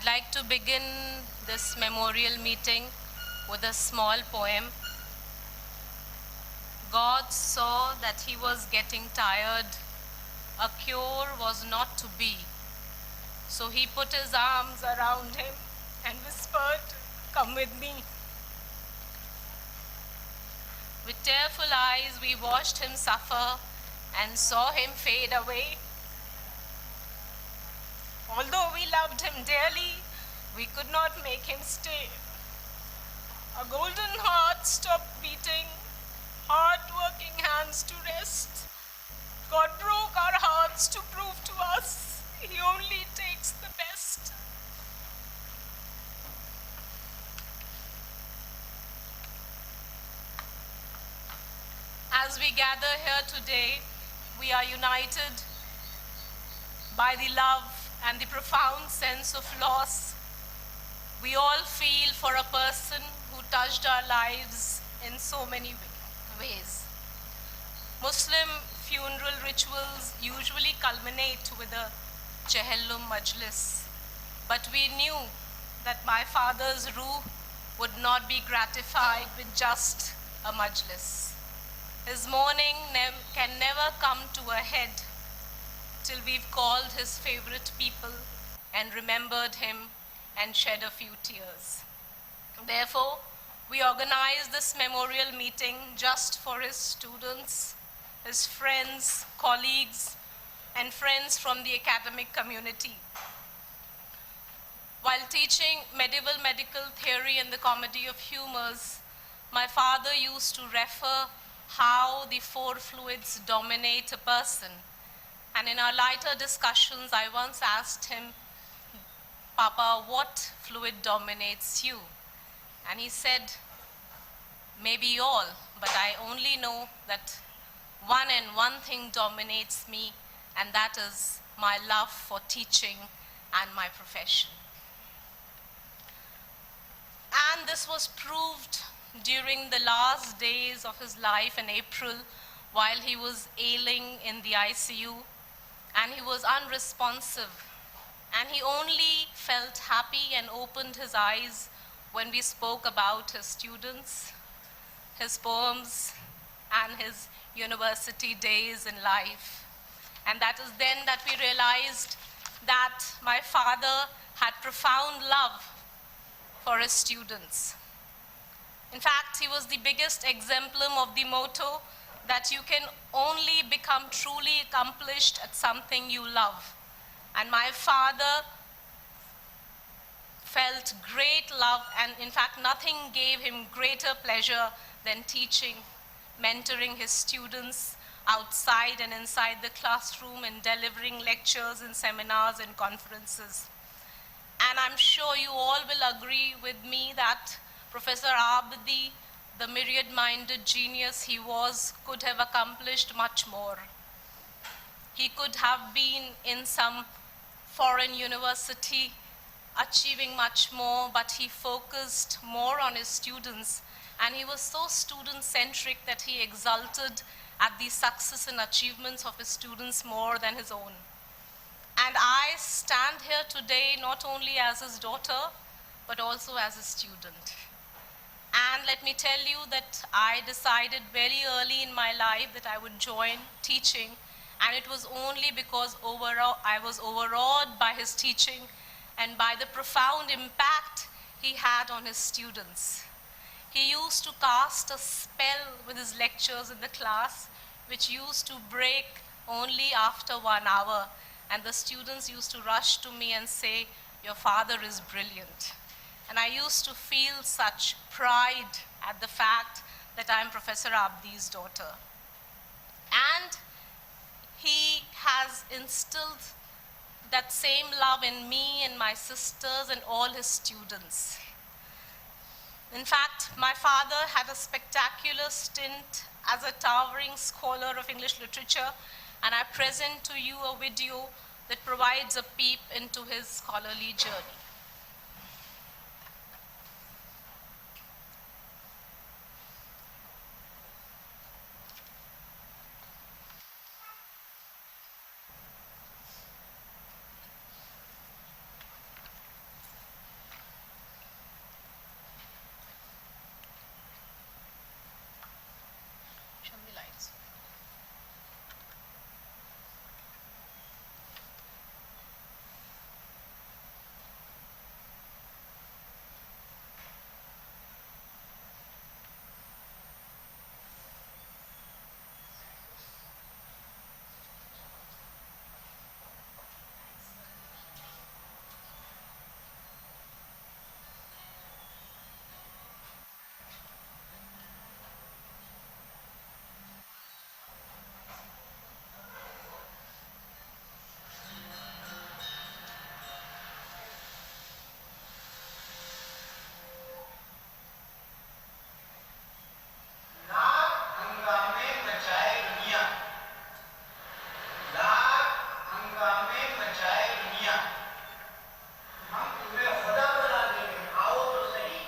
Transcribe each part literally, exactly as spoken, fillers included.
I'd like to begin this memorial meeting with a small poem. God saw that he was getting tired. A cure was not to be. So he put his arms around him and whispered, "Come with me." With tearful eyes, we watched him suffer and saw him fade away. Although we loved him dearly, we could not make him stay. A golden heart stopped beating, hard-working hands to rest. God broke our hearts to prove to us he only takes the best. As we gather here today, we are united by the love and the profound sense of loss we all feel for a person who touched our lives in so many wa- ways. Muslim funeral rituals usually culminate with a Tahallul Majlis, but we knew that my father's ruh would not be gratified with just a majlis. His mourning nev- can never come to a head till we've called his favorite people and remembered him and shed a few tears. Therefore, we organize this memorial meeting just for his students, his friends, colleagues, and friends from the academic community. While teaching medieval medical theory and the comedy of humors, my father used to refer how the four fluids dominate a person. And in our lighter discussions, I once asked him, "Papa, what fluid dominates you?" And he said, "Maybe all, but I only know that one and one thing dominates me, and that is my love for teaching and my profession." And this was proved during the last days of his life in April, while he was ailing in the I C U, and he was unresponsive. And he only felt happy and opened his eyes when we spoke about his students, his poems, and his university days in life. And that is then that we realized that my father had profound love for his students. In fact, he was the biggest exemplum of the motto that you can only become truly accomplished at something you love. And my father felt great love, and in fact, nothing gave him greater pleasure than teaching, mentoring his students outside and inside the classroom, and delivering lectures and seminars and conferences. And I'm sure you all will agree with me that Professor Abdi, the myriad minded genius he was, could have accomplished much more. He could have been in some foreign university achieving much more, but he focused more on his students, and he was so student centric that he exulted at the success and achievements of his students more than his own. And I stand here today not only as his daughter, but also as a student. And let me tell you that I decided very early in my life that I would join teaching, and it was only because overall, I was overawed by his teaching and by the profound impact he had on his students. He used to cast a spell with his lectures in the class, which used to break only after one hour, and the students used to rush to me and say, "Your father is brilliant." And I used to feel such pride at the fact that I am Professor Abdi's daughter. And he has instilled that same love in me and my sisters and all his students. In fact, my father had a spectacular stint as a towering scholar of English literature, and I present to you a video that provides a peep into his scholarly journey. بچائے دنیا، ہم تمہیں خدا بنا دیں گے، آؤ تو صحیح۔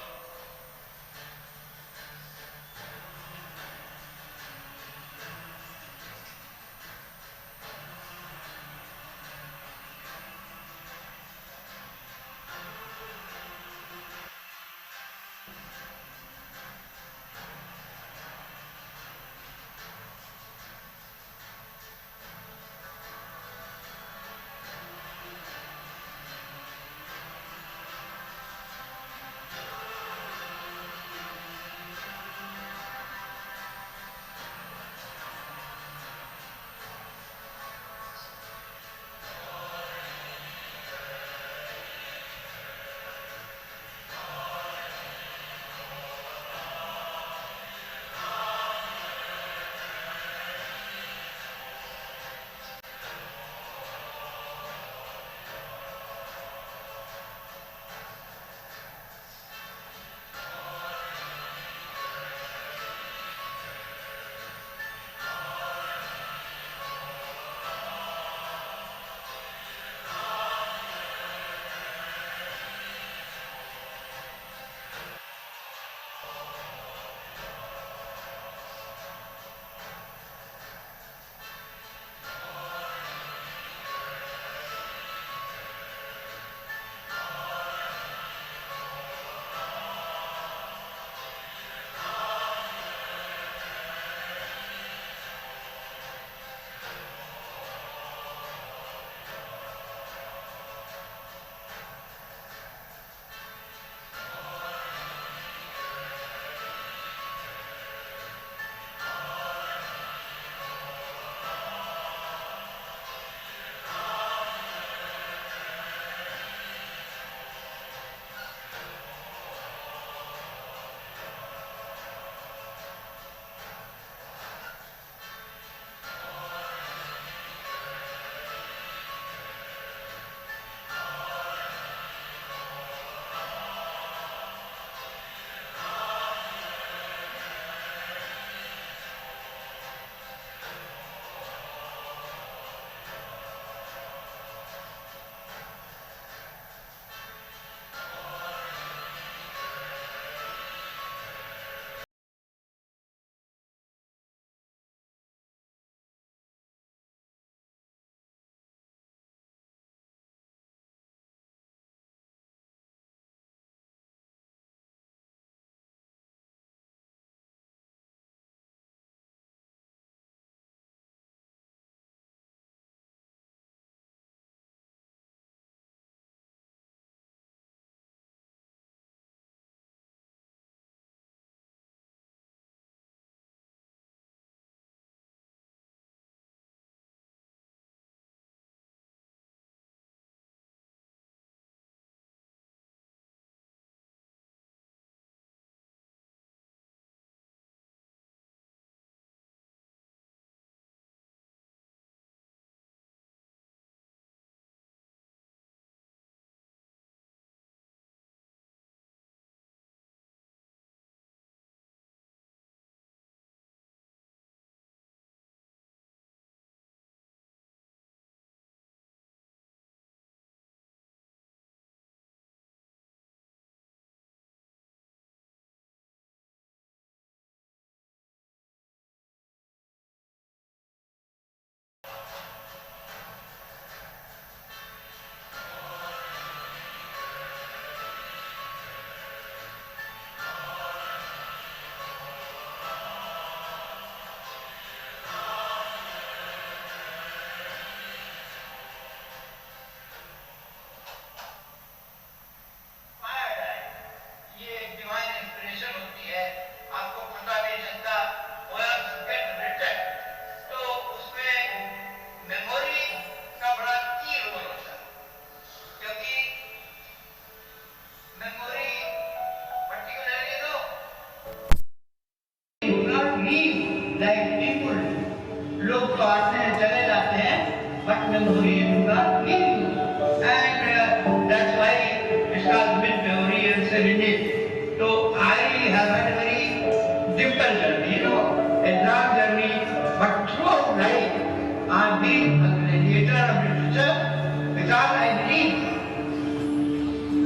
I believe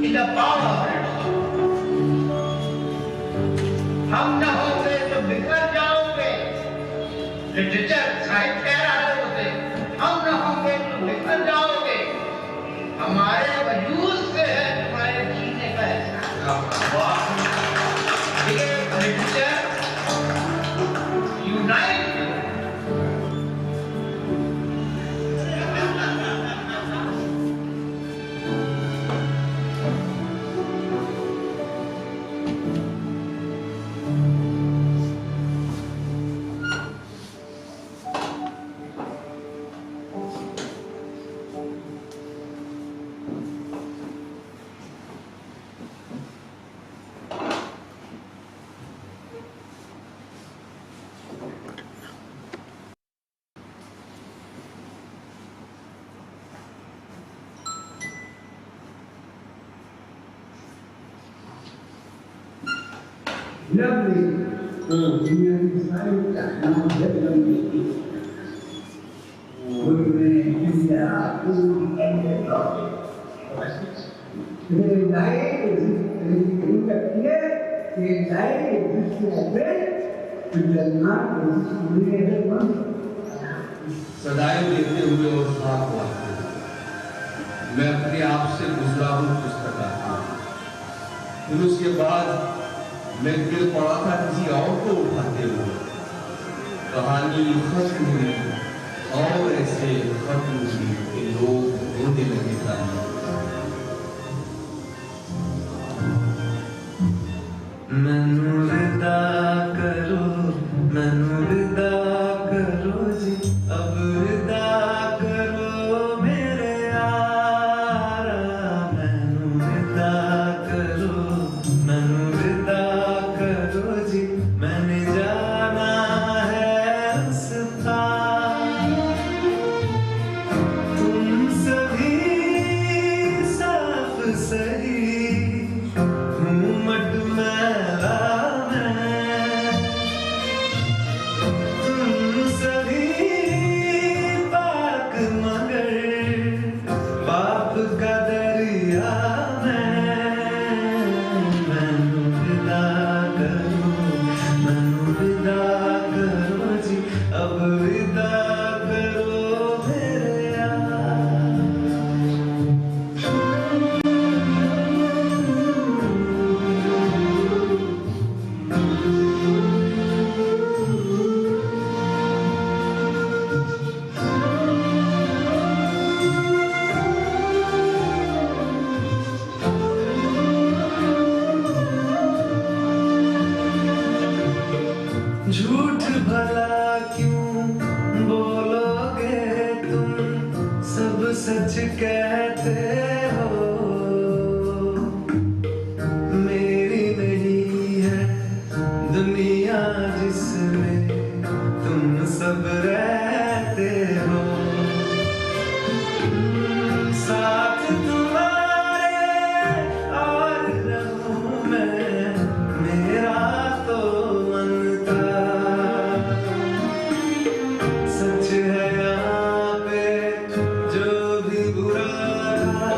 in the power of literature. हम न होंगे तो बिखर जाओगे। लिटरेचर, साहित्य कह रहा है उसे, हम न होंगे तो बिखर जाओगे। हमारे वजूद से है तुम्हारे जीने का एहसास। वाह। ये लिटरेचर यूनाइट لبني. دنیا کی ساری تحریمات ہے لبنی کی. ملک میں انڈیا، پوری انڈیا. میرے نئے، میرے نئے، میرے نئے. صدائیں دیتے ہوئے اور خاک وارتے ہوئے میں اپنے آپ سے گزرا ہوں پستک آتی ہوں. پھر اس کے بعد میں گر پڑا تھا کسی اور کو اٹھاتے ہوئے. کہانی ختم ہوئی اور ایسے ختم ہوئی کہ لوگ رونے لگے تھے. ਮੈਨੂੰ ਵਿਦਾ ਕਰੋ, ਮੈਨੂੰ ਵਿਦਾ ਕਰੋ ਜੀ, ਅਬ ਵਿਦਾ ਕਰੋ ਮੇਰੇ ਯਾਰਾ. ਮੈਨੂੰ ਵਿਦਾ ਕਰੋ, ਮੈਨੂੰ ਵਿਦਾ ਕਰੋ ਜੀ, मैंने जाना है उस पार. तुम सभी साफ सही घूमट मैला मैं, तुम सभी पाक मगर पाप का दरिया मैं. मैनू विदा करो, मैनू विदा करो जी, अब विदा करो मेरे यार. झूठ भला क्यों बोलोगे तुम, सब सच कहते हो. मेरी नहीं है दुनिया जिसमें तुम सब रहते हो. साथ तुम्हारे और रहूं मैं, मेरा तो मन था. सच है यहाँ पे जो भी बुरा था,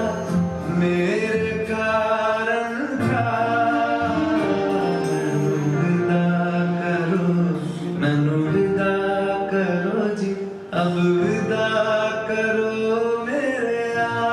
मेरे कारण था. मैनू विदा करो, मैनू विदा करो जी, अब विदा करो मेरे यार.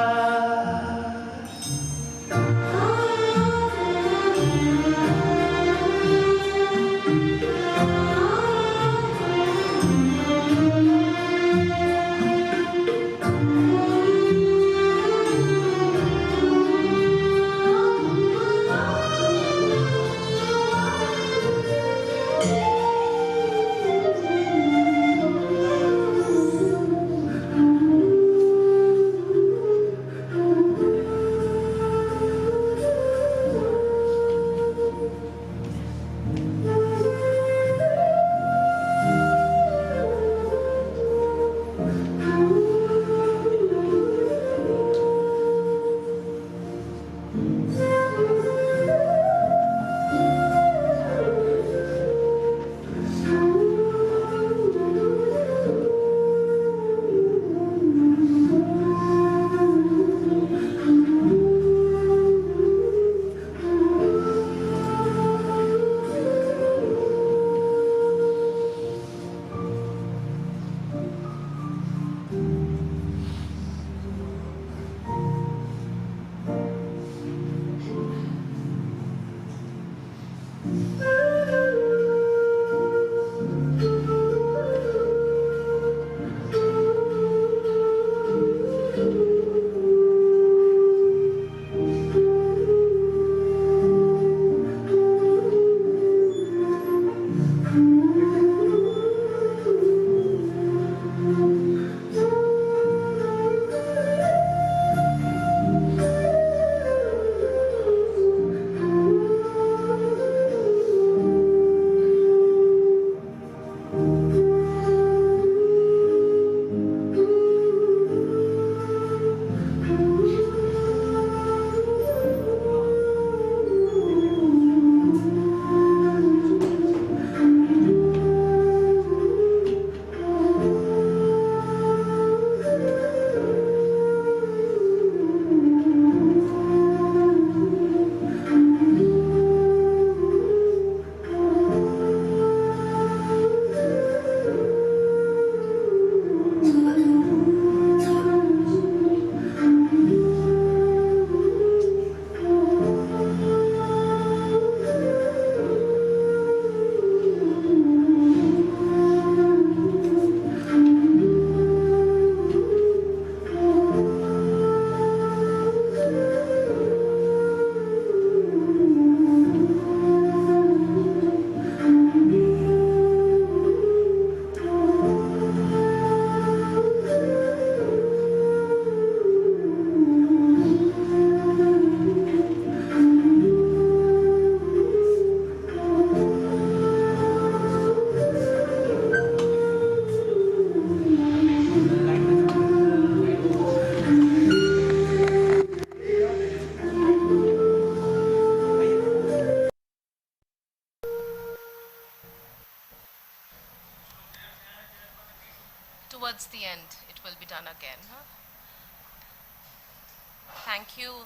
Thank you.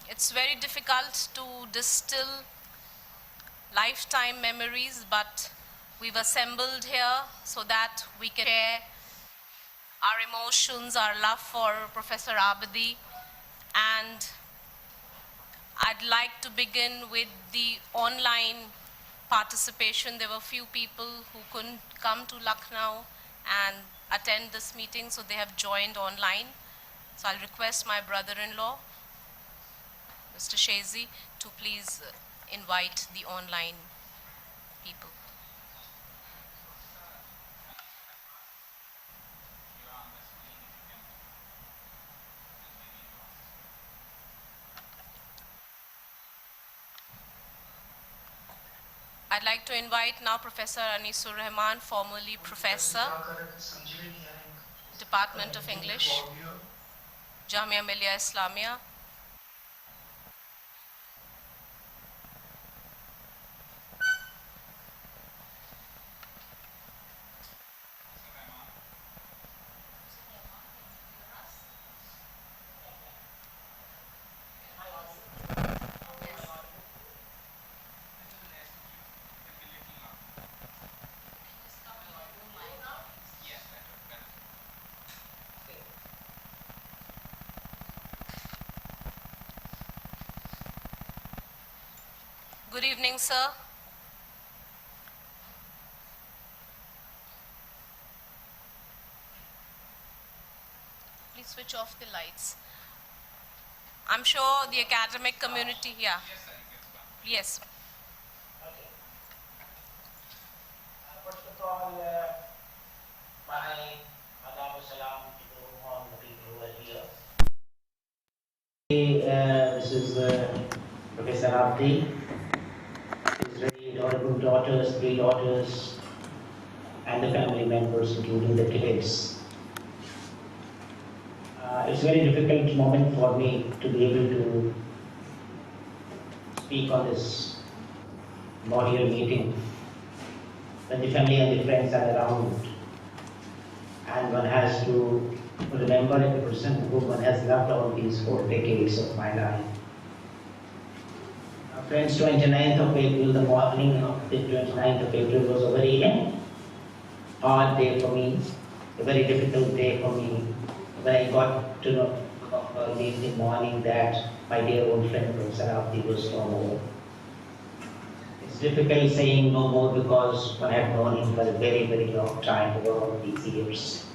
It's very difficult to distill lifetime memories, but we've assembled here so that we can share our emotions, our love for Professor Abadi. And I'd like to begin with the online participation. There were few people who couldn't come to Lucknow and attend this meeting, so they have joined online. So I'll request my brother-in-law, Mister Shezi, to please uh, invite the online people. I'd like to invite now Professor Anisur Rahman, formerly Professor, Department of English, Jamia Millia Islamia. Good evening, sir. Please switch off the lights. I'm sure the academic community, yeah. Yes. Okay. Uh, first of all, uh, my adab salam to all the people who are here. Uh, this is uh, Professor Abdi, his very adorable daughters, three daughters, and the family members, including the kids. Uh, it's a very difficult moment for me to be able to speak on this Memorial meeting when the family and the friends are around, and one has to remember a person whom one has loved all these four decades of my life. Uh, friends, twenty-ninth of April, the morning of the twenty-ninth of April was a very hard day for me, a very difficult day for me. When I got to know early in the morning that my dear old friend Professor Abdi was no more. It's difficult saying no more because I have known him for a very, very long time, over all these years.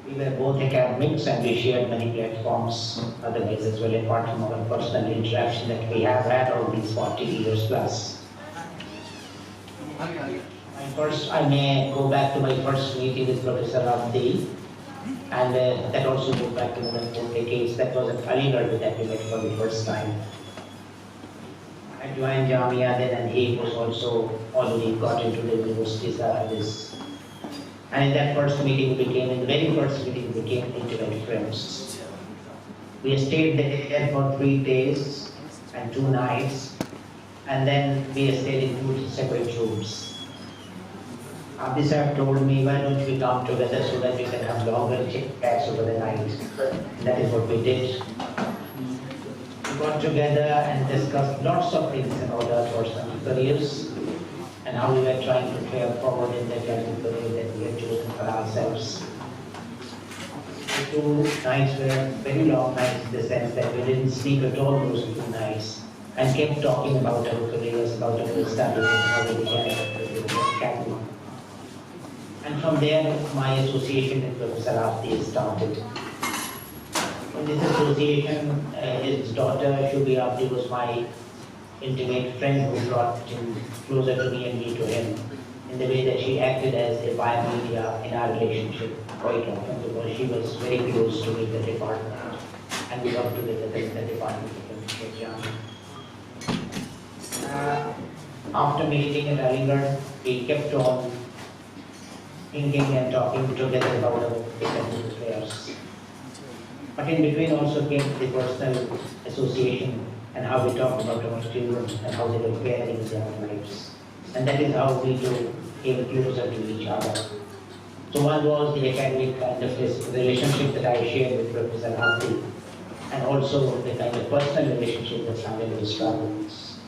We were both academics and we shared many platforms, otherwise as well, apart from our personal interaction that we have had all these forty years plus. My first, I may go back to my first meeting with Professor Abdi, and uh, that also goes back to more than four decades. That was at Aligarh that we met for the first time. I joined Jamia then, and he was also already got into the university service. And in that first meeting, we became, in the very first meeting, we became intimate friends. We stayed there for three days and two nights, and then we stayed in two separate rooms. Abdi Sahib told me, "Why don't we come together so that we can have longer chit chats over the night?" And that is what we did. We got together and discussed lots of things about our personal careers and how we were trying to fare forward in the academic career that we had chosen for ourselves. The two nights were very long nights in the sense that we didn't sleep at all those two nights and kept talking about our careers, about our studies, and how we began our career. And from there, my association with Professor Abdi started. In this association, uh, his daughter Shubi Abdi was my intimate friend who brought him closer to me and me to him in the way that she acted as a pioneer in our relationship quite often because she was very close to me in the department and we worked together in the department of English. Uh, after meeting at Aligarh, we kept on thinking and talking together about our different affairs. But in between also came the personal association and how we talked about our children and how they were faring in their lives. And that is how we two came closer to each other. So one was the academic kind of this relationship that I shared with Professor Abdi. and also the kind of personal relationship that Sangha describes.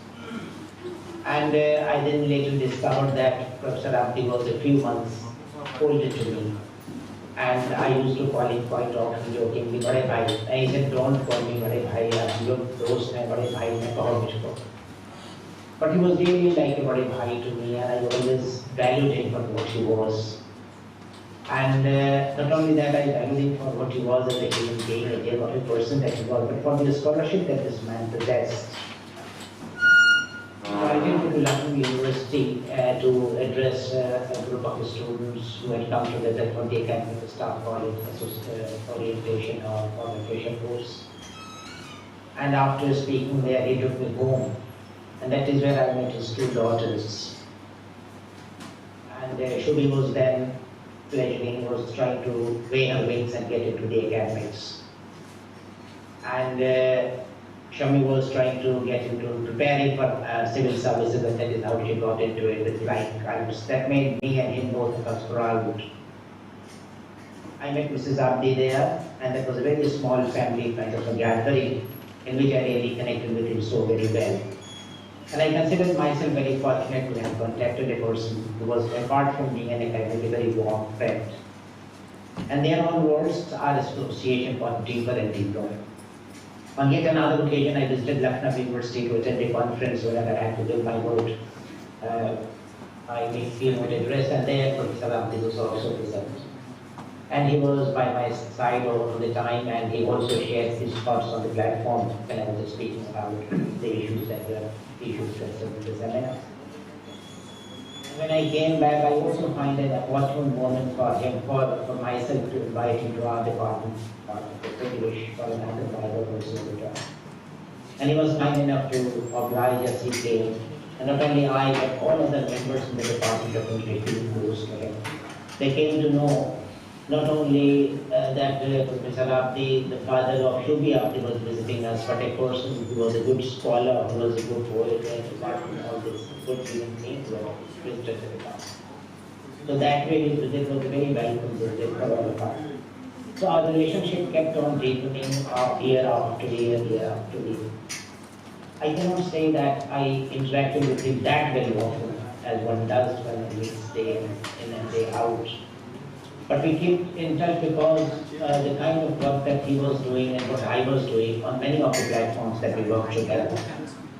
And uh, I then later discovered that Professor Abdi was a few months older to me. And I used to call him quite often jokingly, Bade Bhai. And he said, "Don't call me Bade Bhai, I'm your dost hai, Bade Bhai, main kaho mujhko." But he was really like a Bade Bhai to me, and I always valued him for what he was. And uh, not only that, I valued him for what he was as a human being, a dear of a person that he was, but for the scholarship that this man possessed. So I came to Lucknow University uh, to address uh, a group of students who had come together for the academic staff college associ- uh, orientation or for the fresher course. And after speaking there, he took me home. And that is where I met his two daughters. And uh, Shubi was then fledgling, was trying to weigh her wings and get into the academics. And uh, Shami was trying to get into preparing for uh, civil services, and that is how she got into it with flying colors. That made me and him both of us proud. I met Missus Abdi there, and that was a very small family kind of a gathering in which I really connected with him so very well. And I considered myself very fortunate to have contacted a person who was, apart from being an academic, a very warm friend. And there onwards, our association got deeper and deeper. On yet another occasion, I visited Lucknow University to attend a conference where I had to give my vote. Uh, I made keynote address, and there Professor Abdi was also present. And he was by my side all the time, and he also shared his thoughts on the platform when I was speaking about the issues that were issues in the seminar. When I came back, I also find an opportune moment for him, for, for myself to invite him to our department, uh, English, for an undergraduate research. And he was kind enough to oblige us. He came. And not only I, but all other members in the department of English being close to him. They came to know not only uh, that uh, Professor Abdi, the father of Shubi Abdi, was visiting us, but a person who was a good scholar, who was a good poet, and apart from all this, good human being, who had visited the department. So that way, it was a very welcome visit for all of us. So our relationship kept on deepening uh, year after year, year after year. I cannot say that I interacted with him that very often as one does when one meets day in and day out. But we keep in touch because uh, the kind of work that he was doing and what I was doing on many of the platforms that we worked together,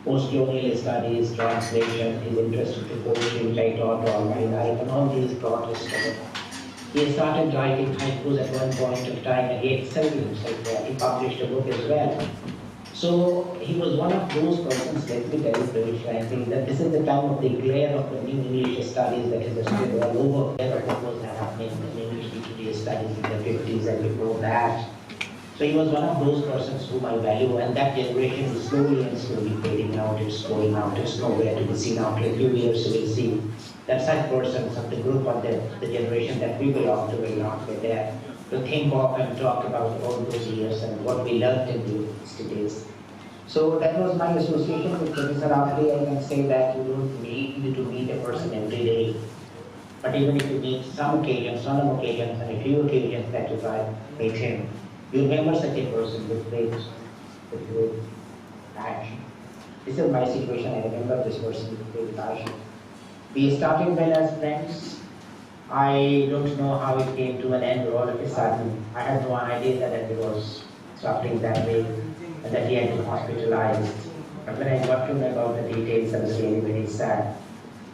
post-colonial studies, translation, his interest in poetry, which I taught all my life, and all these brought us together. He started writing haikus at one point of time, and he excelled himself there. He published a book as well. So he was one of those persons, let me tell you very frankly, that this is the time of the glare of the new English studies that is spread all over, glare of what was happening in English literature studies in the fifties and before that. So he was one of those persons whom I value, and that generation is slowly and slowly fading out. It's going out. It's nowhere to be seen. After a few years, you will see that such persons of the group or the, the generation that we belong to will not be there to think of and talk about all those years and what we learned in the university days. So that was my association with Professor Abdi. I can say that you don't need to meet a person every day. But even if you meet some occasions, solemn occasions, and a few occasions that you try meet him, you remember such a person with great, with great passion. This is my situation. I remember this person with great passion. We started well as friends. I don't know how it came to an end all of a sudden. I had no idea that it was suffering that way and that he had been hospitalized. But when I got to know about the details, I was really very sad.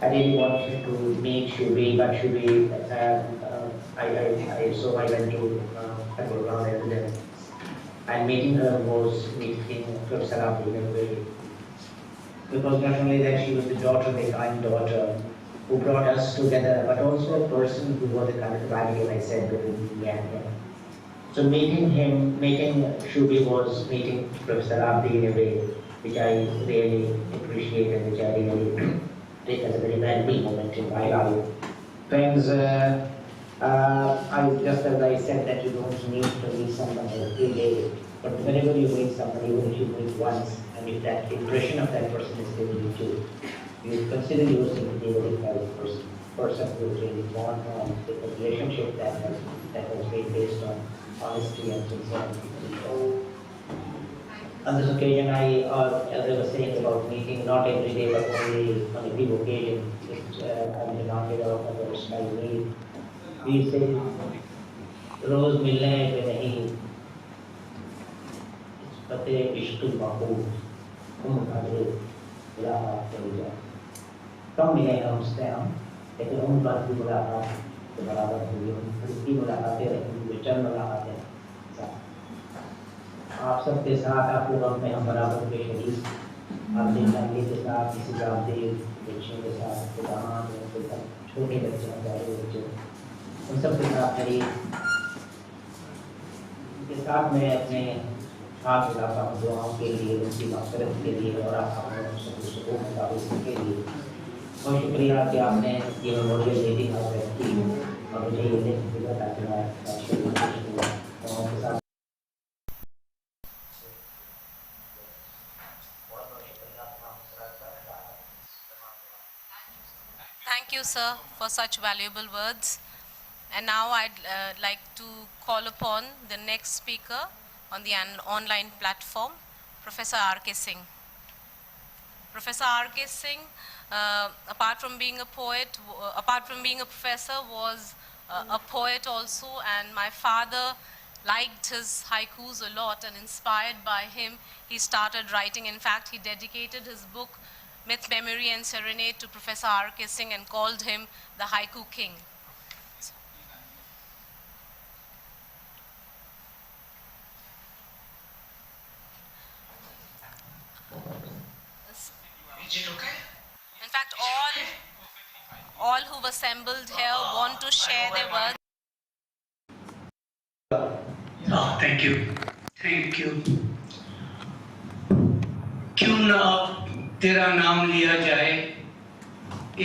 I really wanted to meet Shubi, but Shubi, uh, uh, I, I, I, so I went to uh, Gurgaon residence. And meeting her was meeting Professor Abdul Ghanvi. Because not only that, she was the daughter, the kind daughter, who brought us together, but also a person who was a kind of radical, I said, between me and him. So meeting him, meeting Shubi was meeting Professor Abdi in a way which I really appreciate and which I really take as a very valuable moment in my life. Friends, uh, uh, I, just as I said that you don't need to meet someone every day, but whenever you meet someone, even if you meet once, and if that impression of that person is still with you, you consider yourself to be a very private person, person who is really born from the relationship that has, that has been based on honesty and sincerity. So, On this occasion, I, uh, as I was saying about meeting, not every day, but only on a few occasions, which, uh, I'm reminded of as I wish I meet. We say, روز ملنے پہ نہیں، نسبت عشق مقبول، عمر قدر ملاقات کر جائے۔ کم ملے ہیں اس سے ہم، لیکن عمر قدر کی ملاقات کے برابر ہوئی، عمر قدر کی ملاقاتیں رہیں، جو چند ملاقاتیں۔ آپ سب کے ساتھ، آپ کے غم میں ہم برابر کے شریک۔ آپ کی فیملی کے ساتھ، کسی کے آپ کے بچوں کے ساتھ، آپ کے داماد ہیں، آپ کے ساتھ چھوٹے بچے ہیں، پیارے بچے ہیں، ان سب کے ساتھ شریک۔ ان کے ساتھ میں اپنے ہاتھ ملاتا ہوں دعاؤں کے لیے، ان کی مغفرت کے لیے اور آپ سب کو سکون مطابق کے لیے۔ بہت شکریہ کہ آپ نے یہ میموریل میٹنگ آرگنائز کی اور مجھے یہ لنک دیا تاکہ میں شریک ہو سکوں۔ اور ان کے ساتھ Thank you, sir, for such valuable words. And now I'd uh, like to call upon the next speaker on the an- online platform, Professor R K Singh. Professor R K Singh, uh, apart from being a poet, w- uh, apart from being a professor, was uh, a poet also, and my father liked his haikus a lot, and inspired by him, he started writing. In fact, he dedicated his book, Myth, Memory, and Serenade, to Professor R K Singh and called him the Haiku King. Is it okay? In fact, all all who've assembled here want to share their words. Ah, thank you. Thank you. کیوں نہ اب تیرا نام لیا جائے،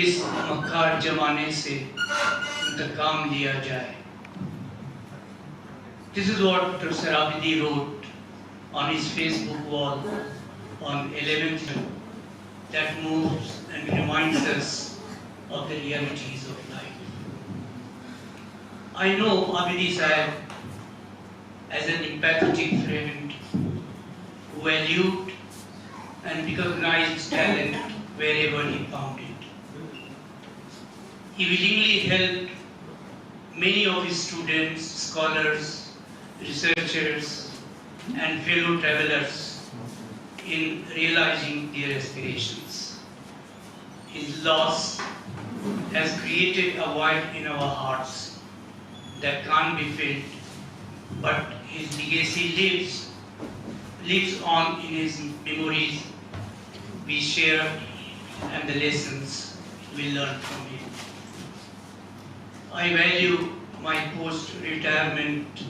اس مکار زمانے سے انتقام لیا جائے۔ This is what Professor Abidi wrote on his Facebook wall on eleventh June. That moves and reminds us of the realities of life. I know Abidi Sahib as an empathetic friend who valued and recognized talent wherever he found it. He willingly helped many of his students, scholars, researchers, and fellow travelers in realizing their aspirations. His loss has created a void in our hearts that can't be filled, but his legacy lives, lives on in his memories we share and the lessons we learn from him. I value my post retirement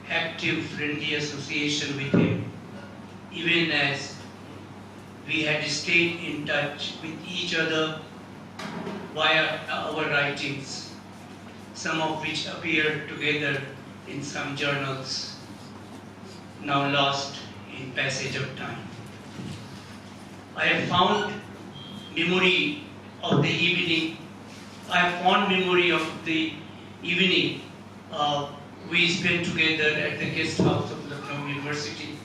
active friendly association with him, even as we had stayed in touch with each other via our writings, some of which appeared together in some journals, now lost in passage of time. I have found memory of the evening. I have fond memory of the evening uh, we spent together at the guest house of Lucknow University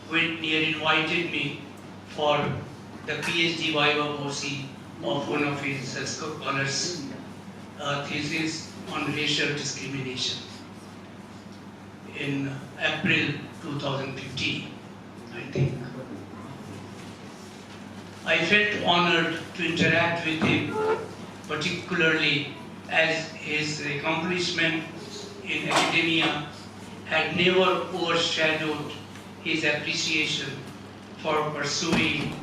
when he had invited me for the PhD viva voce of one of his uh, scholars' uh, thesis on racial discrimination in April two thousand fifteen, I think. I felt honored to interact with him, particularly as his accomplishment in academia had never overshadowed his appreciation for pursuing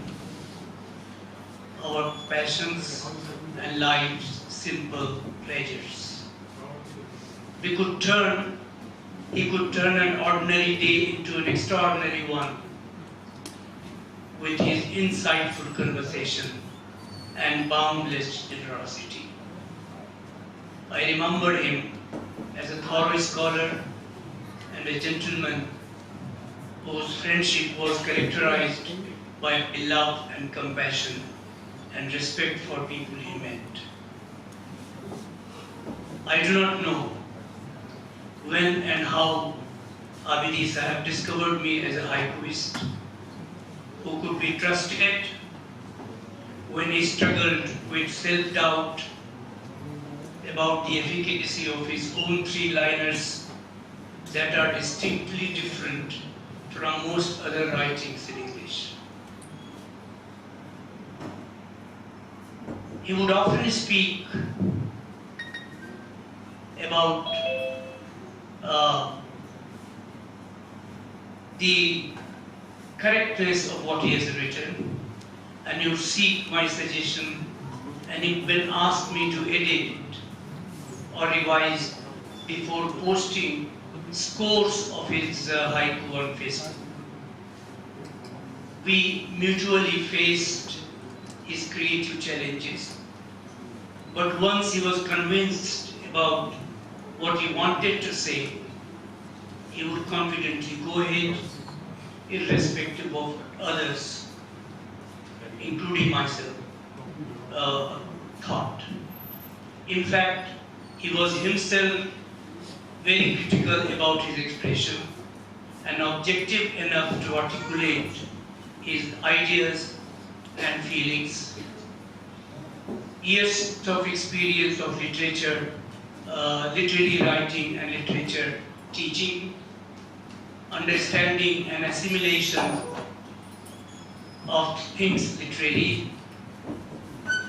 our passions and life's simple pleasures. We could turn, he could turn an ordinary day into an extraordinary one with his insightful conversation and boundless generosity. I remember him as a thorough scholar and a gentleman whose friendship was characterized by love and compassion and respect for people he met. I do not know when and how Abidi Sahib discovered me as a haikuist who could be trusted when he struggled with self-doubt about the efficacy of his own three-liners that are distinctly different from most other writings in English. He would often speak about uh, the correctness of what he has written, and he would seek my suggestion, and he will ask me to edit or revise before posting scores of his uh, haiku on Facebook. We mutually faced his creative challenges, but once he was convinced about what he wanted to say, he would confidently go ahead, irrespective of others, including myself, uh, thought. In fact, he was himself very critical about his expression and objective enough to articulate his ideas and feelings. Years of experience of literature, uh, literary writing and literature teaching, understanding and assimilation of things literary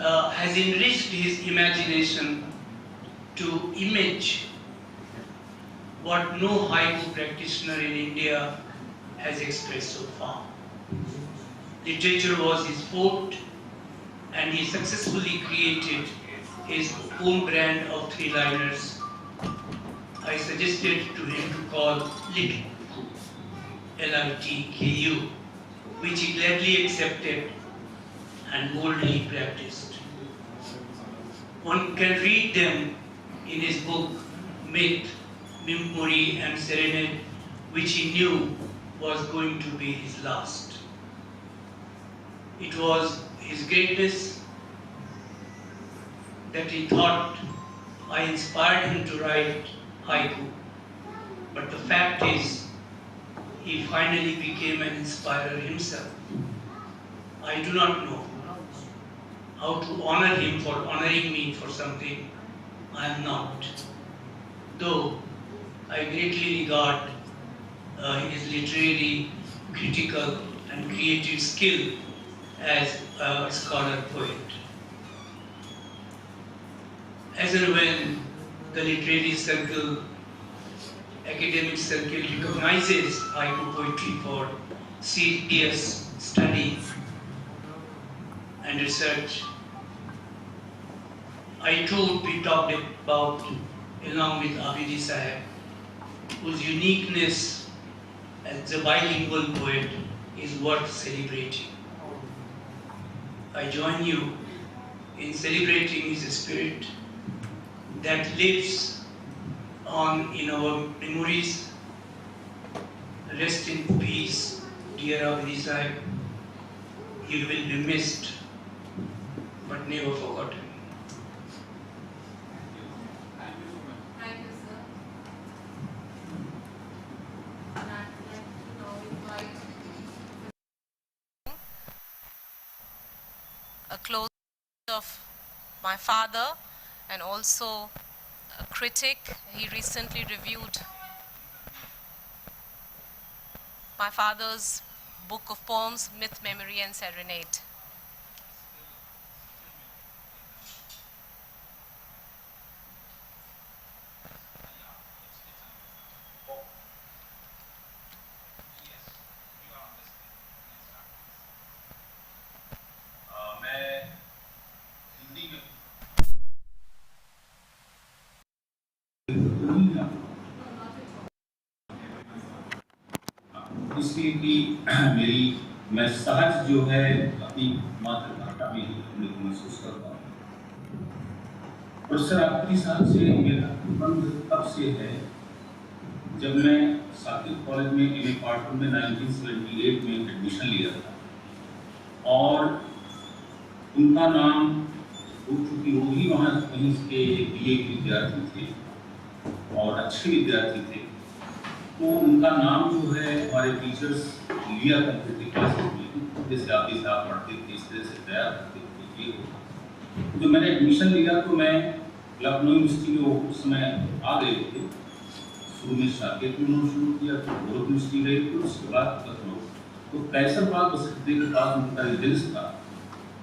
uh, has enriched his imagination to image what no haiku practitioner in India has expressed so far. Literature was his forte, and he successfully created his own brand of three-liners. I suggested to him to call Litku, L I T K U, which he gladly accepted and boldly practiced. One can read them in his book Myth, Memory and Serenade, which he knew was going to be his last. It was his greatness that he thought I inspired him to write haiku. But the fact is, he finally became an inspirer himself. I do not know how to honor him for honoring me for something I am not, though I greatly regard uh, his literary, critical, and creative skill as a scholar poet. As and when the literary circle, academic circle recognizes haiku poetry for serious study and research, I too would be talked about along with Abidi Sahib, whose uniqueness as a bilingual poet is worth celebrating. I join you in celebrating his spirit that lives on in our memories. Rest in peace, dear Abidi Sahib. You will be missed, but never forgotten. Thank you, sir. And I'd like to now invite a close of my father and also a critic. He recently reviewed my father's book of poems, Myth, Memory, and Serenade. इसलिए कि मेरी मैं सहज जो है अपनी मातृभाषा में ही अपने को महसूस करता हूँ। प्रोफेसर आपकी साहब से मेरा संबंध तब से है जब मैं साकिब कॉलेज में एम ए पार्ट में नाइनटीन सेवेंटी एट में एडमिशन लिया था और उनका नाम हो चूँकि वो भी वहाँ कहीं के बी ए के विद्यार्थी थे और अच्छे विद्यार्थी थे। तो उनका नाम जो है हमारे टीचर्स लिया करते थे क्लासेस में, जैसे आप भी साहब पढ़ते थे, इस तरह से तैयार करते थे, ये होता था। तो मैंने एडमिशन लिया तो मैं लखनऊ यूनिवर्सिटी में, वो उस समय आ गए थे, शुरू में शाक्य की उन्होंने शुरू किया, फिर गोरख यूनिवर्सिटी गए, फिर उसके बाद लखनऊ। तो कैसरबाग बसंती के पास उनका रेजिडेंस था।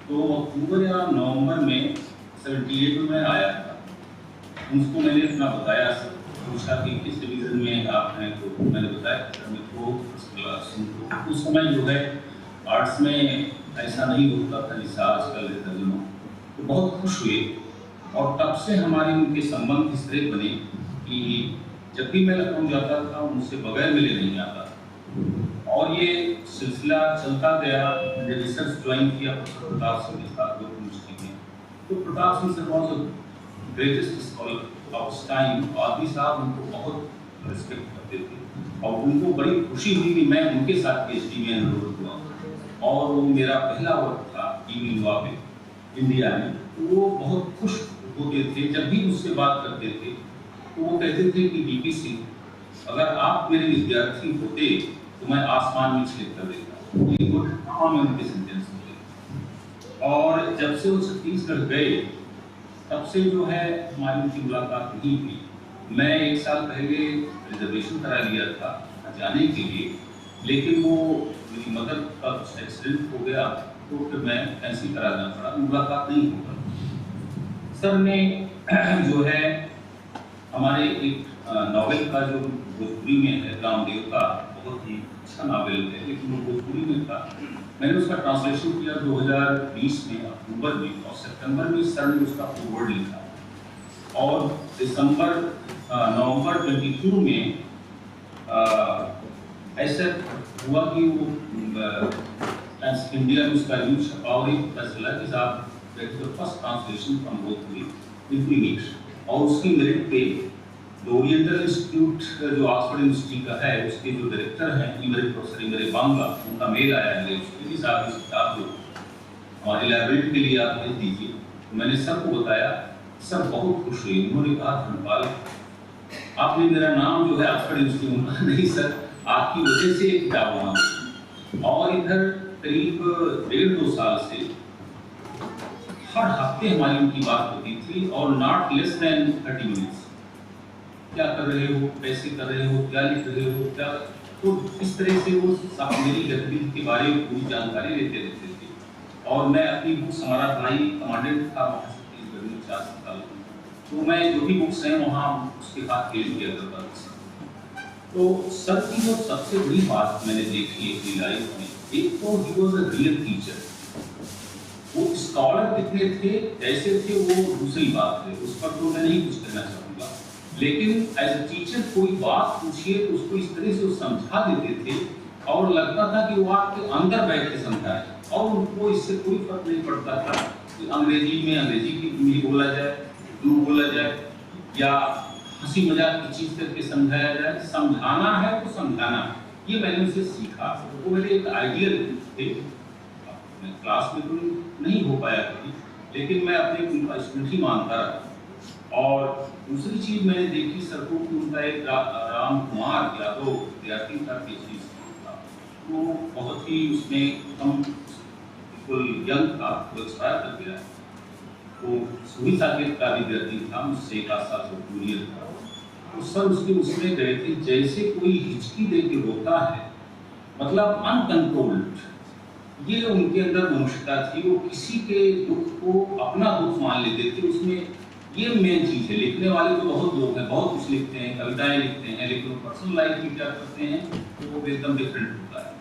तो अक्टूबर या नवंबर में सेवेंटी एट में मैं आया था। उनको मैंने अपना बताया, पूछा कि किस डिवीजन में आप हैं, तो मैंने बताया कि सर मैं तो फर्स्ट क्लास हूँ। तो उस समय जो है आर्ट्स में ऐसा नहीं होता था जैसा आजकल है तर्जुमा। तो बहुत खुश हुए और तब से हमारे उनके संबंध इस तरह बने कि जब भी मैं लखनऊ जाता था उनसे बगैर मिले नहीं आता था। और ये सिलसिला चलता गया। मैंने रिसर्च ज्वाइन किया प्रोफेसर प्रताप सिंह के साथ गोरख यूनिवर्सिटी में। तो Pratap Singh sir was the greatest scholar of time. आदमी साहब उनको बहुत रिस्पेक्ट करते थे और उनको बड़ी खुशी हुई कि मैं उनके साथ पीएचडी में एनरोल हुआ। और वो मेरा पहला वर्क था ईवी नोवा पे इंडिया में। तो वो बहुत खुश होते थे, जब भी मुझसे बात करते थे तो वो कहते थे कि डीपी सिंह, अगर आप मेरे विद्यार्थी होते तो मैं आसमान में छेद कर देता। ये कुछ आम उनके सेंटेंस होते थे। और जब से वो छत्तीसगढ़ गए तब से जो है हमारी उनकी मुलाकात नहीं हुई। मैं एक साल पहले रिजर्वेशन करा लिया था जाने के लिए, लेकिन वो मेरी मदर का कुछ एक्सीडेंट हो गया तो फिर मैं कैंसिल कराना पड़ा, मुलाकात नहीं हो पाई। सर ने जो है हमारे एक नॉवेल का जो भोजपुरी में है रामदेव का, बहुत ही अच्छा नॉवेल है, लेकिन वो भोजपुरी में था। मैंने उसका ट्रांसलेशन किया दो हज़ार बीस में अक्टूबर में, और सितंबर में सर ने उसका फॉरवर्ड लिखा। और दिसंबर नवंबर ट्वेंटी टू में ऐसा हुआ कि वो टाइम्स इंडिया में उसका रिव्यू छपा और एक पता चला कि साहब, that is the first translation from Bhojpuri into English। और उसकी मेरिट पे द ओरिएंटल इंस्टीट्यूट जो ऑक्सफोर्ड यूनिवर्सिटी का है, उसके जो डायरेक्टर हैं इमरे प्रोफेसर इमरे बांगला, उनका मेल आया है कि साहब इस किताब को हमारी लाइब्रेरी के लिए आप भेज दीजिए। तो मैंने सबको बताया, सब बहुत खुश हुए। उन्होंने कहा, धनपाल, आपने मेरा नाम जो है ऑक्सफोर्ड यूनिवर्सिटी में, नहीं सर, आपकी वजह से ये किताब वहाँ गई। और इधर करीब डेढ़ दो साल से हर हफ्ते हमारी उनकी बात होती थी और not less than thirty minutes. क्या कर रहे हो, कैसे कर रहे हो, क्या लिख रहे हो, क्या, तो इस तरह से वो मेरी गतिविधि के बारे में पूरी जानकारी लेते रहते थे। और मैं अपनी बुक्स, हमारा भाई कमांडेंट था वहाँ छत्तीसगढ़ में चार साल, तो मैं जो भी बुक्स हैं वहाँ उसके साथ भेज दिया करता था। तो सर की जो सबसे बड़ी बात मैंने देखी अपनी लाइफ में, एक तो he was a real teacher. वो स्कॉलर कितने थे, कैसे थे, वो दूसरी बात है, उस पर तो मैं नहीं कुछ कहना चाहूँगा। लेकिन एज अ टीचर कोई बात पूछिए तो उसको इस तरह से वो समझा देते थे और लगता था कि वो आपके अंदर बैठ के समझा रहे हैं और उनको इससे कोई फर्क नहीं पड़ता था कि अंग्रेजी में अंग्रेजी की में बोला जाए, उर्दू बोला जाए या हंसी मजाक की चीज करके समझाया जाए। समझाना है तो समझाना है, ये मैंने उनसे सीखा। वो मेरे एक आइडियल थे। मैं क्लास में तो नहीं हो पाया कभी, लेकिन मैं अपने उनका स्टूडेंट ही मानता रहा। और दूसरी चीज मैंने देखी सर को कि उनका एक रा, राम कुमार यादव विद्यार्थी था, पीएचडी स्टूडेंट था। वो बहुत ही उसमें कम बिल्कुल यंग था, वो एक्सपायर कर गया। वो सुबह साकेत का विद्यार्थी था, मुझसे एक आध साल वो जूनियर था। तो सर उसके उसमें गए थे, जैसे कोई हिचकी दे के रोता है, मतलब अनकंट्रोल्ड। ये उनके अंदर मनुष्यता थी, वो किसी के दुख को अपना दुख मान लेते थे। उसमें ये मेन चीज है। लिखने वाले तो बहुत लोग हैं, बहुत कुछ लिखते हैं, कविताएं लिखते हैं, लेकिन वो पर्सनल लाइफ में क्या करते हैं तो वो एकदम डिफरेंट होता है।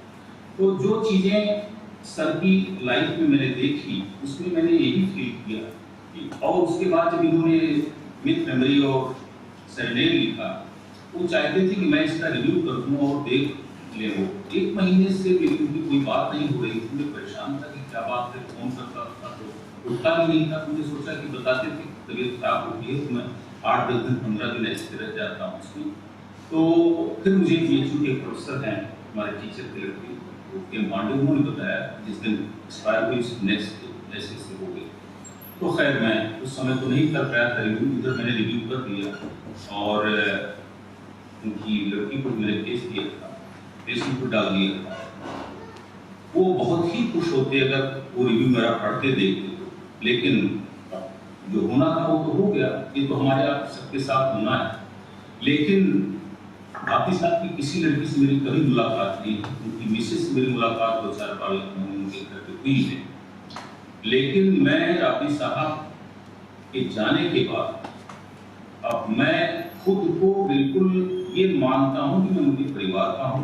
तो जो चीजें सर की लाइफ में मैंने देखी, उसमें मैंने यही फील किया कि, और उसके बाद जब इन्होंने मिथ, मेमोरी और सेरेनेड लिखा, वो चाहते थे कि मैं इसका रिव्यू कर दूं और देख ले। वो एक महीने से मेरी उनकी कोई बात नहीं हो रही थी। मैं परेशान था कि क्या बात है, फोन करता था तो उठता भी नहीं था। तो मुझे सोचा कि बताते थे तबीयत खराब होती है तो मैं आठ दस दिन, पंद्रह दिन ऐसे रह जाता हूँ उसमें। तो फिर मुझे बीएचयू के प्रोफेसर हैं, हमारे टीचर के लड़के, वो के पांडे, उन्होंने बताया जिस दिन एक्सपायर हुई, नेक्स्ट ऐसे ऐसे हो गए। तो खैर, मैं उस समय तो नहीं कर पाया था रिव्यू, इधर मैंने रिव्यू कर दिया। और उनकी लड़की पर मैंने केस दिया था, फेसबुक पर डाल दिया था। वो बहुत ही खुश होते अगर वो रिव्यू मेरा पढ़ते देखते तो। लेकिन जो होना था वो तो हो गया, ये तो हमारे आप सबके साथ होना है। लेकिन आतिफ साहब की किसी लड़की से मेरी कभी मुलाकात नहीं, उनकी मिसेज से मेरी मुलाकात दो चार बार उनके घर पे हुई है। लेकिन मैं आतिफ साहब के जाने के बाद अब मैं खुद को बिल्कुल ये मानता हूँ कि मैं उनके परिवार का हूँ।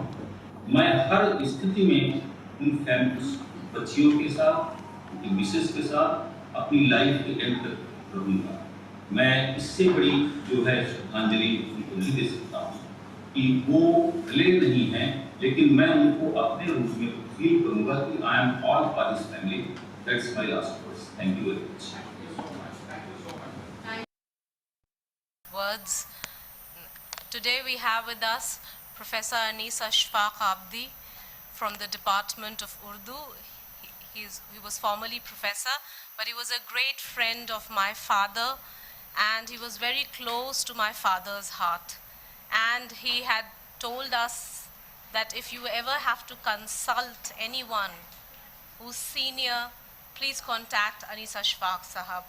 मैं हर स्थिति में उन फैमिली, बच्चियों के साथ, उनकी मिसेज के साथ अपनी लाइफ के एंड तक रहूँगा। मैं इससे बड़ी जो है श्रद्धांजलि उनको नहीं दे सकता हूँ कि वो भले नहीं हैं, लेकिन मैं उनको अपने रूप में फील करूँगा कि I am all for this family. That's my last words. Thank you very much. Words. Today we have with us Professor Anis Ashfaq Abdi from the Department of Urdu. He, he, is, he was formerly professor, but he was a great friend of my father, and he was very close to my father's heart. And he had told us that if you ever have to consult anyone who's senior, please contact Anis Ashfaq Sahab.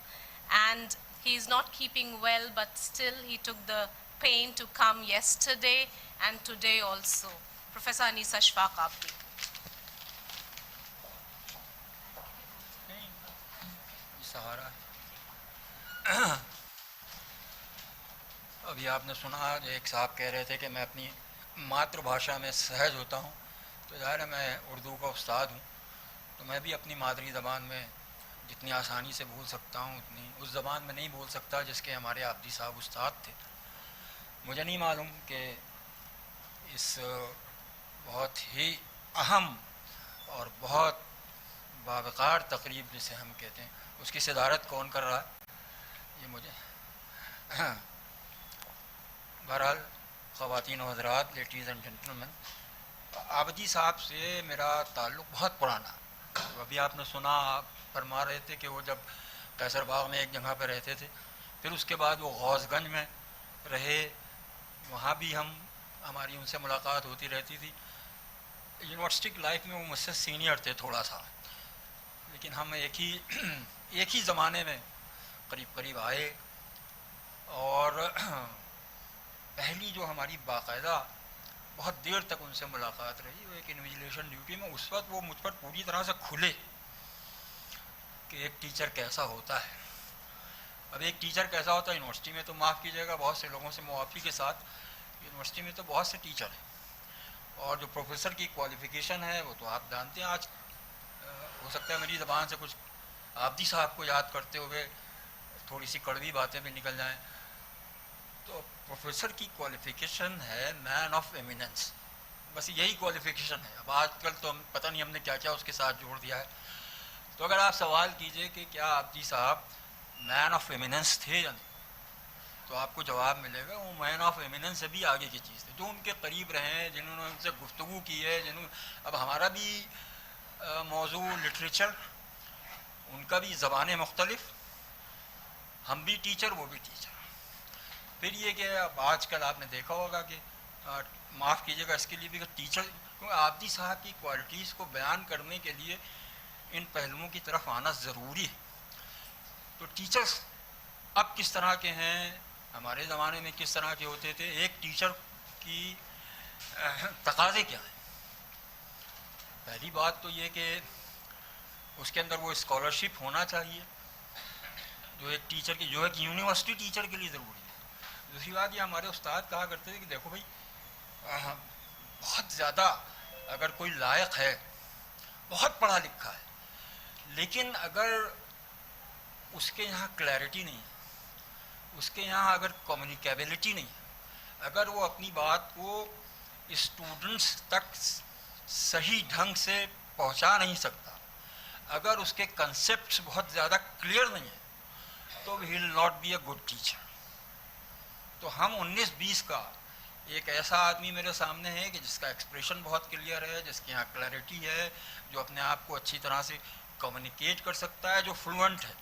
And he is not keeping well, but still he took the pain to come yesterday and today also. Professor Anis Ashfaq Abdi. सहारा अभी आपने सुना, एक साहब कह रहे थे कि मैं अपनी मातृभाषा में सहज होता हूँ, तो जाहिर है मैं उर्दू का उस्ताद हूँ, तो मैं भी अपनी मादरी ज़बान में जितनी आसानी से बोल सकता हूँ उतनी उस ज़बान में नहीं बोल सकता जिसके हमारे आबदी साहब उस्ताद थे। मुझे नहीं मालूम कि इस बहुत ही अहम और बहुत बावकार तकरीब जिसे हम कहते हैं, उसकी सदारत कौन कर रहा है, ये मुझे बहरहाल, ख़वातीन हजरात, ladies and gentlemen, आबदी साहब से मेरा ताल्लुक बहुत पुराना। तो अभी आपने सुना, आप फरमा रहे थे कि वो जब कैसर बाग में एक जगह पर रहते थे, फिर उसके बाद वो गौसगंज में रहे, वहाँ भी हम हमारी उनसे मुलाकात होती रहती थी। यूनिवर्सिटी की लाइफ में वो मुझसे सीनियर थे थोड़ा सा, लेकिन हम एक ही एक ही ज़माने में करीब करीब आए। और पहली जो हमारी बाकायदा बहुत देर तक उनसे मुलाकात रही, वो एक इन्विजिलेशन ड्यूटी में, उस वक्त वो मुझ पर पूरी तरह से खुले कि एक टीचर कैसा होता है। अब एक टीचर कैसा होता है यूनिवर्सिटी में, तो माफ़ कीजिएगा, बहुत से लोगों से मुआफ़ी के साथ, यूनिवर्सिटी में तो बहुत से टीचर हैं, और जो प्रोफेसर की क्वालिफिकेशन है वो तो आप जानते हैं। आज हो सकता है मेरी ज़बान से कुछ आबदी साहब को याद करते हुए थोड़ी सी कड़वी बातें भी निकल जाएं। तो प्रोफेसर की क्वालिफिकेशन है मैन ऑफ एमिनेंस, बस यही क्वालिफिकेशन है। अब आजकल तो हम पता नहीं हमने क्या क्या उसके साथ जोड़ दिया है। तो अगर आप सवाल कीजिए कि क्या आबदी साहब मैन ऑफ एमिनेंस थे या नहीं, तो आपको जवाब मिलेगा वो मैन ऑफ एमिनेंस से भी आगे की चीज़ थी। जो उनके करीब रहे हैं, जिन्होंने उनसे गुफ्तगु की है, जिन्होंने, अब हमारा भी मौजू लिटरेचर, उनका भी ज़बान मुख्तलिफ, हम भी टीचर, वो भी टीचर। फिर ये कि अब आजकल आपने देखा होगा कि माफ़ कीजिएगा इसके लिए भी, टीचर, क्योंकि आबदी साहब की क्वालिटीज़ को बयान करने के लिए इन पहलुओं की तरफ आना ज़रूरी है। तो टीचर्स अब किस तरह के हैं, हमारे ज़माने में किस तरह के होते थे, एक टीचर की तकाजे क्या है। पहली बात तो ये कि उसके अंदर वो स्कॉलरशिप होना चाहिए जो एक टीचर की, जो एक यूनिवर्सिटी टीचर के लिए ज़रूरी है। दूसरी बात, ये हमारे उस्ताद कहा करते थे कि देखो भाई, बहुत ज़्यादा अगर कोई लायक है, बहुत पढ़ा लिखा है, लेकिन अगर उसके यहाँ क्लैरिटी नहीं है, उसके यहाँ अगर कम्युनिकेबिलिटी नहीं है, अगर वो अपनी बात को स्टूडेंट्स तक सही ढंग से पहुँचा नहीं सकता, अगर उसके कॉन्सेप्ट्स बहुत ज़्यादा क्लियर नहीं है, तो he will not be a good teacher। तो हम उन्नीस बीस का एक ऐसा आदमी मेरे सामने है कि जिसका एक्सप्रेशन बहुत क्लियर है, जिसके यहाँ क्लैरिटी है, जो अपने आप को अच्छी तरह से कम्युनिकेट कर सकता है, जो फ्लुएंट है।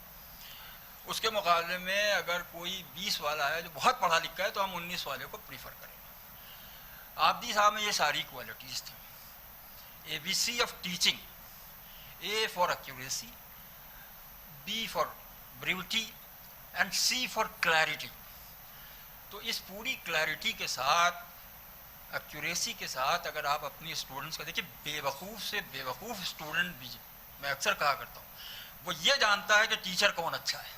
उसके मुकाबले में अगर कोई बीस वाला है जो बहुत पढ़ा लिखा है, तो हम उन्नीस वाले को प्रीफर करेंगे। آبدی صاحب میں یہ ساری کوالٹیز تھیں. A B C of teaching: A for accuracy, B for brevity, and C for clarity. تو اس پوری کلیئرٹی کے ساتھ، ایکوریسی کے ساتھ اگر آپ اپنی اسٹوڈنٹس کا دیکھیں، بے وقوف سے بے وقوف اسٹوڈنٹ بھی، میں اکثر کہا کرتا ہوں، وہ یہ جانتا ہے کہ ٹیچر کون اچھا ہے.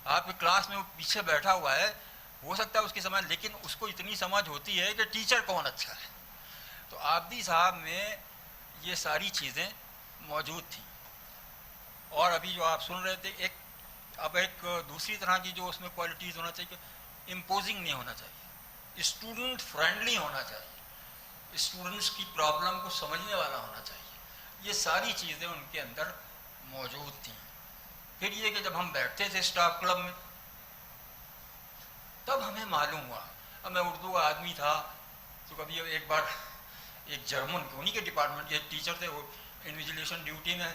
آپ کی کلاس میں وہ پیچھے بیٹھا ہوا ہے، ہو سکتا ہے اس کی سمجھ، لیکن اس کو اتنی سمجھ ہوتی ہے کہ ٹیچر کون اچھا ہے. تو آبدی صاحب میں یہ ساری چیزیں موجود تھیں. اور ابھی جو آپ سن رہے تھے، ایک، اب ایک دوسری طرح کی جو اس میں کوالٹیز ہونا چاہیے، امپوزنگ نہیں ہونا چاہیے، اسٹوڈنٹ فرینڈلی ہونا چاہیے، اسٹوڈنٹس کی پرابلم کو سمجھنے والا ہونا چاہیے. یہ ساری چیزیں ان کے اندر موجود تھیں. پھر یہ کہ جب ہم بیٹھتے تھے اسٹاف کلب میں، تب ہمیں معلوم ہوا. اب میں اردو کا آدمی تھا، تو کبھی ایک بار ایک جرمن، انہیں کے ڈپارٹمنٹ کے ایک ٹیچر تھے، وہ انویجیلیشن ڈیوٹی میں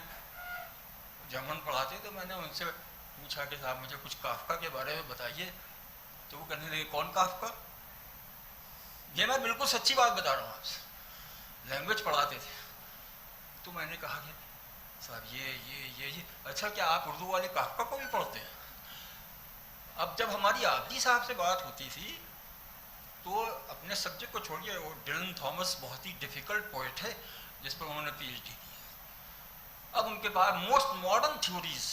جرمن پڑھاتے، تو میں نے ان سے پوچھا کہ صاحب، مجھے کچھ کافکا کے بارے میں بتائیے. تو وہ کہنے لگے، کون کافکا؟ یہ میں بالکل سچی بات بتا رہا ہوں آپ سے، لینگویج پڑھاتے تھے. تو میں نے کہا کہ صاحب، یہ یہ یہ یہ اچھا، کیا آپ اردو والے کافکا کو بھی پڑھتے ہیں؟ اب جب ہماری آبدی صاحب سے بات ہوتی تھی، تو اپنے سبجیکٹ کو چھوڑیے، وہ ڈیلن تھامس بہت ہی ڈیفیکلٹ پوئٹ ہے، جس پر انہوں نے پی ایچ ڈی کی ہے. اب ان کے پاس موسٹ ماڈرن تھیوریز،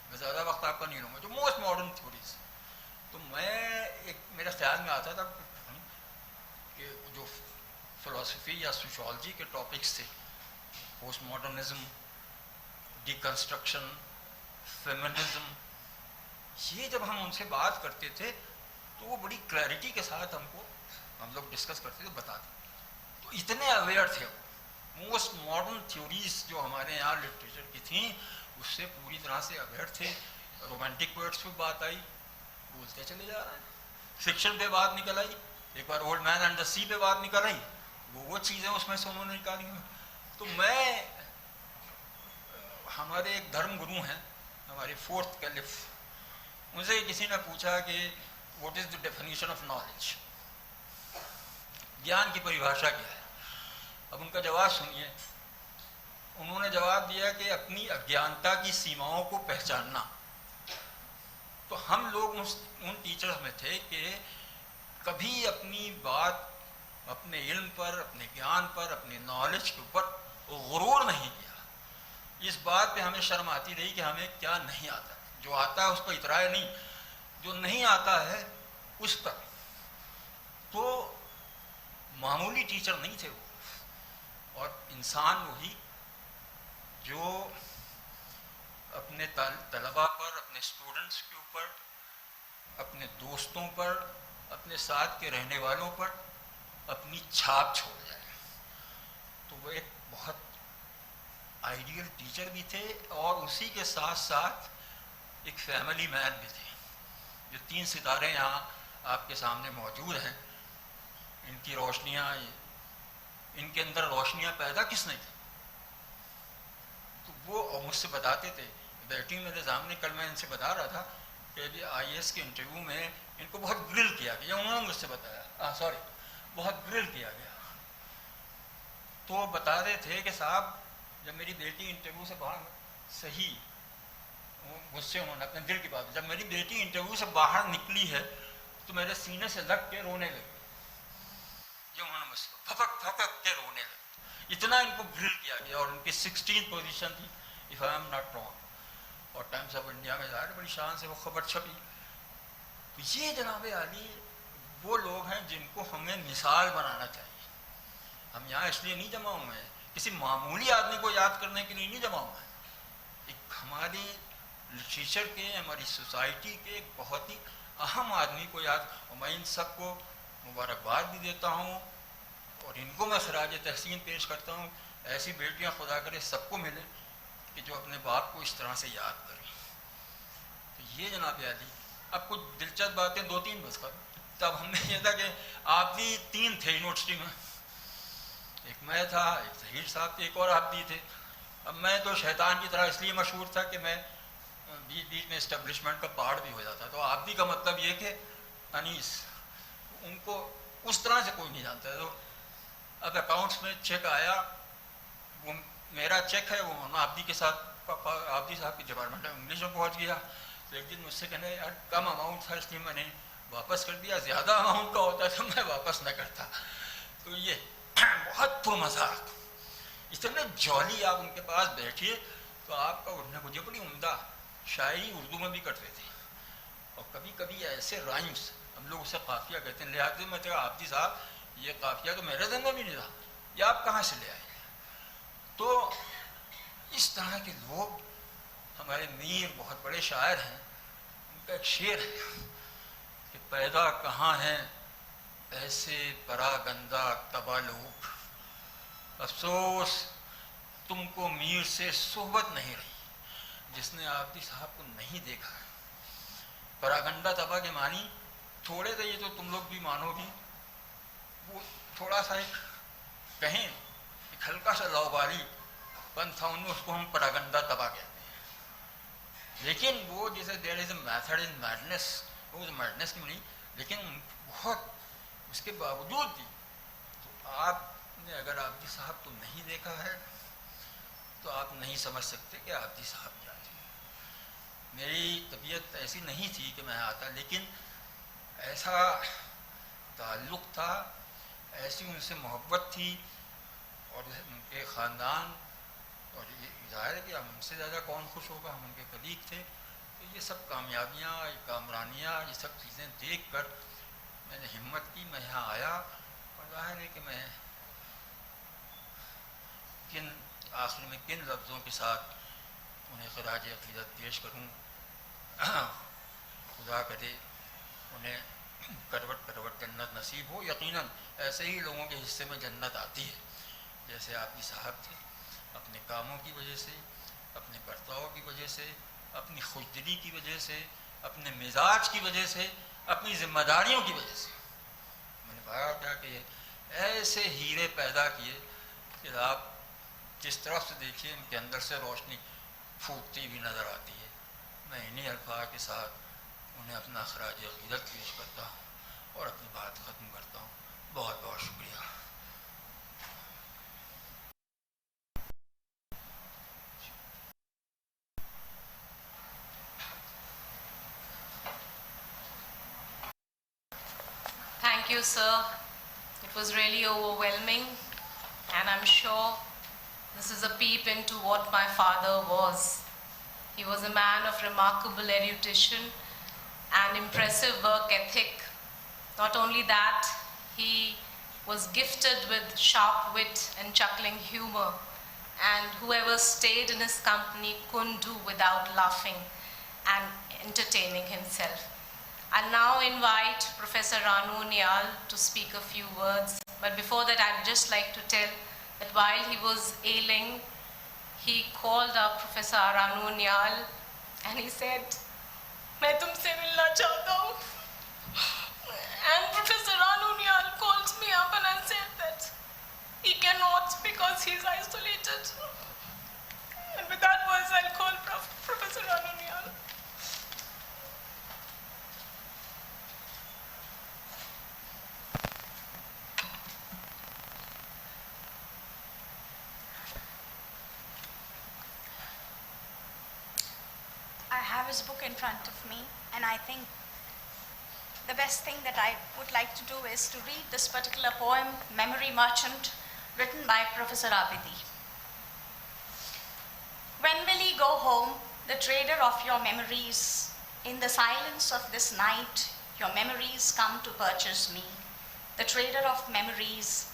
میں زیادہ وقت آپ کا نہیں لوں گا، جو موسٹ ماڈرن تھیوریز. تو میں ایک، میرے خیال میں آتا تھا کہ جو فلاسفی یا سوشالوجی کے ٹاپکس تھے، پوسٹ ماڈرنزم، ڈیکنسٹرکشن، فیمنزم، یہ جب ہم ان سے بات کرتے تھے تو وہ بڑی کلیئرٹی کے ساتھ ہم کو، ہم لوگ ڈسکس کرتے تھے، بتاتے تھے. تو اتنے اویئر تھے وہ، موسٹ ماڈرن تھیوریز جو ہمارے یہاں لٹریچر کی تھیں، اس سے پوری طرح سے اویئر تھے. رومانٹک پوئٹس پہ بات آئی، بولتے چلے جا رہے ہیں. فکشن پہ بات نکل آئی، ایک بار old man and the sea پہ بات نکل آئی، وہ وہ چیزیں اس میں سے انہوں نے نکالی ہیں. تو میں، ہمارے ایک دھرم گرو ہیں، ہمارے فورتھ کیلف، ان سے کسی نے پوچھا کہ what is the definition of knowledge, گیان کی پریبھاشا کیا ہے؟ اب ان کا جواب سنیے. انہوں نے جواب دیا کہ اپنی اگیانتا کی سیماؤں کو پہچاننا. تو ہم لوگ ان، ان ٹیچرز میں تھے کہ کبھی اپنی بات، اپنے علم پر، اپنے گیان پر، اپنے نالج کے اوپر غرور نہیں کیا. اس بات پہ ہمیں شرم آتی رہی کہ ہمیں کیا نہیں آتا. جو آتا ہے اس پر اترائے نہیں، جو نہیں آتا ہے اس پر. تو معمولی ٹیچر نہیں تھے وہ، اور انسان وہی جو اپنے طل-، طلبا پر، اپنے اسٹوڈنٹس کے اوپر، اپنے دوستوں پر، اپنے ساتھ کے رہنے والوں پر اپنی چھاپ چھوڑ جائے. تو وہ ایک بہت آئیڈیل ٹیچر بھی تھے اور اسی کے ساتھ ساتھ ایک فیملی مین بھی تھے. جو تین ستارے یہاں آپ کے سامنے موجود ہیں، ان کی روشنیاں، ان کے اندر روشنیاں پیدا کس نے کی؟ تو وہ مجھ سے بتاتے تھے، بیٹھی میرے سامنے، کل میں ان سے بتا رہا تھا کہ ابھی I A S K interview میں ان کو بہت گرل کیا گیا، انہوں نے مجھ سے بتایا، ہاں سوری، بہت گرل کیا گیا. تو وہ بتا رہے تھے کہ صاحب، جب میری بیٹی انٹرویو سے باہر، صحیح، وہ مجھ سے انہوں نے اپنے دل کی بات، جب میری بیٹی انٹرویو سے باہر نکلی ہے تو میرے سینے سے لگ کے رونے لگی. یہ انہوں نے مجھ سے پھپک پھپک کے رونے لگی، اتنا ان کو گرل کیا گیا. اور ان کی سکسٹین پوزیشن تھی، if I am not wrong. اور ٹائمس آف انڈیا میں ظاہر ہے بڑی شان سے وہ خبر چھپی. تو یہ جناب عالی وہ لوگ ہیں جن کو ہمیں مثال بنانا چاہیے. ہم یہاں اس لیے نہیں جمع ہوئے ہیں کسی معمولی آدمی کو یاد کرنے کے لیے نہیں جمع ہوئے ہیں. ایک ہماری لٹریچر کے، ہماری سوسائٹی کے ایک بہت ہی اہم آدمی کو یاد، اور میں ان سب کو مبارکباد بھی دیتا ہوں اور ان کو میں خراج تحسین پیش کرتا ہوں. ایسی بیٹیاں خدا کرے سب کو ملیں کہ جو اپنے باپ کو اس طرح سے یاد کریں. تو یہ جناب عالی، اب کچھ دلچسپ باتیں، دو تین بس. تب ہم نے یہ تھا کہ آبدی تین تھے یونیورسٹی میں، ایک میں تھا، ایک ظہیر صاحب تھے، ایک اور آبدی تھے. اب میں تو شیطان کی طرح اس لیے مشہور تھا کہ میں بیچ بیچ میں اسٹیبلشمنٹ کا پارٹ بھی ہو جاتا. تو آبدی کا مطلب یہ کہ انیس، ان کو اس طرح سے کوئی نہیں جانتا ہے۔ تو اب اکاؤنٹس میں چیک آیا، وہ میرا چیک ہے، وہ مولانا عابدی کے ساتھ، پا- پا- عابدی صاحب کی ڈپارٹمنٹ آف انگلش میں پہنچ گیا۔ تو ایک دن مجھ سے کہنے، "یار، کم اماؤنٹ تھا، اس لیے میں نے واپس کر دیا، زیادہ اماؤنٹ کا ہوتا تو میں واپس نہ کرتا۔" تو یہ بہت تو مذاق، اس طرح جالی آپ ان کے پاس بیٹھیے تو آپ کا اٹھنے کو، یہ بڑی عمدہ شاعری اردو میں بھی کرتے تھے۔ اور کبھی کبھی ایسے رائمس، ہم لوگ اسے قافیہ کہتے ہیں، لہٰذا میں کہا، "عابدی صاحب، یہ قافیہ تو میرے ذہن میں بھی نہیں تھا، یہ آپ کہاں سے لے آئے؟" تو اس طرح کے لوگ، ہمارے میر بہت بڑے شاعر ہیں، ان کا ایک شعر ہے کہ "پیدا کہاں ہیں ایسے پراگندہ طبع لوگ، افسوس تم کو میر سے صحبت نہیں رہی، جس نے عابدی صاححب کو نہیں دیکھا ہے۔" پراگندہ طبع کے معنی تھوڑے سے، یہ تو تم لوگ بھی مانو گے، وہ تھوڑا سا ایک، کہیں، ایک ہلکا سا لاؤبالی پن تھا ان میں، اس کو ہم پراگندہ طبع کہتے ہیں۔ لیکن وہ جیسے there is a method in madness، وہ تو میڈنس کی نہیں، لیکن بہت، اس کے باوجود بھی، تو آپ نے اگر عابدی صاحب کو نہیں دیکھا ہے تو آپ نہیں سمجھ سکتے کہ عابدی صاحب کیا تھے۔ میری طبیعت ایسی نہیں تھی کہ میں آتا، لیکن ایسا تعلق تھا، ایسی ان سے محبت تھی، اور ان کے خاندان، اور یہ ظاہر ہے کہ ہم سے زیادہ کون خوش ہوگا، ہم ان کے کلیگ تھے۔ تو یہ سب کامیابیاں، یہ کامرانیاں، یہ سب چیزیں دیکھ کر میں نے ہمت کی، میں یہاں آیا، اور ظاہر ہے کہ میں کن، آخر میں کن لفظوں کے ساتھ انہیں خراج عقیدت پیش کروں۔ خدا کرے انہیں کروٹ کروٹ جنت نصیب ہو۔ یقیناً ایسے ہی لوگوں کے حصے میں جنت آتی ہے، جیسے عابدی صاحب تھے، اپنے کاموں کی وجہ سے، اپنے برتاؤ کی وجہ سے، اپنی خوشدلی کی وجہ سے، اپنے مزاج کی وجہ سے، اپنی ذمہ داریوں کی وجہ سے۔ میں نے بڑا کیا کہ ایسے ہیرے پیدا کیے کہ آپ جس طرف سے دیکھیے، ان کے اندر سے روشنی پھوٹتی ہوئی نظر آتی ہے۔ میں انہیں الفاظ کے ساتھ انہیں اپنا خراج عقیدت پیش کرتا ہوں اور اپنی بات ختم کرتا ہوں۔ بہت بہت شکریہ۔ Thank you, sir. It was really overwhelming, and I'm sure this is a peep into what my father was. He was a man of remarkable erudition and impressive work ethic. Not only that, he was gifted with sharp wit and chuckling humor, and whoever stayed in his company couldn't do without laughing and entertaining himself. I'll now invite Professor Ranu Nial to speak a few words. But before that, I'd just like to tell that while he was ailing, he called up Professor Ranu Nial and he said, "मैं तुमसे मिलना चाहता हूँ." And Professor Ranu Nial called me up and I said that he cannot because he's isolated. And with that words, I'll call Prof- Professor Ranu Nial. I have his book in front of me, and I think the best thing that I would like to do is to read this particular poem, Memory Merchant, written by Professor Abidi. When will he go home, the trader of your memories? In the silence of this night, your memories come to purchase me, the trader of memories.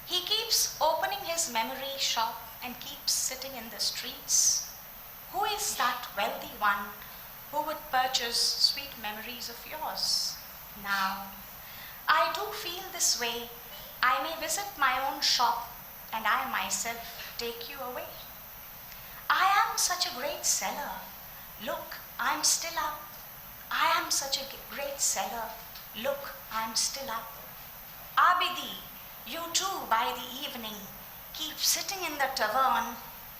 He keeps opening his memory shop and keeps sitting in the streets. Who is that wealthy one who would purchase sweet memories of yours? Now, I do feel this way. I may visit my own shop and I myself take you away. I am such a great seller. Look, I'm still up. I am such a g- great seller. Look, I'm still up. Abidi, you too, by the evening, keep sitting in the tavern,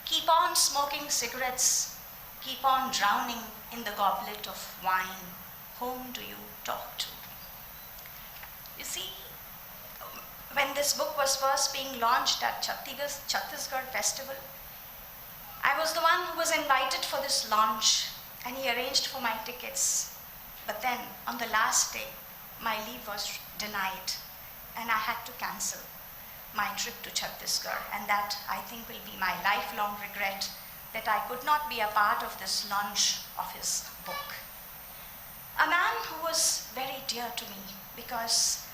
keep on smoking cigarettes, keep on drowning in the goblet of wine. Whom do you talk to? You see, When this book was first being launched at Chhattisgarh, Chhattisgarh Festival, I was the one who was invited for this launch, and he arranged for my tickets. But then, on the last day, my leave was denied, and I had to cancel my trip to Chhattisgarh, and that, I think, will be my lifelong regret, that I could not be a part of this launch of his book. A man who was very dear to me because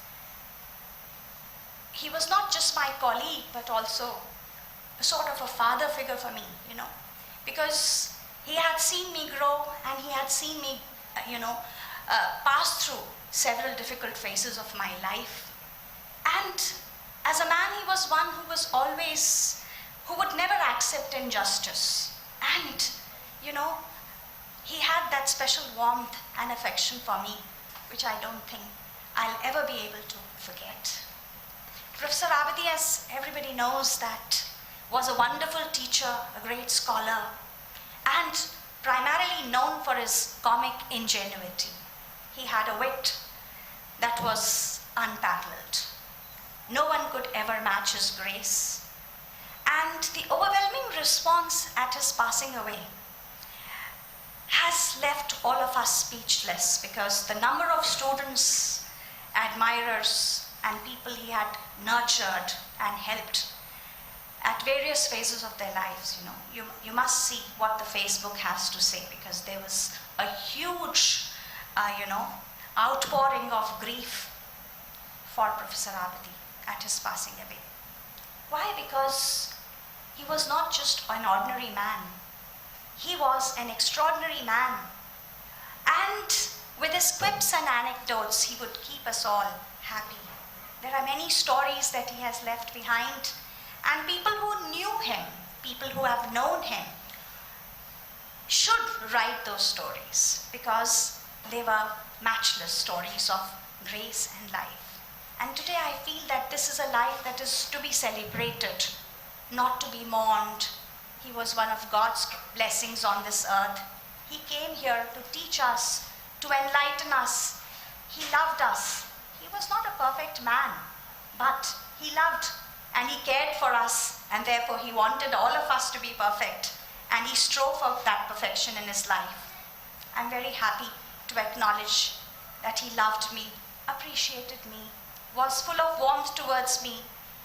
he was not just my colleague, but also a sort of a father figure for me, you know, because he had seen me grow and he had seen me, uh, you know, uh, pass through several difficult phases of my life. And as a man, he was one who was always, who would never accept injustice. And, you know, he had that special warmth and affection for me, which I don't think I'll ever be able to forget. Professor Abadi, as everybody knows, that was a wonderful teacher, a great scholar, and primarily known for his comic ingenuity. He had a wit that was unparalleled. No one could ever match his grace. And the overwhelming response at his passing away has left all of us speechless, because the number of students, admirers, and people he had nurtured and helped at various phases of their lives, you know, you, you must see what the Facebook has to say, because there was a huge, uh, you know, outpouring of grief for Professor Abadi at his passing away. Why? Because he was not just an ordinary man. He was an extraordinary man. And with his quips and anecdotes, he would keep us all happy. There are many stories that he has left behind, and people who knew him, people who have known him, should write those stories, because they were matchless stories of grace and life. And today I feel that this is a life that is to be celebrated, not to be mourned. He was one of God's blessings on this earth. He came here to teach us, to enlighten us. He loved us. He was not a perfect man, but he loved and he cared for us, and therefore he wanted all of us to be perfect, and he strove for that perfection in his life. I'm very happy to acknowledge that he loved me, appreciated me, was full of warmth towards me.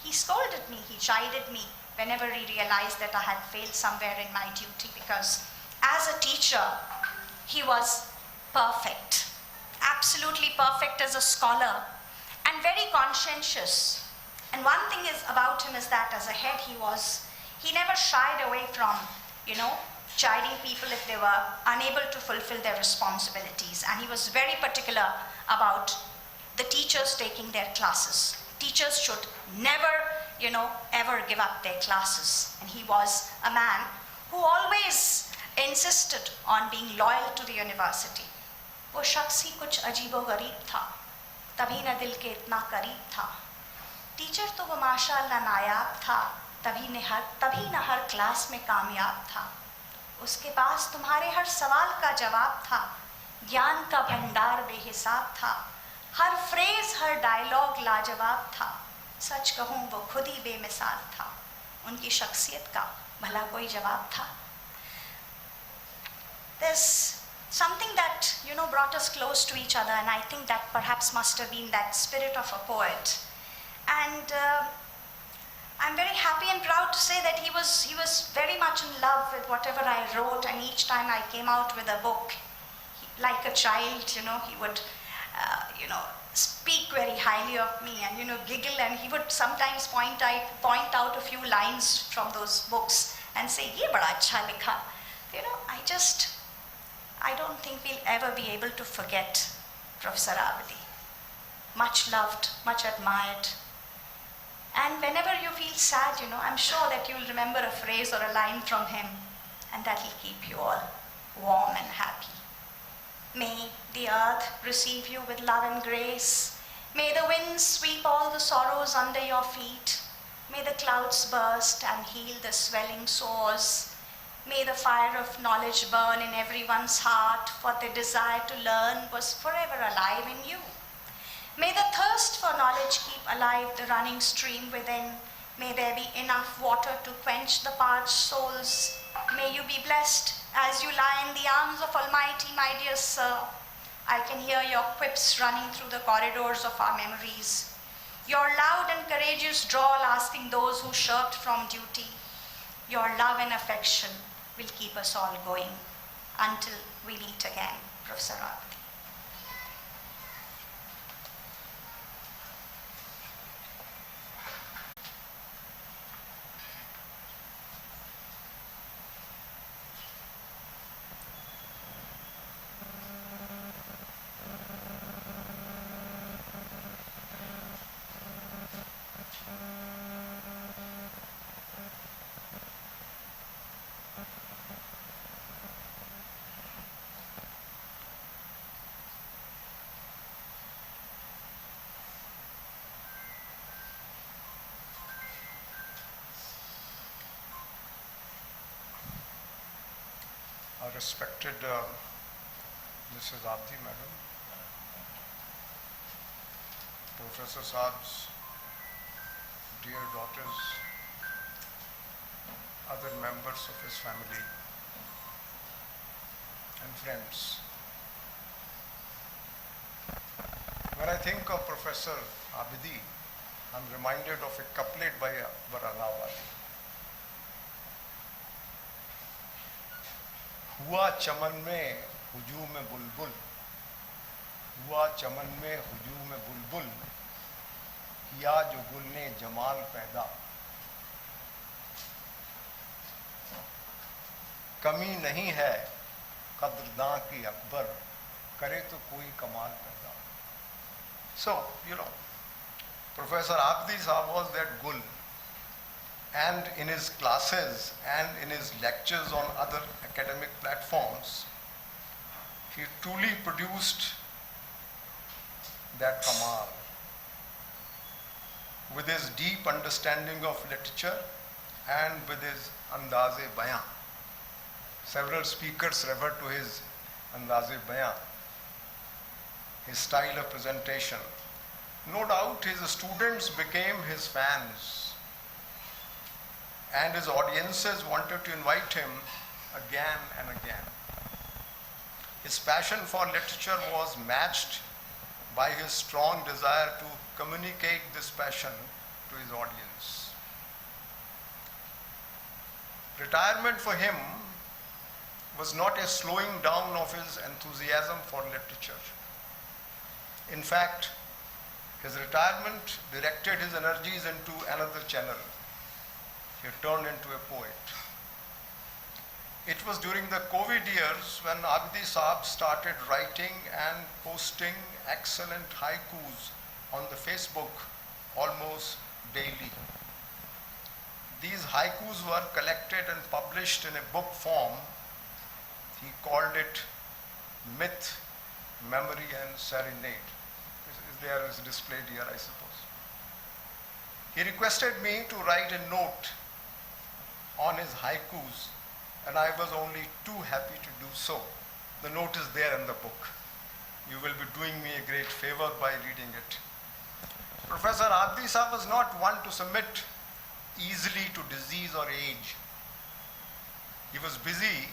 He scolded me, he chided me whenever he realized that I had failed somewhere in my duty, because as a teacher, he was perfect, absolutely perfect as a scholar, and very conscientious. And one thing is about him is that as a head, he was, he never shied away from, you know, chiding people if they were unable to fulfill their responsibilities. And he was very particular about the teachers taking their classes. Teachers should never, you know, ever give up their classes. And he was a man who always insisted on being loyal to the university. वो शख्स ही कुछ अजीबो गरीब था, तभी न दिल के इतना करीब था। टीचर तो वो माशाल्लाह नायाब था, तभी ने हर तभी न हर क्लास में कामयाब था। उसके पास तुम्हारे हर सवाल का जवाब था, ज्ञान का भंडार बेहिसाब था। हर फ्रेज, हर डायलॉग लाजवाब था। सच कहूँ, वो खुद ही बेमिसाल था। उनकी शख्सियत का भला कोई जवाब था? There's something that, you know, brought us close to each other, and I think that perhaps must have been that spirit of a poet. And uh, I'm very happy and proud to say that he was he was very much in love with whatever I wrote, and each time I came out with a book, he, like a child, you know, he would, uh, you know, speak very highly of me and, you know, giggle, and he would sometimes point out point out a few lines from those books and say, "ये बड़ा अच्छा लिखा." You know, I just, I don't think we'll ever be able to forget Professor Abadi. Much loved, much admired. And whenever you feel sad, you know, I'm sure that you'll remember a phrase or a line from him, and that'll keep you all warm and happy. May the earth receive you with love and grace. May the winds sweep all the sorrows under your feet. May the clouds burst and heal the swelling sores. May the fire of knowledge burn in everyone's heart, for the desire to learn was forever alive in you. May the thirst for knowledge keep alive the running stream within. May there be enough water to quench the parched souls. May you be blessed as you lie in the arms of Almighty, my dear sir. I can hear your quips running through the corridors of our memories. Your loud and courageous drawl asking those who shirked from duty. Your love and affection will keep us all going until we meet again, Professor Abdi. Our respected uh, Missus Abdi, madam, Professor Saab's dear daughters, other members of his family, and friends. When I think of Professor Abidi, I'm reminded of a couplet by Akbar Anawari. ہوا چمن میں ہجوم بلبل، ہوا چمن میں ہجوم بلبل، کیا جو گل نے جمال پیدا۔ کمی نہیں ہے قدرداں کی اکبر، کرے تو کوئی کمال پیدا۔ So, you know, Professor Abdi Saab was that gul, and in his classes and in his lectures on other academic platforms, he truly produced that kamal with his deep understanding of literature and with his andaz-e-bayan. Several speakers refer to his andaz-e-bayan, his style of presentation. No doubt his students became his fans, and his audiences wanted to invite him again and again. His passion for literature was matched by his strong desire to communicate this passion to his audience. Retirement for him was not a slowing down of his enthusiasm for literature. In fact, his retirement directed his energies into another channel. He turned into a poet. It was during the COVID years when Abdi Saab started writing and posting excellent haikus on the Facebook almost daily. These haikus were collected and published in a book form. He called it Myth, Memory and Serenade. Is there is displayed here, I suppose. He requested me to write a note on his haikus, and I was only too happy to do so. The note is there in the book. You will be doing me a great favor by reading it. Professor Abdi Saab was not one to submit easily to disease or age. He was busy.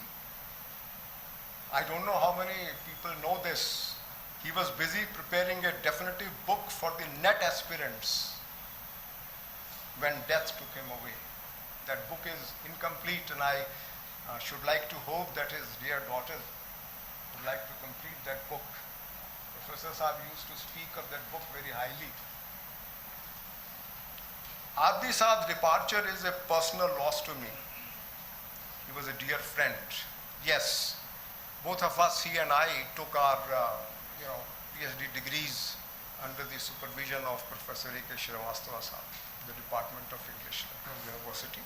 I don't know how many people know this. He was busy preparing a definitive book for the NET aspirants when death took him away. That book is incomplete, and I uh, should like to hope that his dear daughter would like to complete that book. Professor Saab used to speak of that book very highly. Abdi Saab's departure is a personal loss to me. He was a dear friend. Yes, both of us, he and I, took our uh, you know, PhD degrees under the supervision of Professor A K Shrivastava Saab, the Department of English, Lucknow University.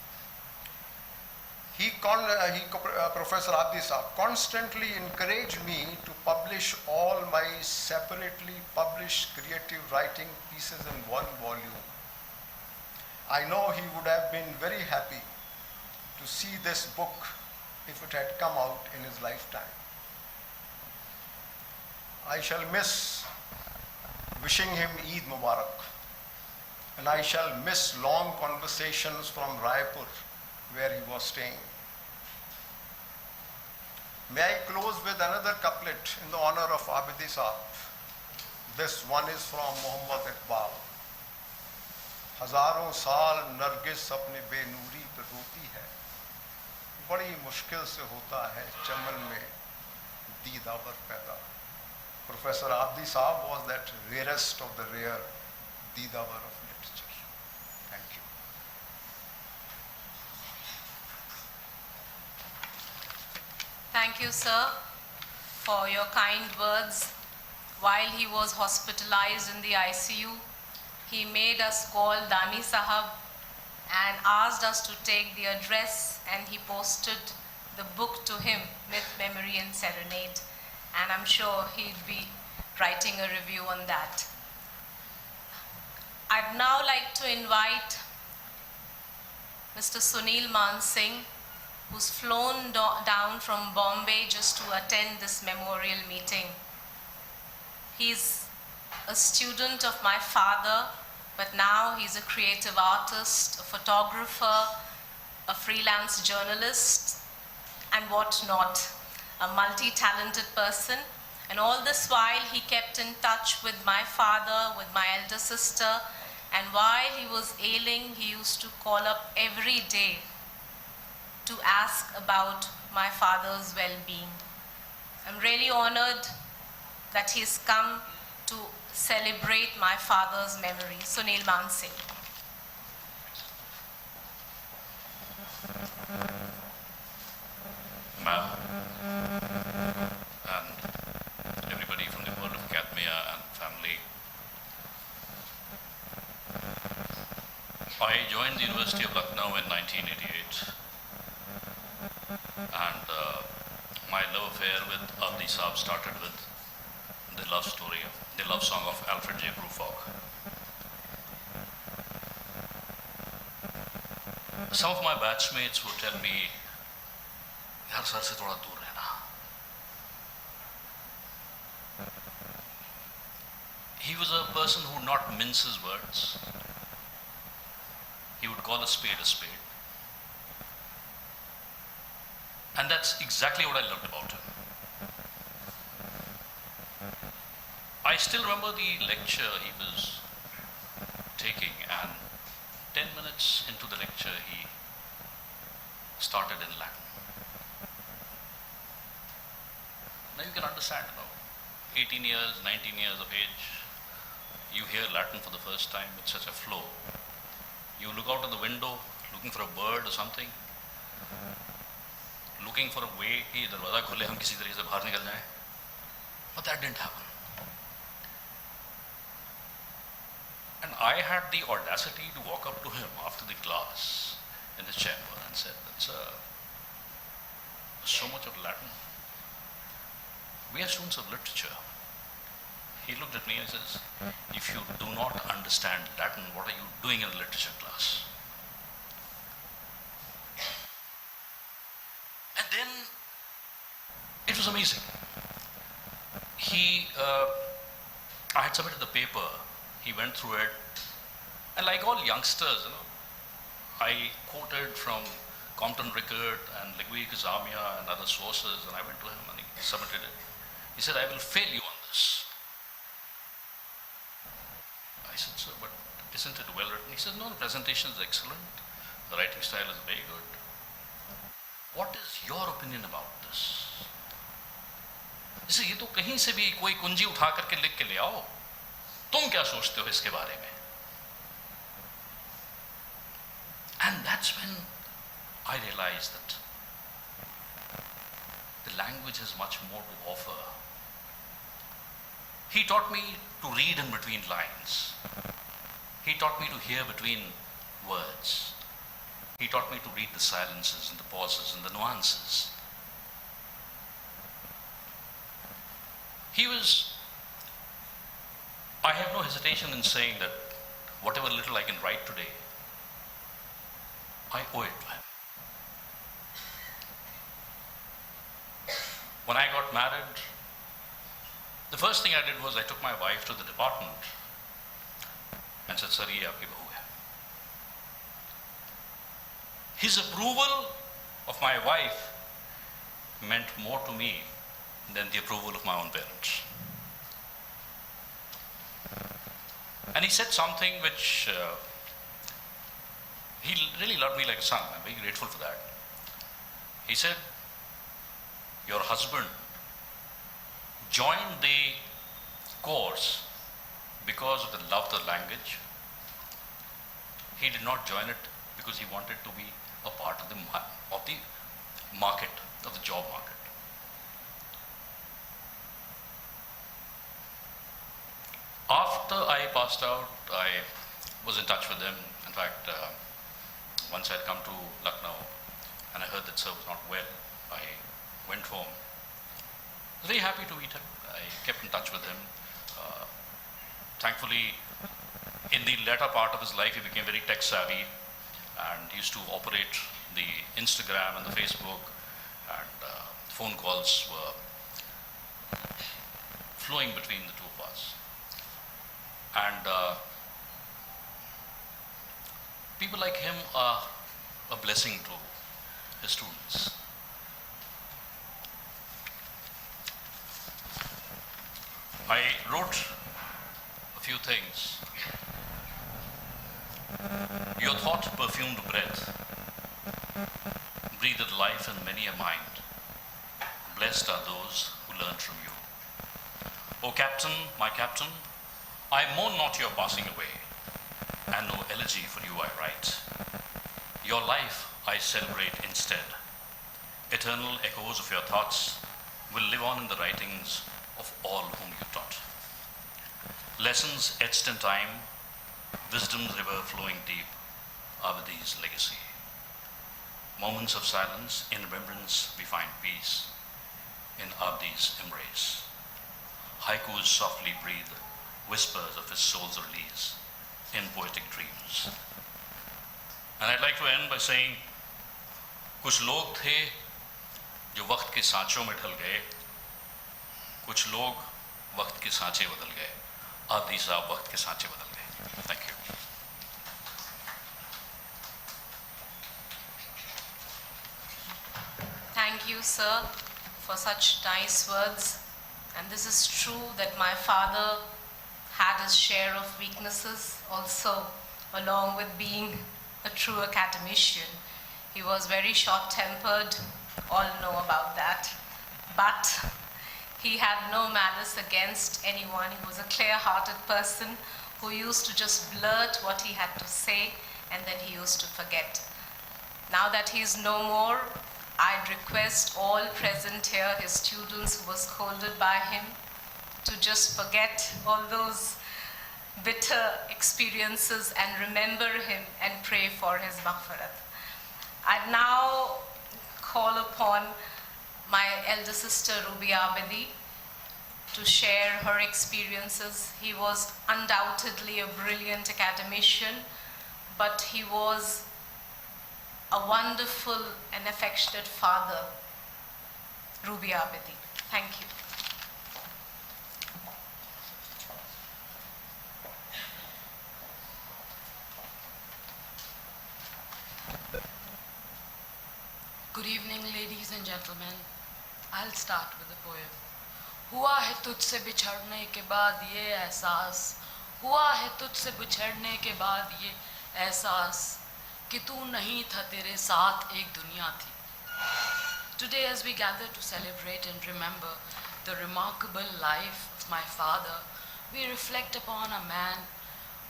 He, con- uh, he uh, Professor Abdi Saab constantly encouraged me to publish all my separately published creative writing pieces in one volume. I know he would have been very happy to see this book if it had come out in his lifetime. I shall miss wishing him Eid Mubarak, and I shall miss long conversations from Raipur, where he was staying. May I close with another couplet in the honor of Abidi Saab? This one is from Muhammad Iqbal. हजारों साल नरगिस अपनी बेनूरी पर रोती है, बड़ी मुश्किल से होता है चमन में दीदावर पैदा. Professor Abdi Saab was that rarest of the rare Didawar of literature. Thank you. Thank you, sir, for your kind words. While he was hospitalized in the I C U, he made us call Dani Sahab and asked us to take the address, and he posted the book to him, Myth, Memory, and Serenade. And I'm sure he'd be writing a review on that. I'd now like to invite Mister Sunil Mansingh, who's flown do- down from Bombay just to attend this memorial meeting. He's a student of my father, but now he's a creative artist, a photographer, a freelance journalist, and what not, a multi talented person. And all this while, he kept in touch with my father, with my elder sister, and while he was ailing, he used to call up every day to ask about my father's well being. I'm really honored that he's come to celebrate my father's memory. Sunil Mansingh. Ma'am, and everybody from the world of Academia and family. I joined the University of Lucknow in nineteen eighty-eight, and uh, my love affair with Abdi Saab started with the love story, of, the love song of Alfred J. Prufrock. Some of my batchmates would tell me, यार sir से थोड़ा दूर रहना. He was a person who would not mince his words. He would call a spade a spade. And that's exactly what I loved about him. I still remember the lecture he was taking, and ten minutes into the lecture, he started in Latin. Now you can understand, you know, eighteen years, nineteen years of age, you hear Latin for the first time with such a flow. You look out of the window, looking for a bird or something, looking for a way कि दरवाज़ा खुले, हम किसी तरीके से बाहर निकल जाएं. But that didn't happen. And I had the audacity to walk up to him after the class in his chamber and said, "Sir, so much of Latin. We are students of literature." He looked at me and says, "If you do not understand Latin, what are you doing in a literature class?" And then it was amazing. He, uh, I had submitted the paper. He went through it, and like all youngsters, you know, I quoted from Compton Rickard and Ludwig Zamia and other sources, and I went to him and he submitted it. He said, "I will fail you on this." I said, "Sir, but isn't it well written?" He said, "No, the presentation is excellent. The writing style is very good. What is your opinion about this?" जैसे ये तो कहीं से भी कोई कुंजी उठा करके लिख के ले आओ, तुम क्या सोचते हो इसके बारे में? And that's when I realized that the language has much more to offer. He taught me to read in between lines. He taught me to hear between words. He taught me to read the silences and the pauses and the nuances. He was, I have no hesitation in saying that whatever little I can write today, I owe it to him. When I got married, The first thing I did was I took my wife to the department and said, "Sir, ये आपकी बहू है." His approval of my wife meant more to me than the approval of my own parents. And he said something which uh, he really loved me like a son. I'm very grateful for that. He said, "Your husband joined the course because of the love of the language. He did not join it because he wanted to be a part of the mar- of the market, of the job market." After I passed out, I was in touch with him. In fact, uh, once I'd come to Lucknow and I heard that sir was not well, I went home. I was very happy to meet him. I kept in touch with him. Uh, thankfully, in the latter part of his life, he became very tech savvy and used to operate the Instagram and the Facebook, and uh, phone calls were flowing between the two of us. And uh, people like him are a blessing to his students. I wrote a few things. Your thought perfumed breath breathed life in many a mind. Blessed are those who learn from you. O Captain, my Captain, I mourn not your passing away, and no elegy for you I write. Your life I celebrate instead. Eternal echoes of your thoughts will live on in the writings of all whom you taught. Lessons etched in time, wisdom's river flowing deep, Abdi's legacy. Moments of silence, in remembrance we find peace in Abdi's embrace. Haikus softly breathe whispers of his soul's release in poetic dreams. And I'd like to end by saying, कुछ लोग थे जो वक्त के सांचों में ढल गए, कुछ लोग वक्त के सांचे बदल गए। आदि साहब वक्त के सांचे बदल गए। Thank you. Thank you, sir, for such nice words. And this is true that my father had his share of weaknesses also, along with being a true academician. He was very short tempered, all know about that. But he had no malice against anyone. He was a clear hearted person who used to just blurt what he had to say and then he used to forget. Now that he is no more, I'd request all present here, his students who were scolded by him, to just forget all those bitter experiences and remember him and pray for his maghfirat. I'd now call upon my elder sister Ruby Abedi to share her experiences. He was undoubtedly a brilliant academician, but he was a wonderful and affectionate father, Ruby Abedi. Thank you. Good evening, ladies and gentlemen. I'll start with a poem. ہوا ہے تجھ سے بچھڑنے کے بعد یہ احساس، ہوا ہے تجھ سے بچھڑنے کے بعد یہ احساس کہ تو نہیں تھا، تیرے ساتھ ایک دنیا تھی. Today, as we gather to celebrate and remember the remarkable life of my father, we reflect upon a man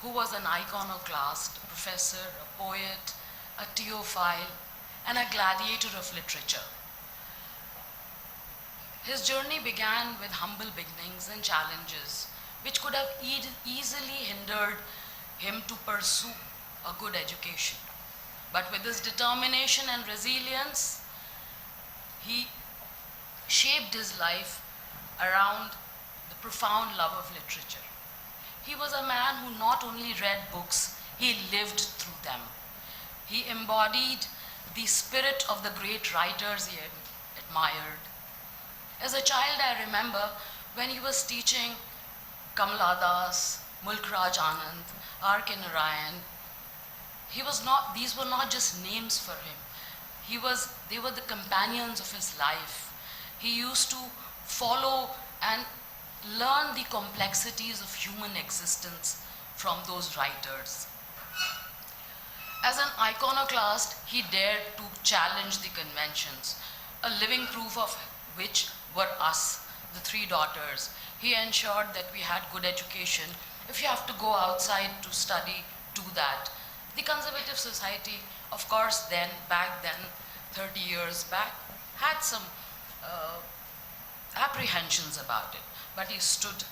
who was an iconoclast, a professor, a poet, a theophile, and a gladiator of literature. His journey began with humble beginnings and challenges, which could have e- easily hindered him to pursue a good education. But with his determination and resilience, he shaped his life around the profound love of literature. He was a man who not only read books, he lived through them. He embodied the spirit of the great writers he admired. As a child, I remember When he was teaching Kamala Das, Mulk Raj Anand, R K Narayan, he was not, these were not just names for him. He was, they were the companions of his life. He used to follow and learn the complexities of human existence from those writers. As an iconoclast, he dared to challenge the conventions, a living proof of which were us, the three daughters. He ensured that we had good education. If you have to go outside to study, do that. The conservative society, of course, then, back then, thirty years back, had some uh, apprehensions about it, but he stood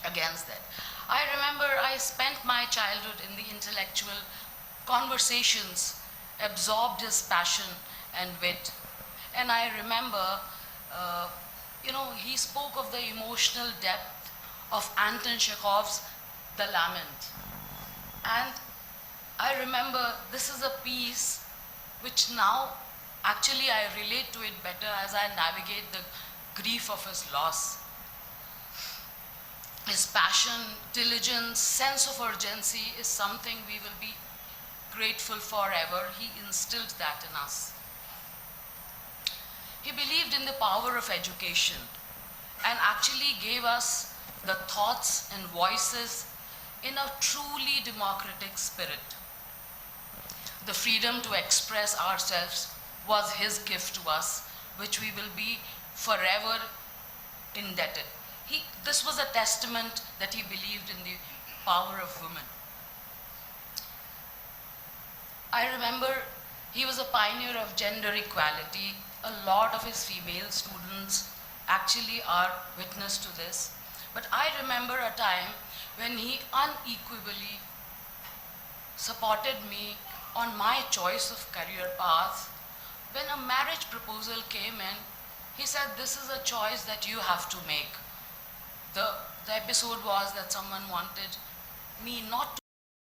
against that. I remember I spent my childhood in the intellectual conversations, absorbed his passion and wit. And I remember, uh, you know, he spoke of the emotional depth of Anton Chekhov's The Lament. And I remember this is a piece which now actually I relate to it better as I navigate the grief of his loss. His passion, diligence, sense of urgency is something we will be grateful forever. He instilled that in us. He believed in the power of education and actually gave us the thoughts and voices in a truly democratic spirit. The freedom to express ourselves was his gift to us, which we will be forever indebted. He, this was a testament that he believed in the power of women. I remember he was a pioneer of gender equality. A lot of his female students actually are witness to this. But I remember a time when he unequivocally supported me on my choice of career path. When a marriage proposal came in, he said, "This is a choice that you have to make." The, the episode was that someone wanted me not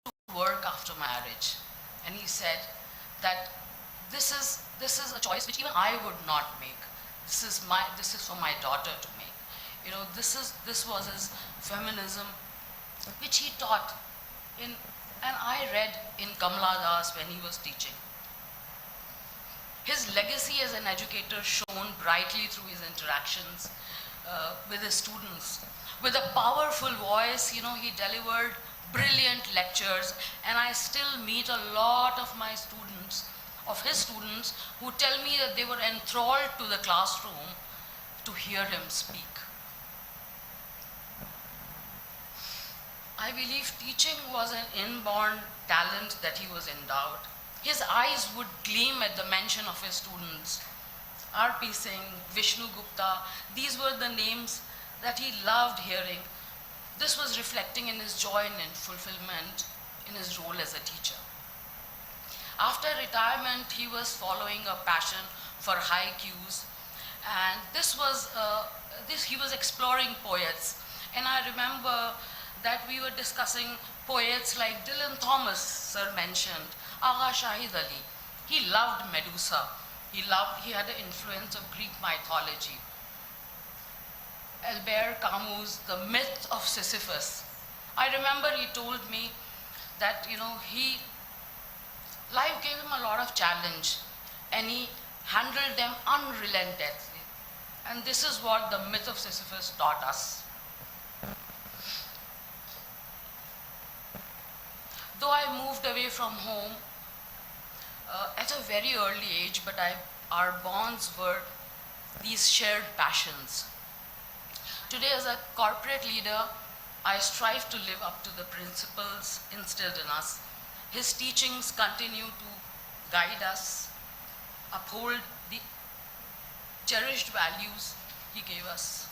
to work after marriage. And he said that this is, this is a choice which even I would not make. This is my, this is for my daughter to make. You know, this is, this was his feminism, which he taught in, and I read in Kamala Das when he was teaching. His legacy as an educator shone brightly through his interactions uh, with his students. With a powerful voice, you know, he delivered brilliant lectures, and I still meet a lot of my students, of his students, who tell me that they were enthralled to the classroom to hear him speak. I believe teaching was an inborn talent that he was endowed. His eyes would gleam at the mention of his students. R P Singh, Vishnu Gupta, these were the names that he loved hearing. This was reflecting in his joy and in fulfillment in his role as a teacher. After retirement, he was following a passion for haikus, and this was uh, this he was exploring poets. And I remember that we were discussing poets like Dylan Thomas, sir mentioned, Agha Shahid Ali. He loved Medusa. He loved, he had an influence of Greek mythology. Albert Camus, The Myth of Sisyphus. I remember he told me that, you know, he, life gave him a lot of challenge and he handled them unrelentingly. And this is what The Myth of Sisyphus taught us. Though I moved away from home uh, at a very early age, but I, our bonds were these shared passions. Today, as a corporate leader, I strive to live up to the principles instilled in us. His teachings continue to guide us, uphold the cherished values he gave us.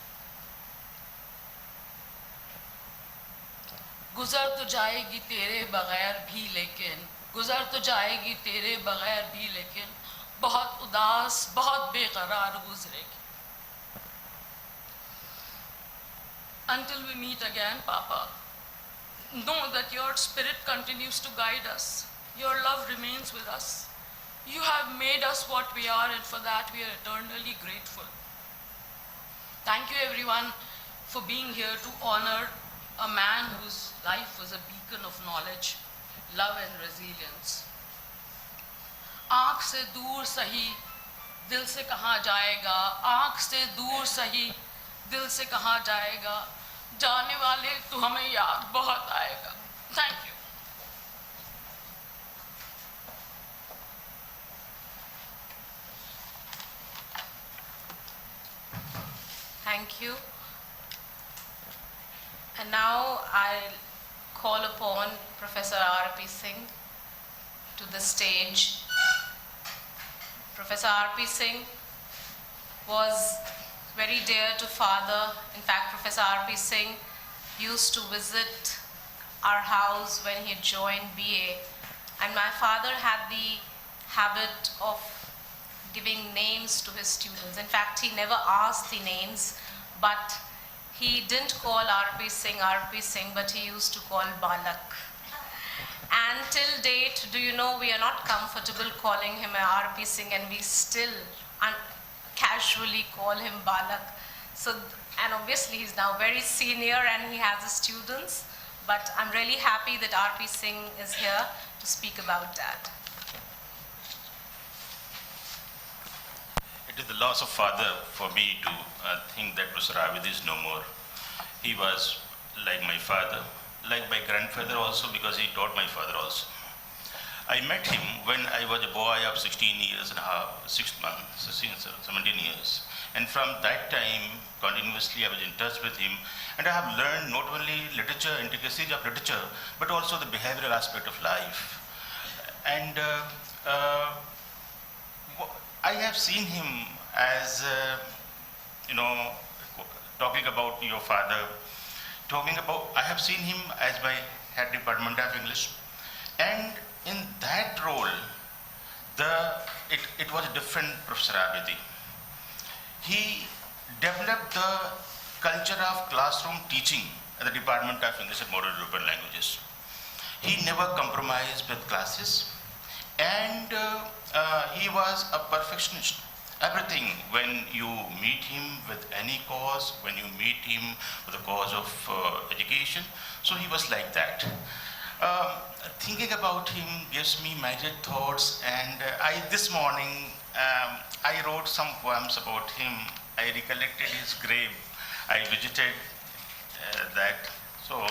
گزر تو جائے گی تیرے بغیر بھی لیکن گزر تو جائے گی تیرے بغیر بھی لیکن بہت اداس، بہت بے قرار گزرے گی. Until we meet again, Papa, know that your spirit continues to guide us. Your love remains with us. You have made us what we are, and for that we are eternally grateful. Thank you, everyone. for being here to honor a man whose life was a beacon of knowledge, love, and resilience. आंख से दूर सही, दिल से कहा जाएगा, आंख से दूर सही, दिल से कहा जाएगा, जाने वाले तू हमें याद बहुत आएगा। Thank you. Thank you. And now I'll call upon Professor R P Singh to the stage. Professor R P Singh was very dear to father. In fact, Professor R P Singh used to visit our house when he joined B A, and my father had the habit of giving names to his students. In fact, he never asked the names, but he didn't call R P Singh R P Singh, but he used to call Balak. And till date, do you know, we are not comfortable calling him R P Singh, and we still un- casually call him Balak. So, and obviously, he's now very senior and he has his students. But I'm really happy that R P Singh is here to speak about that. It is the loss of father for me to uh, think that Professor Abidi is no more. He was like my father, like my grandfather also, because he taught my father also. I met him when I was a boy of sixteen years and a half, six months, sixteen, seventeen years. And from that time, continuously I was in touch with him. And I have learned not only literature, intricacies of literature, but also the behavioral aspect of life. And uh, uh, I have seen him as, uh, you know, talking about your father, talking about, I have seen him as my head department of English. And in that role, the it, it was a different Professor Abidi. He developed the culture of classroom teaching at the Department of English and Modern European Languages. He never compromised with classes, and uh, uh, he was a perfectionist. Everything, when you meet him with any cause, when you meet him with the cause of uh, education, so he was like that. Um, thinking about him gives me myriad thoughts, and uh, I this morning um, I wrote some poems about him. I recollected his grave. I visited uh, that. So,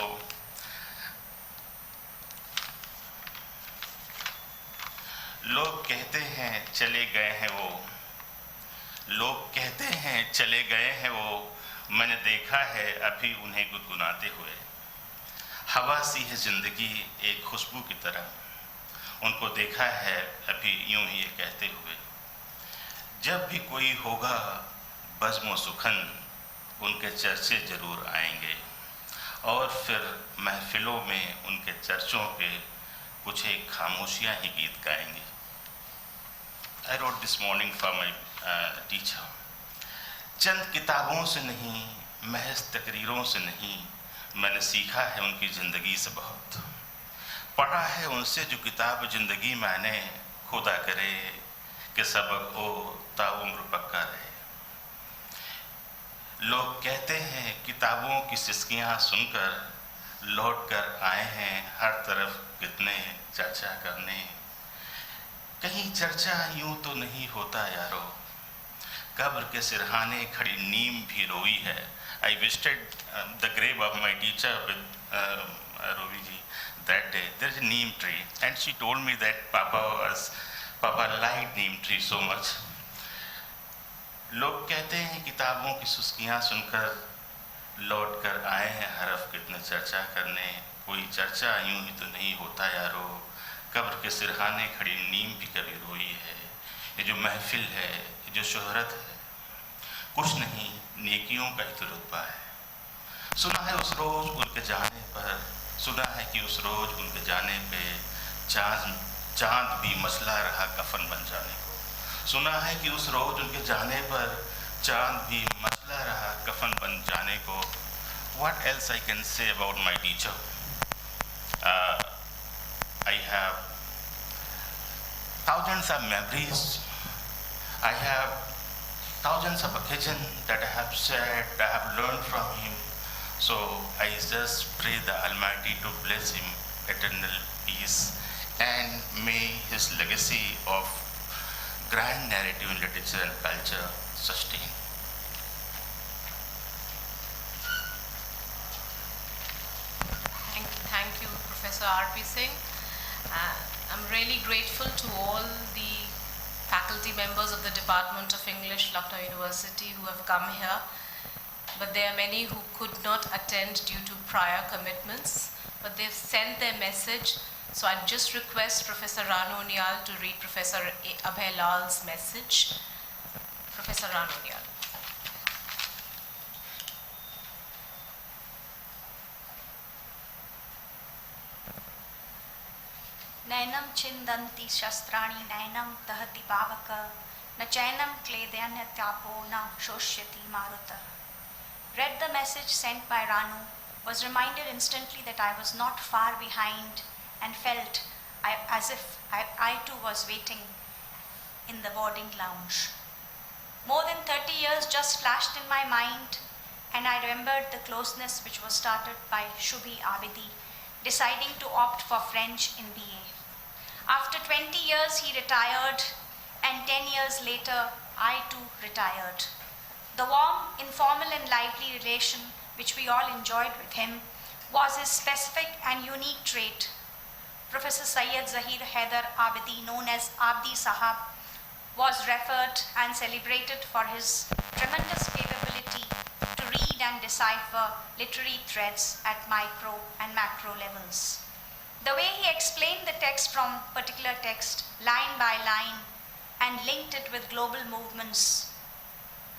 लोग कहते हैं चले गए हैं वो, लोग कहते हैं चले गए हैं वो, मैंने देखा है अभी उन्हें गुनगुनाते हुए। हवा सी है जिंदगी एक खुशबू की तरह, उनको देखा है अभी यूं ही ये कहते हुए। जब भी कोई होगा बज़्म सुखन, उनके चर्चे जरूर आएंगे, और फिर महफिलों में उनके चर्चों के कुछ एक खामोशियां ही गीत गाएंगे। I wrote this morning for my uh, teacher. चंद किताबों से नहीं, महज तकरीरों से नहीं, मैंने सीखा है उनकी जिंदगी से बहुत। पढ़ा है उनसे जो किताब जिंदगी मैंने, खुदा करे कि सबक ओ ताउम्र पक्का रहे। लोग कहते हैं किताबों की सिसकियां सुनकर लौट कर आए हैं हर तरफ कितने चर्चा करने। कहीं चर्चा यूं तो नहीं होता यारो, कब्र के सिरहाने खड़ी नीम भी रोई है। I visited uh, the grave of my teacher with uh, uh, Rovi ji that day. There is a neem tree, and she told me that Papa was Papa liked neem tree so much. लोग कहते हैं किताबों की सुस्कियां सुनकर लौट कर आए हैं हरफ कितने चर्चा करने। कोई चर्चा यूं ही तो नहीं होता यारो, कब्र के सिरहाने खड़ी नीम भी कभी रोई है। ये जो महफिल है, ये जो शोहरत है, कुछ नहीं, नेकियों का ही तो रुतबा है। सुना है उस रोज उनके जाने पर, सुना है कि उस रोज उनके जाने पे चांद चांद भी मसला रहा कफन बन जाने को। सुना है कि उस रोज उनके जाने पर चांद भी मसला रहा कफन बन जाने को। What else I can say about my teacher? Uh, I have thousands of memories. I have thousands of occasions that I have shared, I have learned from him. So I just pray the Almighty to bless him eternal peace and may his legacy of grand narrative in literature and culture sustain. Thank, thank you, Professor R P Singh. Uh, I'm really grateful to all the faculty members of the Department of English, Lucknow University, who have come here. But there are many who could not attend due to prior commitments, but they've sent their message. So I'd just request Professor Ranu Niyal to read Professor A- Abhay Lal's message. Professor Ranu Niyal. नैनं छिन्दन्ति शस्त्राणि नैनं दहति पावक, न चैनं क्लेदयन्नचापो न शोष्यति मारुत. Read the message sent by Ranu, was reminded instantly that I was not far behind and felt I, as if I, I too was waiting in the boarding lounge. More than thirty years just flashed in my mind, and I remembered the closeness which was started by Shubhi Abidi, deciding to opt for French in B A. After twenty years, he retired, and ten years later, I too retired. The warm, informal, and lively relation which we all enjoyed with him was his specific and unique trait. Professor Syed Zahir Haider Abidi, known as Abdi Sahab, was revered and celebrated for his tremendous capability to read and decipher literary threads at micro and macro levels. The way he explained the text from particular text, line by line, and linked it with global movements,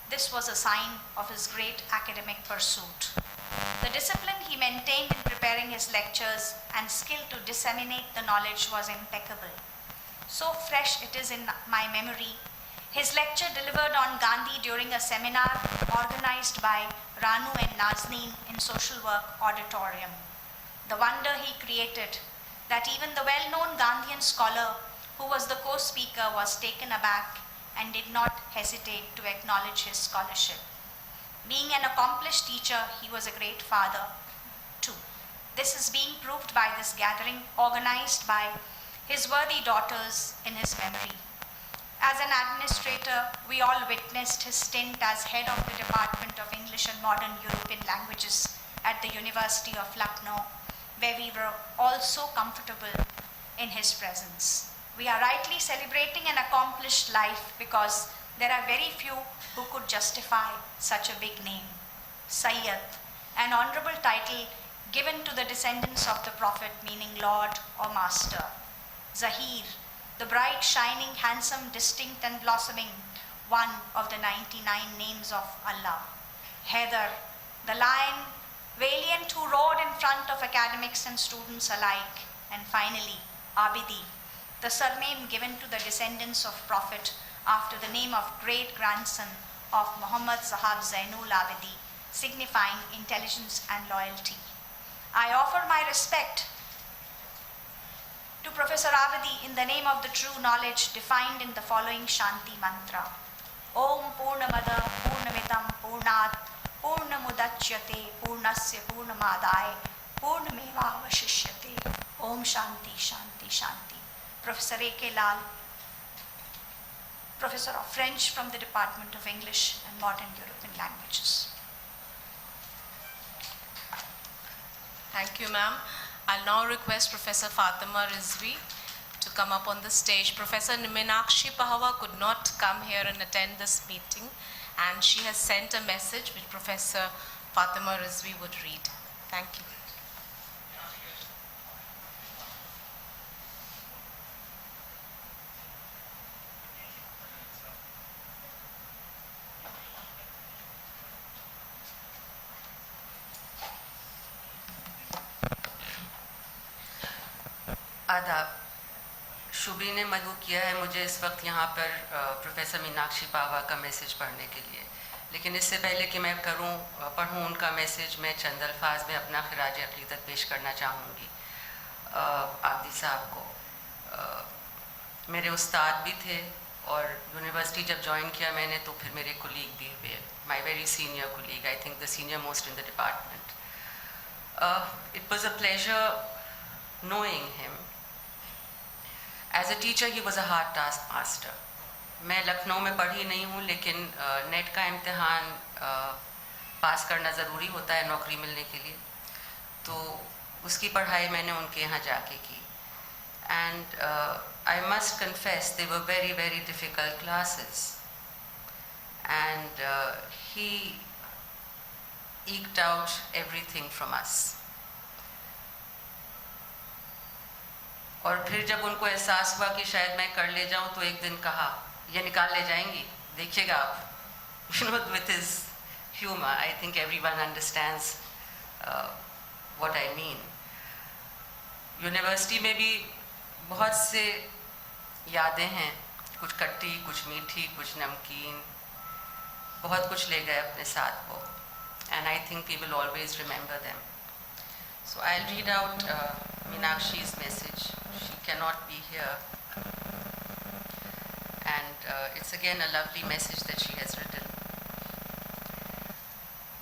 this was a sign of his great academic pursuit. The discipline he maintained in preparing his lectures and skill to disseminate the knowledge was impeccable. So fresh it is in my memory. His lecture delivered on Gandhi during a seminar organized by Ranu and Nazneen in Social Work Auditorium. The wonder he created that even the well-known Gandhian scholar who was the co-speaker was taken aback and did not hesitate to acknowledge his scholarship. Being an accomplished teacher, he was a great father too. This is being proved by this gathering organized by his worthy daughters in his memory. As an administrator, we all witnessed his stint as head of the Department of English and Modern European Languages at the University of Lucknow, where we were all so comfortable in his presence. We are rightly celebrating an accomplished life because there are very few who could justify such a big name. Sayyid, an honorable title given to the descendants of the Prophet, meaning Lord or Master. Zahir, the bright, shining, handsome, distinct, and blossoming one of the ninety-nine names of Allah. Haider, the lion, valiant, who roared in front of academics and students alike. And finally, Abidi, the surname given to the descendants of Prophet after the name of great grandson of Muhammad Sahab Zainul Abidi, signifying intelligence and loyalty. I offer my respect to Professor Abidi in the name of the true knowledge defined in the following Shanti Mantra. Om Purnamada Purnamidam Purnat Purnamudachyate Purnasya Purnamadai Purnamevavashishyate. Om Shanti Shanti Shanti. Professor A K Lal, Professor of French from the Department of English and Modern European Languages. Thank you, ma'am. I'll now request Professor Fatima Rizvi to come up on the stage. Professor Meenakshi Pahwa could not come here and attend this meeting, and she has sent a message which Professor Fatima Rizvi would read. Thank you. आदाब। शुभी ने मदऊ किया है मुझे इस वक्त यहाँ पर professor Meenakshi पावा का मैसेज पढ़ने के लिए, लेकिन इससे पहले कि मैं करूँ, पढ़ूँ उनका मैसेज, मैं चंद अल्फाज में अपना खिराज अकीदत पेश करना चाहूँगी आबदी साहब को। मेरे उस्ताद भी थे और यूनिवर्सिटी जब ज्वाइन किया मैंने तो फिर मेरे कुलीग भी हुए, my very senior colleague, I think the senior most in the department. Uh, it was a pleasure knowing him. As a teacher, he was a hard taskmaster. मैं लखनऊ में पढ़ी नहीं हूँ, लेकिन नेट का इम्तिहान पास करना ज़रूरी होता है नौकरी मिलने के लिए, तो उसकी पढ़ाई मैंने उनके यहाँ जाके की. And I must confess, they were very, very difficult classes. And he eked out everything from us. और फिर जब उनको एहसास हुआ कि शायद मैं कर ले जाऊं, तो एक दिन कहा, "ये निकाल ले जाएंगी, देखिएगा आप." You know, with his humor, I think everyone understands what I mean. University में भी बहुत से यादें हैं, कुछ खट्टी, कुछ मीठी, कुछ नमकीन, बहुत कुछ ले गए अपने साथ वो. And I think we will always remember them. So I'll read out uh, Meenakshi's message. She cannot be here. And uh, it's again a lovely message that she has written.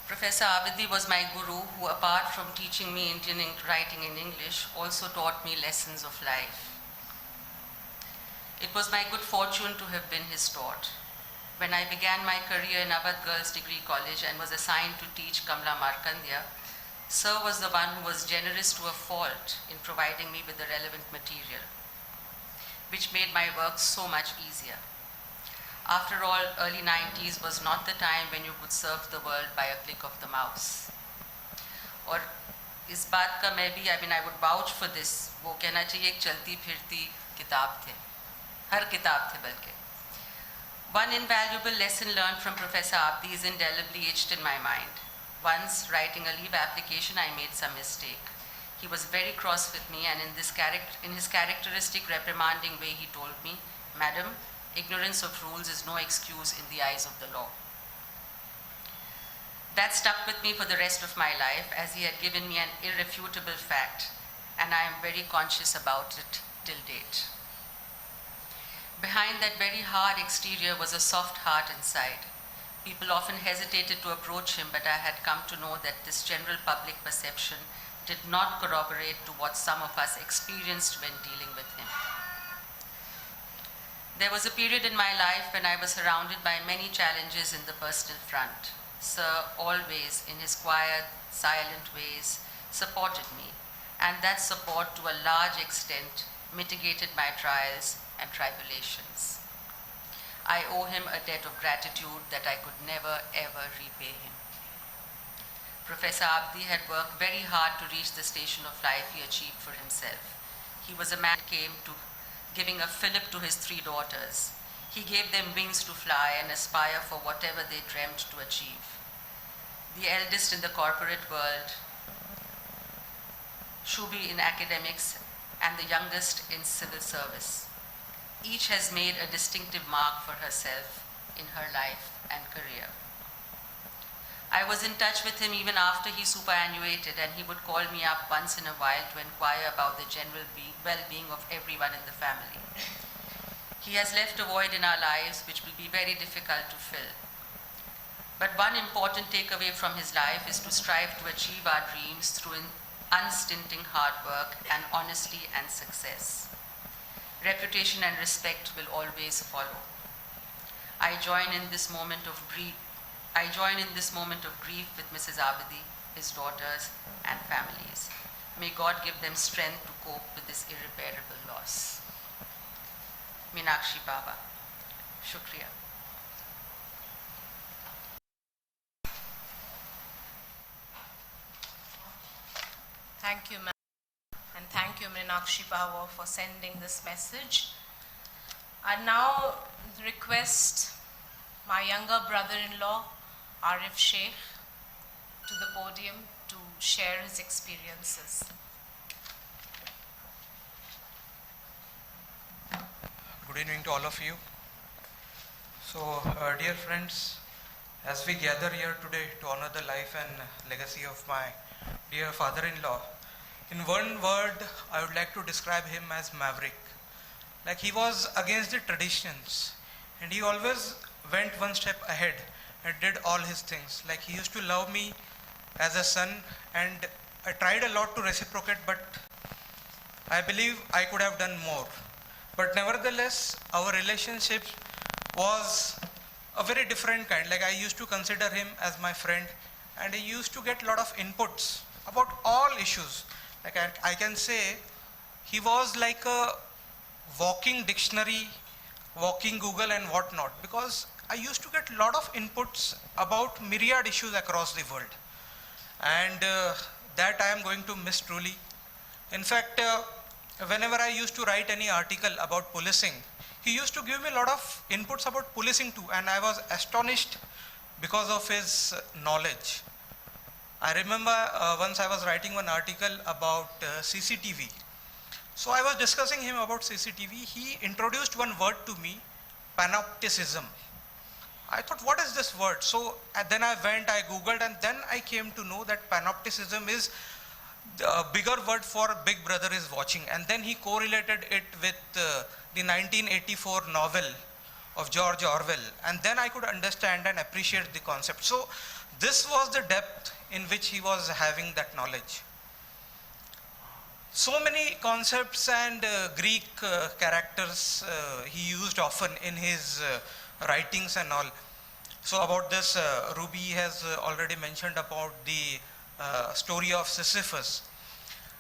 Professor Abidi was my guru, who, apart from teaching me Indian writing in English, also taught me lessons of life. It was my good fortune to have been his taught. When I began my career in Awadh Girls Degree College and was assigned to teach Kamla Markandia, Sir was the one who was generous to a fault in providing me with the relevant material, which made my work so much easier. After all, early nineties was not the time when you could serve the world by a click of the mouse. और इस बात का मैं भी, I mean, I would vouch for this, वो कहना चाहिए एक चलती फिरती किताब थे, हर किताब थे बल्कि. One invaluable lesson learned from Professor Abdi is indelibly etched in my mind. Once, writing a leave application, I made some mistake. He was very cross with me, and in this character, in his characteristic reprimanding way, he told me, "Madam, ignorance of rules is no excuse in the eyes of the law." That stuck with me for the rest of my life, as he had given me an irrefutable fact, and I am very conscious about it till date. Behind that very hard exterior was a soft heart inside. People often hesitated to approach him, but I had come to know that this general public perception did not corroborate to what some of us experienced when dealing with him. There was a period in my life when I was surrounded by many challenges in the personal front. Sir always, in his quiet, silent ways, supported me, and that support to a large extent mitigated my trials and tribulations. I owe him a debt of gratitude that I could never ever repay him. Professor Abdi had worked very hard to reach the station of life he achieved for himself. He was a man who came to giving a fillip to his three daughters. He gave them wings to fly and aspire for whatever they dreamed to achieve. The eldest in the corporate world, Shubi in academics, and the youngest in civil service. Each has made a distinctive mark for herself in her life and career. I was in touch with him even after he superannuated, and he would call me up once in a while to inquire about the general be- well being of everyone in the family. He has left a void in our lives which will be very difficult to fill. But one important takeaway from his life is to strive to achieve our dreams through in- unstinting hard work and honesty and success. Reputation and respect will always follow. I join in this moment of grief. I join in this moment of grief with Missus Abidi, his daughters, and families. May God give them strength to cope with this irreparable loss. Meenakshi Baba. Shukriya. Thank you, ma'am. And thank you, Meenakshi Baba, for sending this message. I now request my younger brother-in-law, Arif Sheikh, to the podium to share his experiences. Good evening to all of you. So, uh, dear friends, as we gather here today to honor the life and legacy of my dear father-in-law, in one word, I would like to describe him as maverick. Like, he was against the traditions, and he always went one step ahead and did all his things. Like, he used to love me as a son, and I tried a lot to reciprocate, but I believe I could have done more. But nevertheless, our relationship was a very different kind. Like, I used to consider him as my friend, and he used to get a lot of inputs about all issues. Like, I, I can say he was like a walking dictionary, walking Google and whatnot, because I used to get a lot of inputs about myriad issues across the world. And uh, that I am going to miss truly. In fact, uh, whenever I used to write any article about policing, he used to give me a lot of inputs about policing too, and I was astonished because of his uh, knowledge. I remember uh, once I was writing one article about uh, C C T V. So I was discussing him about C C T V. He introduced one word to me, panopticism. I thought, "What is this word?" So uh, then I went, I googled, and then I came to know that panopticism is a bigger word for Big Brother is watching. And then he correlated it with uh, the nineteen eighty-four novel of George Orwell. And then I could understand and appreciate the concept. So this was the depth in which he was having that knowledge. So many concepts and uh, Greek uh, characters uh, he used often in his uh, writings and all. So about this, uh, Ruby has uh, already mentioned about the uh, story of Sisyphus.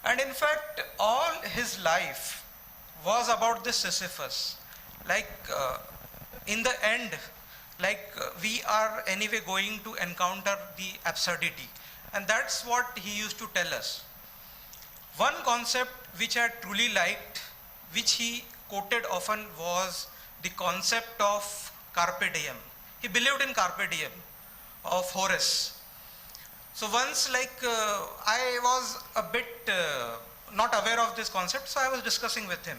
And in fact, all his life was about this Sisyphus. Like, uh, in the end, like, uh, we are anyway going to encounter the absurdity. And that's what he used to tell us. One concept which I truly liked, which he quoted often, was the concept of carpe diem. He believed in carpe diem of Horace. So once, like, uh, I was a bit uh, not aware of this concept, so I was discussing with him.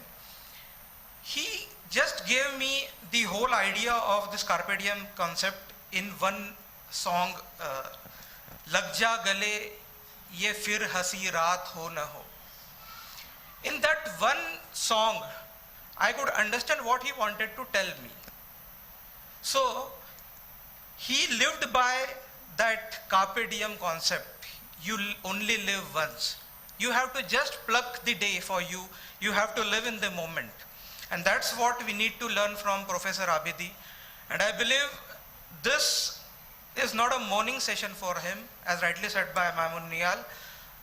He just gave me the whole idea of this carpe diem concept in one song, uh, लग जा गले ये फिर हंसी रात हो न हो. In that one song, I could understand what he wanted to tell me. So he lived by that carpe diem concept. You only live once. You have to just pluck the day for you. You have to live in the moment. And that's what we need to learn from Professor Abidi. And I believe this is not a mourning session for him, as rightly said by Mamun Niyal.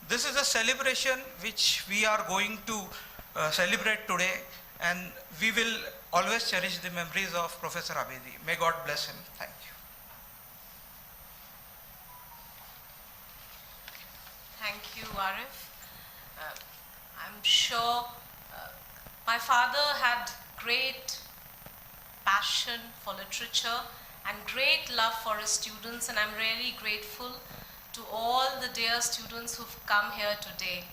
This is a celebration which we are going to uh, celebrate today, and we will always cherish the memories of Professor Abidi. May God bless him. Thank you. Thank you, Arif. Uh, I'm sure uh, my father had great passion for literature and great love for his students, and I'm really grateful to all the dear students who've come here today.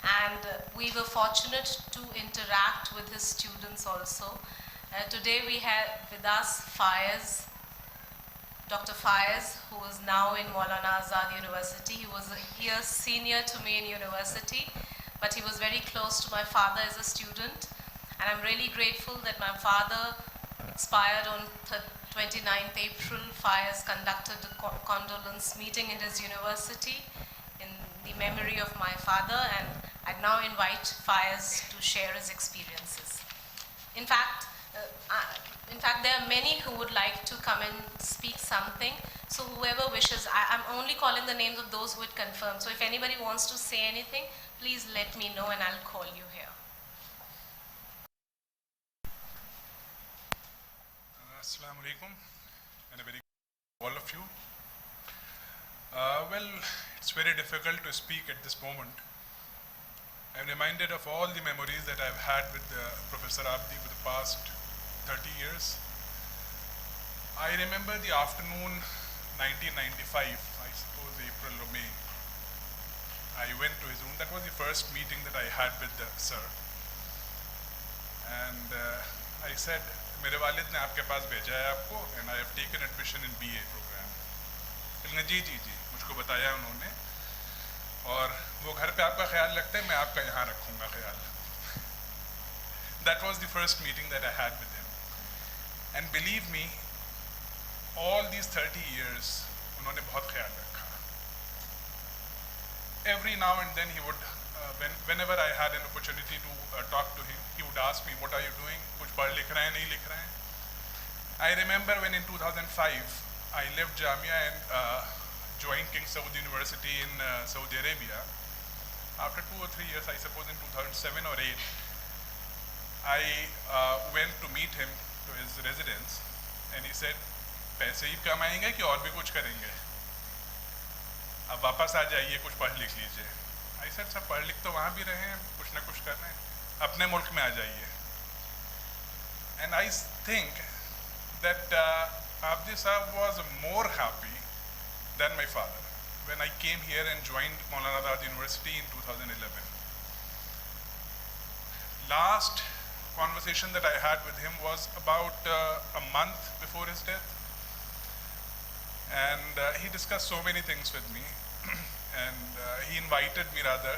And uh, we were fortunate to interact with his students also. Uh, today we had with us Faiz, Doctor Faiz, who is now in Maulana Azad University. He was a year senior to me in university, but he was very close to my father as a student. And I'm really grateful that my father expired on th- twenty-ninth April. Faiz conducted a co- condolence meeting in his university in the memory of my father, and I now invite Faiz to share his experiences. In fact, uh, I, in fact, there are many who would like to come and speak something. So whoever wishes, I, I'm only calling the names of those who had confirmed. So if anybody wants to say anything, please let me know and I'll call you here. Assalamu alaikum and a very all of you. Uh, well, it's very difficult to speak at this moment. I'm reminded of all the memories that I've had with uh, Professor Abdi for the past thirty years. I remember the afternoon nineteen ninety-five, I suppose April or May. I went to his room. That was the first meeting that I had with the sir. And uh, I said, मेरे वालिद ने आपके पास भेजा है आपको, and I have taken admission in B A program. बोले, जी जी जी, मुझको बताया उन्होंने, और वो घर पे आपका ख्याल रखते हैं, मैं आपका यहाँ रखूँगा ख्याल. That was the first meeting that I had with him. And believe me, all these thirty years, उन्होंने बहुत ख्याल रखा. Every now and then he would, uh, when, whenever I had an opportunity to uh, talk to him, he would ask me, "What are you doing? कुछ पढ़ लिख रहे हैं, नहीं लिख रहे हैं?" I remember when in two thousand five I left Jamia and uh, joined King Saud University in uh, Saudi Arabia. After two or three years, I suppose in two thousand seven or eight, I uh, went to meet him to his residence, and he said, "पैसे ही कमाएंगे कि और भी कुछ करेंगे? अब वापस आ जाइए, कुछ पढ़ लिख लीजिए।" I said, "सर, पढ़ लिख तो वहाँ भी रहे हैं, कुछ ना कुछ कर रहे हैं, अपने मुल्क में आ जाइए।" And I think that uh, Abdi Saab was more happy than my father when I came here and joined Maulana Azad University in two thousand eleven. Last conversation that I had with him was about uh, a month before his death, and uh, he discussed so many things with me, and uh, he invited me rather,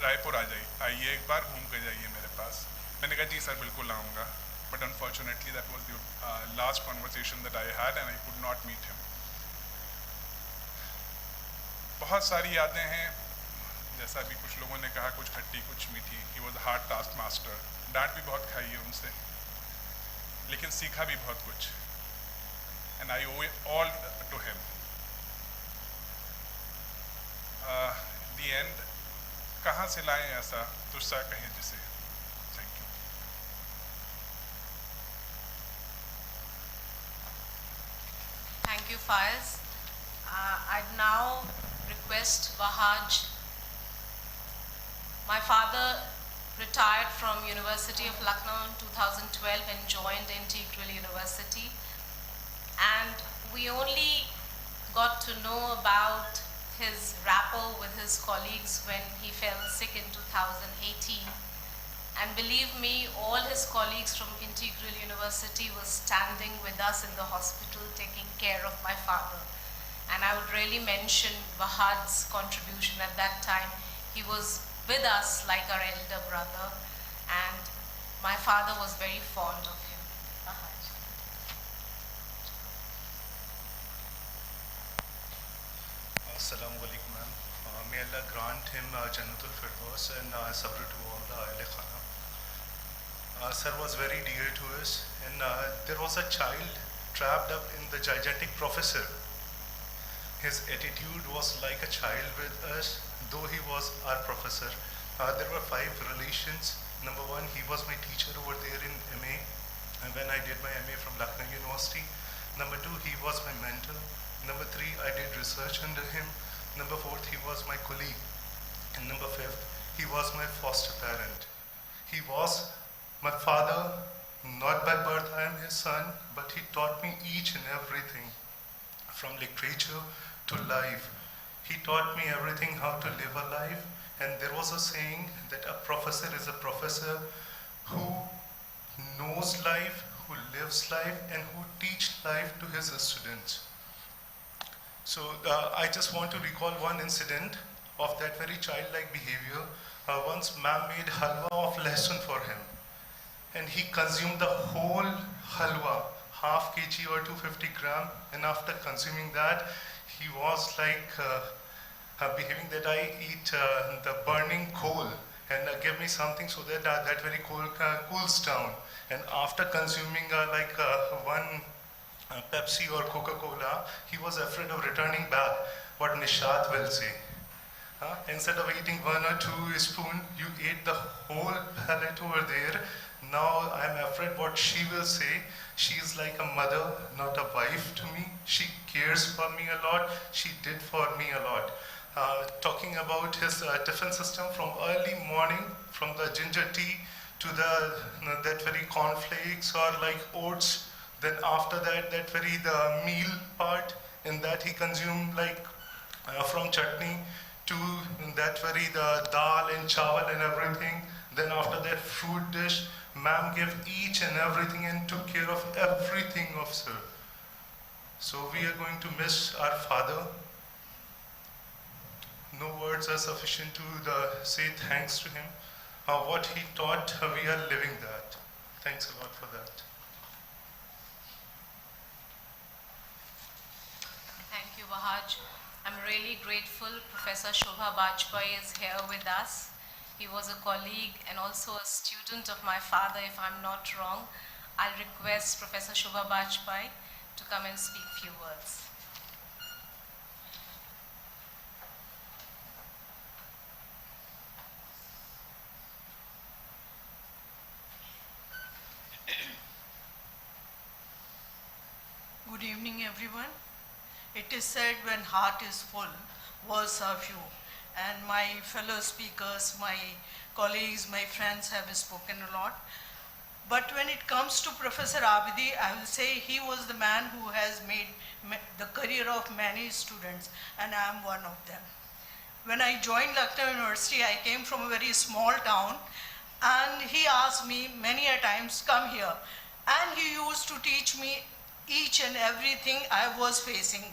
"Raipur आ जाइए, आइए, एक बार घूम के जाइए मेरे पास।" मैंने कहा, "जी sir, बिल्कुल आऊँगा।" But unfortunately, that was the uh, last conversation that I had, and I could not meet him. बहुत सारी यादें हैं, जैसा भी कुछ लोगों ने कहा, कुछ खट्टी, कुछ मीठी। He was a hard task master. डांट भी बहुत खाई है उनसे, लेकिन सीखा भी बहुत कुछ। And I owe it all to him. Uh, the end. कहाँ से लाएं ऐसा तुझसा कहें जिसे। Thank you. Thank you, Faiz. Uh, I'd now request Wahaj. My father retired from University of Lucknow in two thousand twelve and joined Integral University. And we only got to know about his rapport with his colleagues when he fell sick in two thousand eighteen. And believe me, all his colleagues from Integral University were standing with us in the hospital taking care of my father. And I would really mention Wahad's contribution at that time. He was with us like our elder brother, and my father was very fond of him. Wahad. Assalamu alaikum, ma'am. Uh, may Allah grant him uh, Jannatul Firdaus and uh, Sabr to all the Ahle Khana. Uh, sir was very dear to us, and uh, there was a child trapped up in the gigantic professor. His attitude was like a child with us, though he was our professor. Uh, there were five relations. Number one, he was my teacher over there in M A, and when I did my M A from Lucknow University. Number two, he was my mentor. Number three, I did research under him. Number fourth, he was my colleague. And number fifth, he was my foster parent. He was my father, not by birth I am his son, but he taught me each and everything from literature to life. He taught me everything, how to live a life. And there was a saying that a professor is a professor who knows life, who lives life, and who teach life to his students. So uh, I just want to recall one incident of that very childlike behavior. Uh, once ma'am made halwa of lasun for him, and he consumed the whole halwa, half kg or two fifty gram, and after consuming that, he was like uh, uh, behaving that I eat uh, the burning coal and uh, give me something so that uh, that very coal uh, cools down. And after consuming uh, like uh, one uh, Pepsi or Coca-Cola, he was afraid of returning back what Nishat will say. Huh? Instead of eating one or two spoon, you ate the whole pallet over there. Now I'm afraid what she will say. She is like a mother, not a wife to me. She cares for me a lot. She did for me a lot. Uh, talking about his uh, tiffin system, from early morning, from the ginger tea to the that very cornflakes or like oats. Then after that, that very the meal part, in that he consumed like uh, from chutney to that very the dal and chawal and everything. Then after that fruit dish, ma'am gave each and everything and took care of everything of sir. So we are going to miss our father. No words are sufficient to the, say thanks to him. Uh, what he taught, uh, we are living that. Thanks a lot for that. Thank you, Wahaj. I'm really grateful Professor Shobha Bajpai is here with us. He was a colleague and also a student of my father, if I'm not wrong. I'll request Professor Shobha Bajpai to come and speak few words. Good evening, everyone. It is said, "When heart is full, words are few." And my fellow speakers, my colleagues, my friends have spoken a lot. But when it comes to Professor Abidi, I will say he was the man who has made ma- the career of many students, and I am one of them. When I joined Lucknow University, I came from a very small town, and he asked me many a times, "Come here." And he used to teach me each and everything I was facing.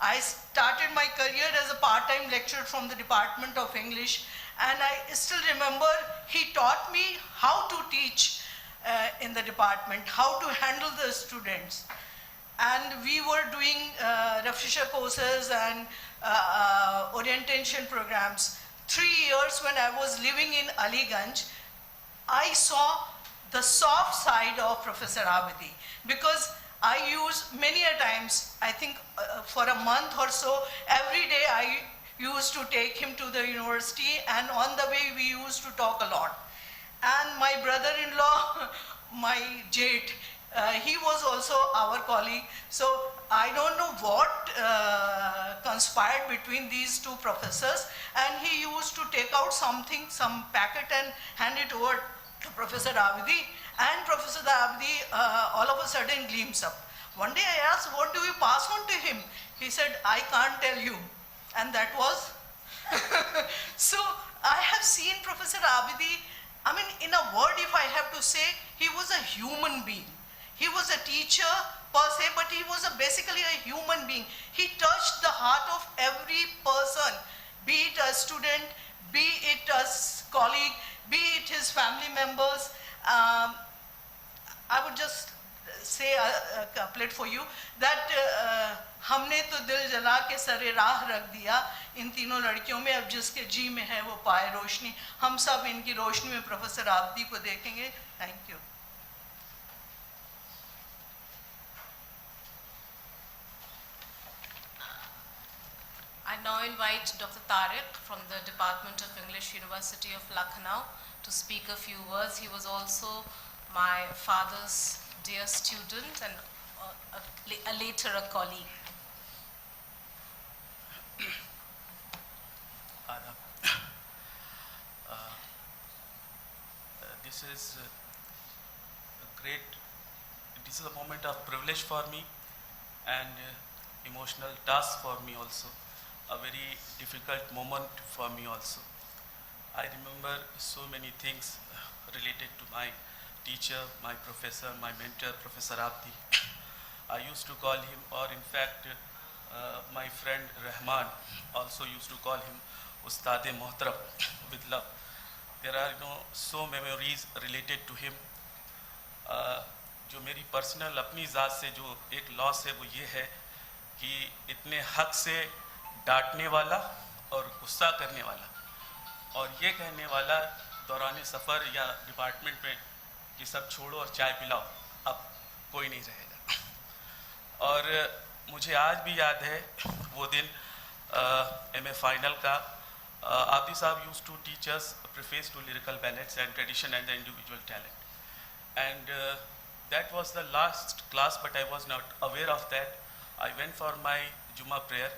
I started my career as a part time lecturer from the Department of English, and I still remember he taught me how to teach uh, in the department, how to handle the students. And we were doing uh, refresher courses and uh, uh, orientation programs. Three years when I was living in Aliganj, I saw the soft side of Professor Abidi, because I use many a times, I think uh, for a month or so, every day I used to take him to the university, and on the way we used to talk a lot. And my brother-in-law, my Jade, uh, he was also our colleague. So I don't know what uh, conspired between these two professors, and he used to take out something, some packet, and hand it over to Professor Abidi. And Professor Abidi uh, all of a sudden gleams up. One day I asked, "What do you pass on to him?" He said, "I can't tell you." And that was so I have seen Professor Abidi, I mean, in a word, if I have to say, he was a human being. He was a teacher per se, but he was a, basically a human being. He touched the heart of every person, be it a student, be it a s- colleague, be it his family members. Um, I would just say a, a couplet for you that uh, हमने तो दिल जला के सरे राह रख दिया इन तीनों लड़कियों में, अब जिसके जी में है वो पाए रोशनी। हम सब इनकी रोशनी में प्रोफेसर आबदी को देखेंगे। Thank you. I now invite Doctor Tariq from the Department of English, University of Lucknow, to speak a few words. He was also my father's dear student and uh, a, la- a later a colleague. Adab. Uh, uh, this is uh, a great, this is a moment of privilege for me and uh, emotional task for me also. A very difficult moment for me also. I remember so many things uh, related to my teacher, my professor, my mentor, Professor Abdi. I used to call him, or in fact, uh, my friend Rahman also used to call him Ustad Muhtaram with love. There are, you know, so memories related to him. Uh, जो मेरी personal अपनी ज़ात से जो एक loss है वो ये है कि इतने हक से डांटने वाला और गुस्सा करने वाला और ये कहने वाला दौरान सफ़र या डिपार्टमेंट में कि सब छोड़ो और चाय पिलाओ, अब कोई नहीं रहेगा। और मुझे आज भी याद है वो दिन एम ए फाइनल का. Uh, Abdi Saab used to teach us preface to lyrical ballads and tradition and the individual talent. And uh, that was the last class, but I was not aware of that. I went for my Juma prayer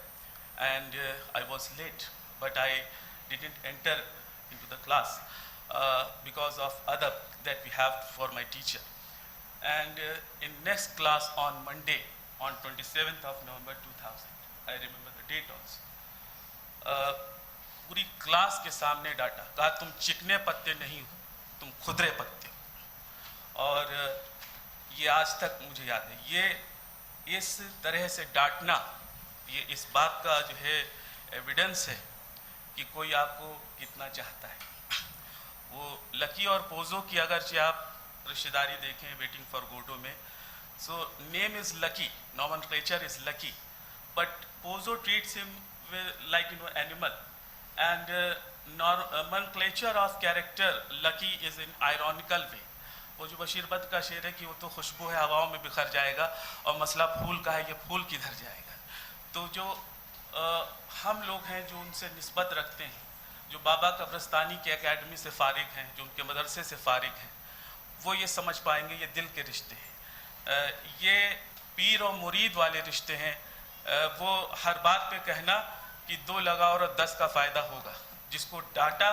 and uh, I was late, but I didn't enter into the class uh, because of adab that we have for my teacher. And uh, in next class on Monday, on twenty-seventh of November two thousand, I remember the date also. Uh, पूरी class के सामने डांटा, कहा, "तुम चिकने पत्ते नहीं हो, तुम खुदरे पत्ते हो।" और ये आज तक मुझे याद है. ये इस तरह से डांटना, ये इस बात का जो है एविडेंस है कि कोई आपको कितना चाहता है. वो लकी और पोजो की अगरचे आप रिश्तेदारी देखें, Waiting for Godot में, so name is Lucky, nomenclature is Lucky, but Pozo treats him like, you know, animal. And uh, nomenclature of character lucky is in ironical way. وہ جو بشیر بٹ کا شعر ہے کہ وہ تو خوشبو ہے، ہواؤں میں بکھر جائے گا، اور مسئلہ پھول کا ہے، یہ پھول کدھر جائے گا؟ تو جو آ، ہم لوگ ہیں جو ان سے نسبت رکھتے ہیں، جو بابا قبرستانی کے اکیڈمی سے فارغ ہیں، جو ان کے مدرسے سے فارغ ہیں، وہ یہ سمجھ پائیں گے، یہ دل کے رشتے ہیں۔ آ، یہ پیر اور مرید والے رشتے ہیں۔ آ، وہ ہر بات پہ کہنا کہ دو لگاؤ اور دس کا فائدہ ہوگا۔ جس کو ڈانٹا،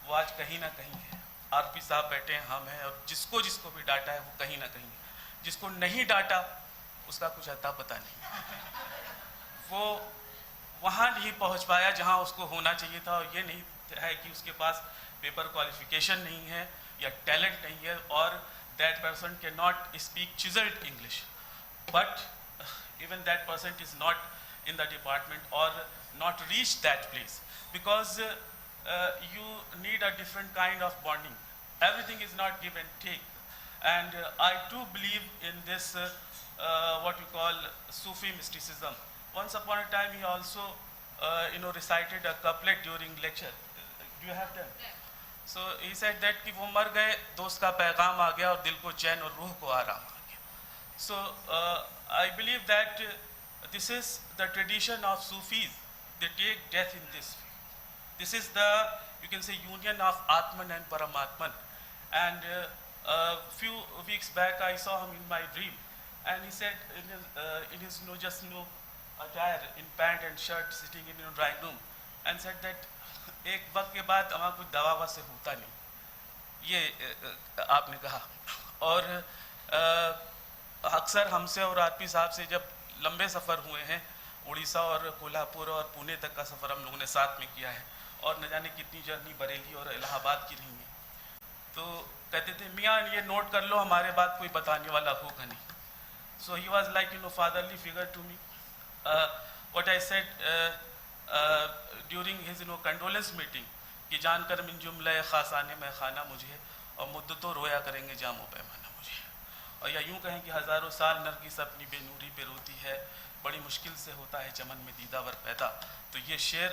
وہ آج کہیں نہ کہیں ہے۔ آر پی صاحب بیٹھے ہیں، ہم ہیں، اور جس کو، جس کو بھی ڈانٹا ہے، وہ کہیں نہ کہیں ہے۔ جس کو نہیں ڈانٹا، اس کا کچھ اتا پتہ نہیں۔ وہ وہاں نہیں پہنچ پایا جہاں اس کو ہونا چاہیے تھا، اور یہ نہیں ہے کہ اس کے پاس پیپر کوالیفکیشن نہیں ہے یا ٹیلنٹ نہیں ہے، اور that person cannot speak chiseled English, but even that person is not in the department or not reach that place, because uh, you need a different kind of bonding. Everything is not give and take. And uh, I too believe in this, uh, uh, what you call Sufi mysticism. Once upon a time, he also, uh, you know, recited a couplet during lecture. Do you have them? So he said that کہ وہ مر گئے، دوست کا پیغام آ گیا اور دل کو چین اور روح کو آرام آ گیا۔ So uh, I believe that uh, this is the tradition of Sufis. They take death in this way. This is the, you can say, union of Atman and Paramatman. And uh, a few weeks back, I saw him in my dream, and he said, in his, uh, in his no, just no attire, in pant and shirt, sitting in a drawing room, and said that ایک وقت کے بعد ہمارا کچھ دوا ووا سے ہوتا نہیں۔ یہ آ، آ، آپ نے کہا۔ اور آ، اکثر ہم سے اور آر پی صاحب سے جب لمبے سفر ہوئے ہیں، اڑیسہ اور کولہاپور اور پونے تک کا سفر ہم لوگوں نے ساتھ میں کیا ہے، اور نہ جانے کتنی جرنی بریلی اور الہ آباد کی رہی ہیں، تو کہتے تھے، میاں، یہ نوٹ کر لو، ہمارے بعد کوئی بتانے والا ہوگا نہیں۔ So he was like, you know, fatherly figure to me. Uh, what I said, uh, uh, during his, you know, condolence meeting, کہ جان کر من جملہ خاصان مے خانہ مجھے، اور مدتوں رویا کریں گے جام و پیمانہ مجھے۔ اور یا یوں کہیں کہ ہزاروں سال نرگس اپنی بے نوری پہ روتی ہے، بڑی مشکل سے ہوتا ہے چمن میں دیدہ ور پیدا۔ تو یہ شعر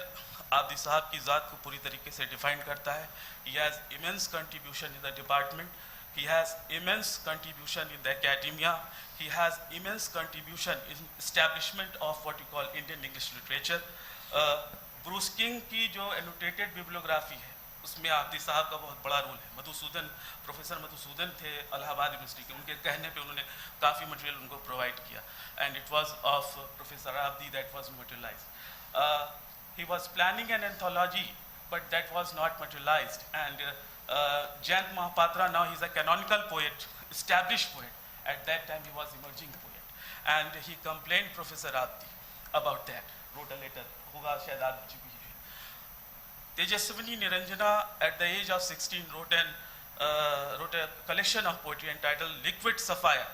آبدی صاحب کی ذات کو پوری طریقے سے ڈیفائن کرتا ہے۔ He has immense contribution in the department. He has immense contribution in the academia. He has immense contribution in establishment of what you call Indian English literature. بروس کنگ کی جو انوٹیٹڈ بیبلیوگرافی ہے، اس میں آبدی صاحب کا بہت بڑا رول ہے۔ مدھوسودن، professor مدھوسودن تھے الہ آباد university کے، ان کے کہنے پہ انہوں نے کافی مٹیریل ان کو پرووائڈ کیا، and it was of Professor Abdi that was materialized. He was planning an anthology, but that was not materialized. And uh, uh, Jayant Mahapatra, now he's a canonical poet, established poet. At that time, he was emerging poet. And he complained Professor Abdi about that, wrote a letter. ہوگا شاید آپ جی بھی۔ Tejaswini Niranjana, at the age of sixteen, wrote an uh, wrote a collection of poetry entitled Liquid Sapphire,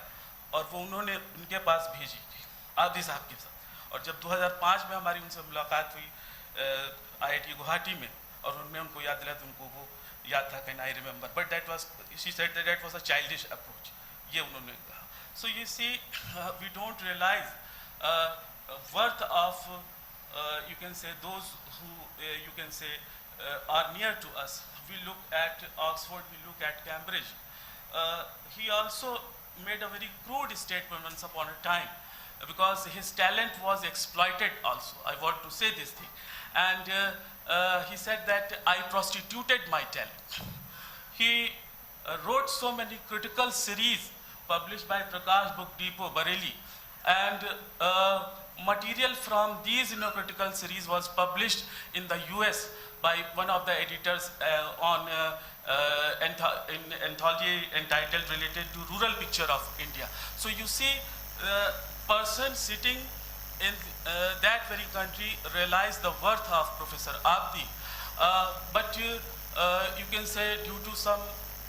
اور وہ انہوں نے ان کے پاس بھیجی تھی، آبدی صاحب کے ساتھ۔ اور جب دو ہزار پانچ میں ہماری ان سے ملاقات ہوئی آئی آئی ٹی گوہاٹی میں، اور ان میں ان کو یاد دلایا تو ان کو وہ یاد تھا کہ I remember, but that was, she said that that was a childish approach. یہ انہوں نے کہا۔ So you see, we don't realize uh, worth of, uh, you can say, those who, uh, you can say, uh, are near to us. We look at Oxford, we look at Cambridge. Uh, he also made a very crude statement once upon a time, because his talent was exploited also. I want to say this thing. And uh, uh, he said that I prostituted my talent. He uh, wrote so many critical series published by Prakash Book Depot, Bareilly, and uh, material from these, you know, critical series was published in the U S by one of the editors uh, on uh, uh, antho- in anthology entitled Related to Rural Picture of India. So you see, uh, person sitting in uh, that very country realized the worth of Professor Abdi. Uh, but uh, uh, you can say, due to some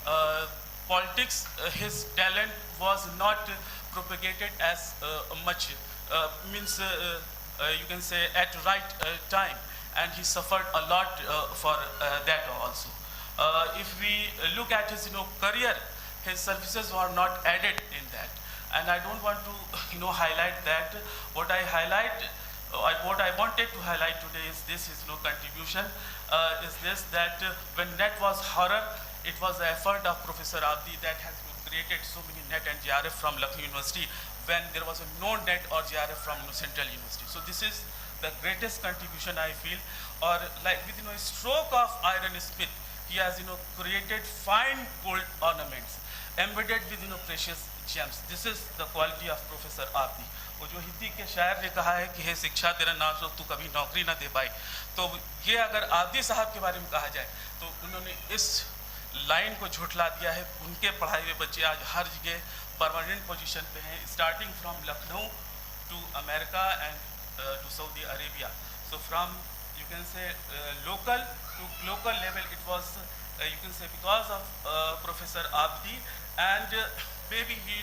uh, politics, uh, his talent was not propagated as uh, much, uh, means, uh, uh, you can say, at right uh, time, and he suffered a lot uh, for uh, that also. Uh, if we look at his, you know, career, his services were not added in that. And I don't want to, you know, highlight that. What I highlight I, what I wanted to highlight today is this, is no contribution, uh, is this, that uh, when net was horror, it was the effort of Professor Abdi that has created so many net and J R F from Lucknow University when there was a no net or J R F from, you know, Central University. So this is the greatest contribution I feel, or like within a stroke of iron smith, he has, you know, created fine gold ornaments embedded with, you know, precious gems. This is the quality of Professor Abdi. वो जो हिंदी के शायर ने कहा है कि हे शिक्षा, तेरा नाम सो तू कभी नौकरी ना दे पाए, तो ये अगर आबदी साहब के बारे में कहा जाए तो उन्होंने इस लाइन को झुठला दिया है। उनके पढ़ाए हुए बच्चे आज हर जगह परमानेंट पोजीशन पे हैं, starting from Lucknow to America and uh, to Saudi Arabia. So from, you can say, uh, local to global level, it was, uh, you can say, because of uh, Professor Abdi, and uh, maybe he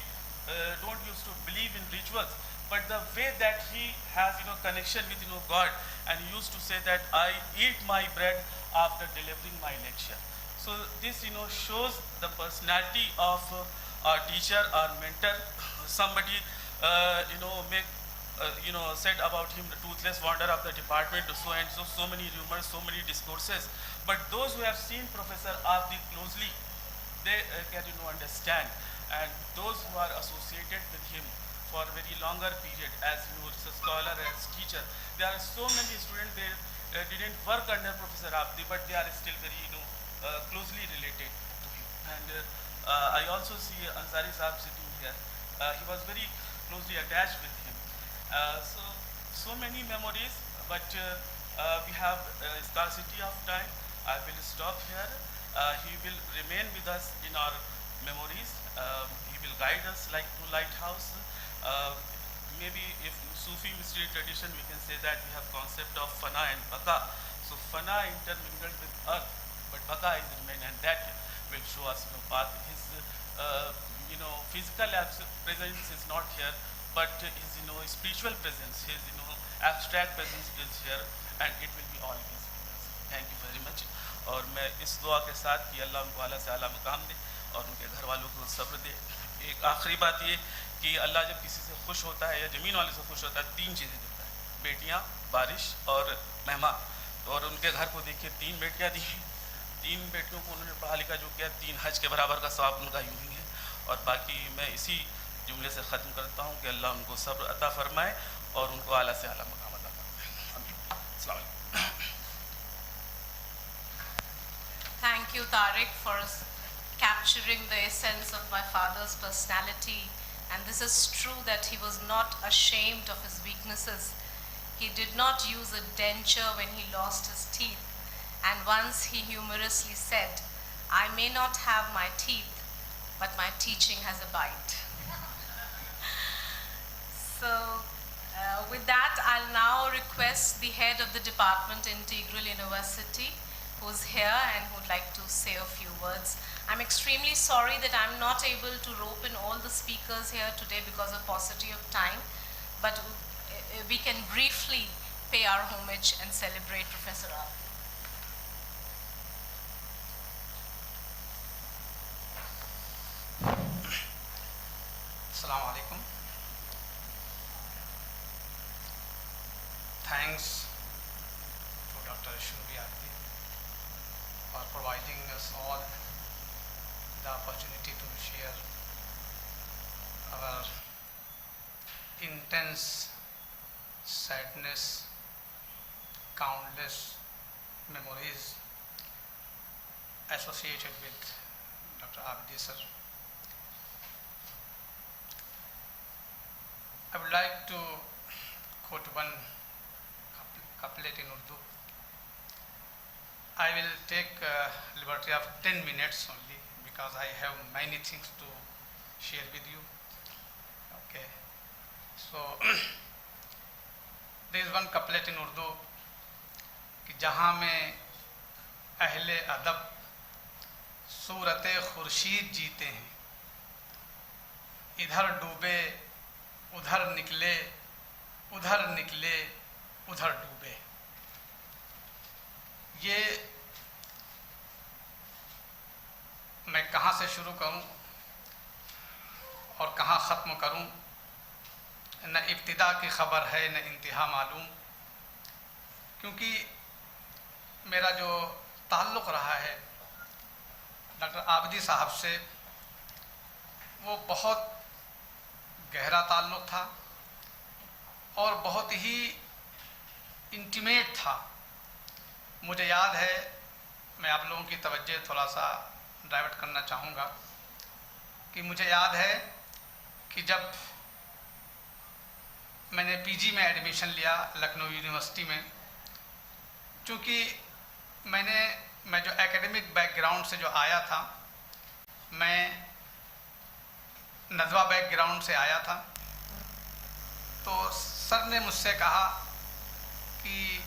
uh, don't used to believe in rituals, but the way that he has, you know, connection with, you know, God, and he used to say that I eat my bread after delivering my lecture. So this, you know, shows the personality of uh, our teacher, our mentor. Somebody, uh, you know, make uh, you know, said about him, the toothless wonder of the department, so and so, so many rumors, so many discourses. But those who have seen Professor Abdi closely, they uh, can, you know, understand. And those who are associated with him for a very longer period as, you know, research scholar, as teacher, there are so many students, they uh, didn't work under Professor Abdi, but they are still very, you know, uh, closely related to him. And uh, uh, I also see Ansari Saab sitting here. Uh, he was very closely attached with him. Uh, so, so many memories, but uh, uh, we have uh, scarcity of time. I will stop here. Uh, he will remain with us in our memories. Um, he will guide us like to lighthouse. Uh, maybe if Sufi mystery tradition, we can say that we have concept of fana and baqa. So fana intermingled with earth, but baqa is remain, and that will show us, you know, path. His, uh, you know, physical abs- presence is not here, but his, you know, spiritual presence, his, you know, abstract presence is here, and it will be always with us. Thank you very much. और मैं इस दुआ के साथ कि अल्लाह उनको आला से आला मकाम दे और उनके घर वालों को सब्र दे। एक आखिरी बात ये कि अल्लाह जब किसी से खुश होता है या ज़मीन वाले से खुश होता है, तीन चीज़ें देता है: बेटियाँ, बारिश और मेहमान। तो और उनके घर को देखिए, तीन बेटियाँ दी, तीन बेटियों को उन्होंने पढ़ा लिखा जो किया, तीन हज के बराबर का सवाब उनका यूं ही है। और बाकी मैं इसी जुमले से ख़त्म करता हूँ कि अल्लाह उनको सब्र अता फरमाए और उनको आला से आला मकाम अता फरमाए। आमीन। अस्सलाम वालेकुम। Thank you, Tariq, for s- capturing the essence of my father's personality. And this is true that he was not ashamed of his weaknesses. He did not use a denture when he lost his teeth. And once he humorously said, I may not have my teeth, but my teaching has a bite. So, uh, with that, I'll now request the head of the department, Integral University, who's here and who'd like to say a few words. I'm extremely sorry that I'm not able to rope in all the speakers here today because of paucity of time, but uh, we can briefly pay our homage and celebrate Professor Abdi. Assalamu alaikum. Thanks to Doctor Shruti Abdi for providing us all the opportunity to share our intense sadness, countless memories associated with Doctor Abdi sir. I would like to quote one couplet in Urdu. I will take uh, liberty of ten minutes only because I have many things to share with you. Okay, so there is one couplet in Urdu कि जहाँ में अहले अदब सूरत खुर्शीद जीते हैं, इधर डूबे उधर निकले, उधर निकले उधर डूबे। ये मैं कहाँ से शुरू करूँ और कहाँ ख़त्म करूँ, نہ ابتدا کی خبر ہے نہ انتہا معلوم، کیونکہ میرا جو تعلق رہا ہے ڈاکٹر عابدی صاحب سے، وہ بہت گہرا تعلق تھا اور بہت ہی انٹیمیٹ تھا۔ مجھے یاد ہے، میں آپ لوگوں کی توجہ تھوڑا سا ڈائیورٹ کرنا چاہوں گا کہ مجھے یاد ہے کہ جب میں نے پی جی میں ایڈمیشن لیا لکھنؤ یونیورسٹی میں، چونکہ میں نے میں جو اکیڈمک بیک گراؤنڈ سے جو آیا تھا، میں ندوہ بیک گراؤنڈ سے آیا تھا، تو سر نے مجھ سے کہا کہ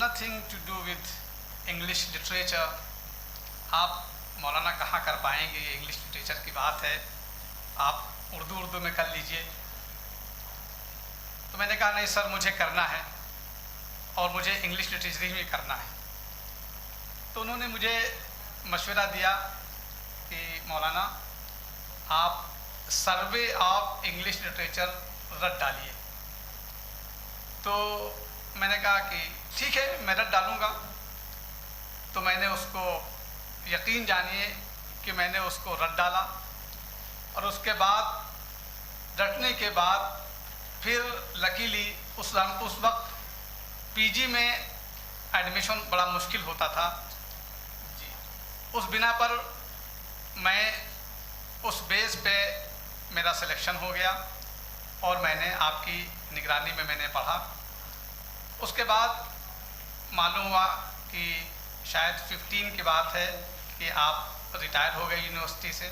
nothing to do with English literature، آپ مولانا کہاں کر پائیں گے، یہ انگلش لٹریچر کی بات ہے، آپ اردو اردو میں کر لیجئے۔ تو میں نے کہا نہیں سر، مجھے کرنا ہے اور مجھے انگلش لٹریچر ہی میں کرنا ہے۔ تو انہوں نے مجھے مشورہ دیا کہ مولانا، آپ سروے آف انگلش لٹریچر رٹ ڈالیے۔ تو میں نے کہا کہ ٹھیک ہے، میں رٹ ڈالوں گا۔ تو میں نے اس کو، یقین جانیے کہ میں نے اس کو رٹ ڈالا، اور اس کے بعد، رٹنے کے بعد پھر لکیلی اس اس وقت پی جی میں ایڈمیشن بڑا مشکل ہوتا تھا۔ جی، اس بنا پر میں، اس بیس پہ میرا سلیکشن ہو گیا اور میں نے آپ کی نگرانی میں میں نے پڑھا۔ اس کے بعد معلوم ہوا کہ شاید ففٹین کی بات ہے کہ آپ ریٹائر ہو گئے یونیورسٹی سے۔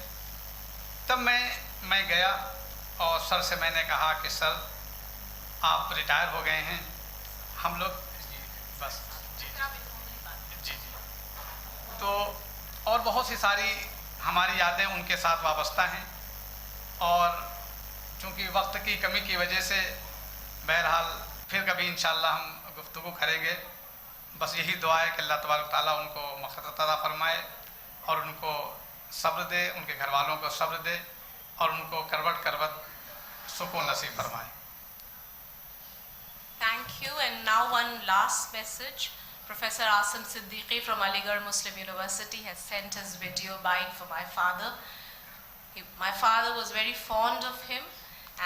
تب میں میں گیا اور سر سے میں نے کہا کہ سر، آپ ریٹائر ہو گئے ہیں، ہم لوگ، جی، بس، جی، جی، جی، جی۔ تو اور بہت سی ساری ہماری یادیں ان کے ساتھ وابستہ ہیں، اور چونکہ وقت کی کمی کی وجہ سے، بہرحال، پھر کبھی انشاءاللہ ہم گفتگو کریں گے۔ بس یہی دعا ہے کہ اللہ تبارک تعالیٰ ان کو مغفرت عطا فرمائے اور ان کو صبر دے، ان کے گھر والوں کو صبر دے اور ان کو کروٹ کروٹ سکون نصیب فرمائے۔ Thank you. And now, one last message. Professor Asim Siddiqui from Aligarh Muslim University has sent his video buying for my father. He, my father was very fond of him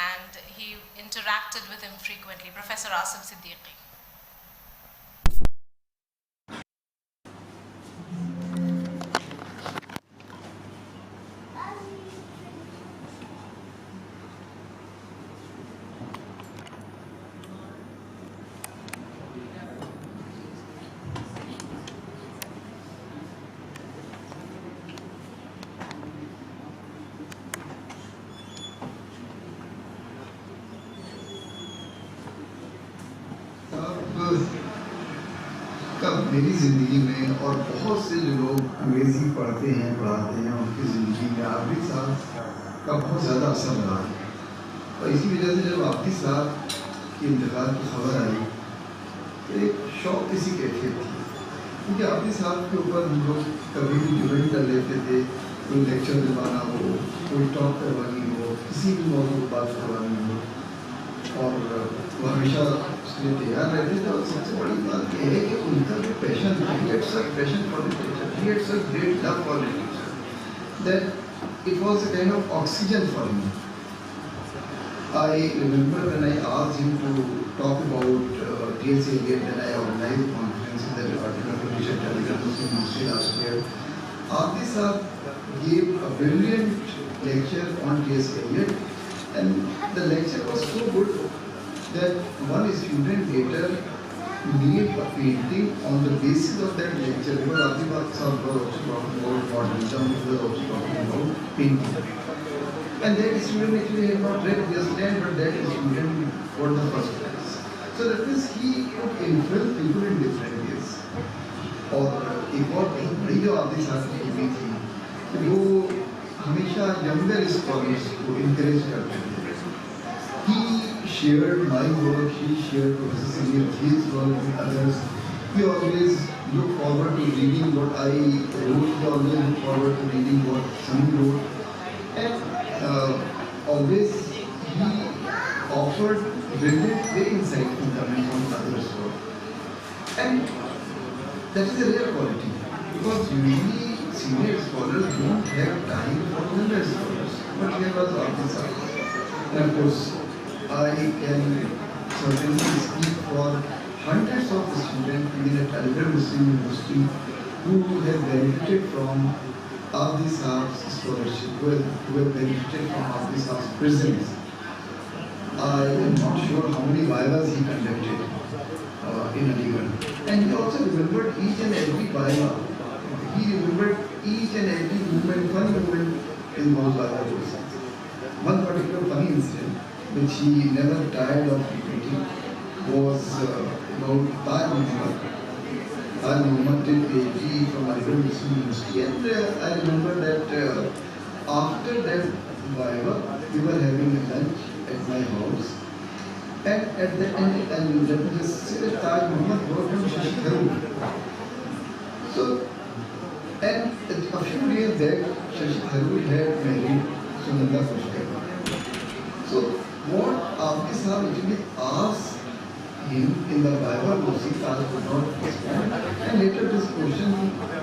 and he interacted with him frequently. Professor Asim Siddiqui. صاحب کا میری زندگی میں اور بہت سے جو لوگ انگریزی پڑھتے ہیں، پڑھاتے ہیں، ان کی زندگی میں عابدی صاحب کا بہت زیادہ اثر رہا ہے۔ اور اسی وجہ سے جب عابدی صاحب کے انتقال کی خبر آئی تو ایک شوق سی کیفیت تھی، کیونکہ عابدی صاحب کے اوپر ہم لوگ کبھی بھی ڈیبیٹ کر لیتے تھے، کوئی لیکچر دلوانا ہو، کوئی ٹاک کروانی ہو، کسی بھی موضوع پر بات کروانی ہو، اور وہ ہمیشہ اس کے لیے تیار رہتے تھے۔ اور سب سے بڑی بات یہ ہے کہ ان کا جو پیشن تھا، he had such passion for literature, he had such great love for literature that it was a kind of oxygen for me. I remember when I asked him to talk about uh, T S Eliot, when I organized a conference in the Department of English at Aligarh Muslim University last year. Abdi Saab gave a brilliant lecture on T S Eliot, and the lecture was so good that one student later made a painting on the basis of that lecture, because Abdi Saab was also talking about modernism, he was also talking about painting. And that student actually had not read T S Eliot, but that student got the first prize. So that means he could influence people in different ways. और एक और बहुत बड़ी जो आपने साथ की थी, वो हमेशा यंगर स्कॉलर्स को इनकरेज करते थे। He shared my work, he shared Professor Senior J's work with others. He always looked forward to reading what I wrote, he always looked forward to reading what Sami wrote. And uh, always he offered brilliant, very insightful comments on other scholars. And that is a rare quality, because usually senior scholars don't have time for junior scholars. But here was Abdi Saab. And of course, I can certainly speak for hundreds of students, even at Aligarh Muslim University, who have benefited from Abdi Saab's scholarship, who have, who have benefited from Abdi Saab's presence. I am not sure how many vivas he conducted uh, in Aligarh. And he also remembered each and every viva. He remembered each and every movement, funny movement in those viva courses. One particular funny incident, which he never tired of repeating, was uh, about Taj Muhammad. Taj Muhammad did PhD from Aligarh Muslim University, and uh, I remember that uh, after that viva, we were having a lunch at my house, and at the end, and let me just say that Taj Muhammad brought him Shashi Tharoor. So, and a few days back, Shashi Tharoor had married Sunanda Pushkar. So, what Abdi Saab actually asked him in the viva was, Taj could not respond. And later this question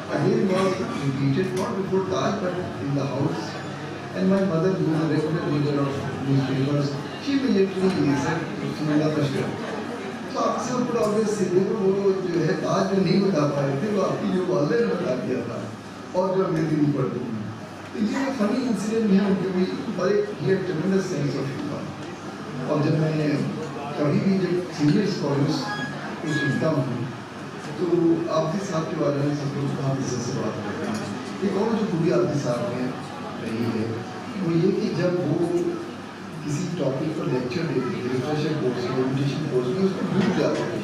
again was repeated, not before Taj, but in the house. And my mother, who is a regular reader of newspapers, she immediately said, Sunanda Pushkar. So Abdi Saab could always say, देखो, वो जो है, ताज जो नहीं बता पाए थे, वो आपकी जो वालदा ने बता दिया था, और जो अंग्रेजी नहीं पढ़ती थी. तो ये फनी इंसिडेंट है उनके भी, और एक, he had tremendous sense of humor. और जब मैं कभी भी जब सीनियर स्कॉलर्स को सुनता हूँ, तो आबिद साहब के बारे में सब लोग बहुत इज्जत से बात करते हैं. एक और जो खूबी आबिद साहब में रही है, वो ये कि जब वो किसी टॉपिक पर लेक्चर देते थे, रिफ्रेशर कोर्स में, ओरिएंटेशन कोर्स में, उसमें डूब जाते थे.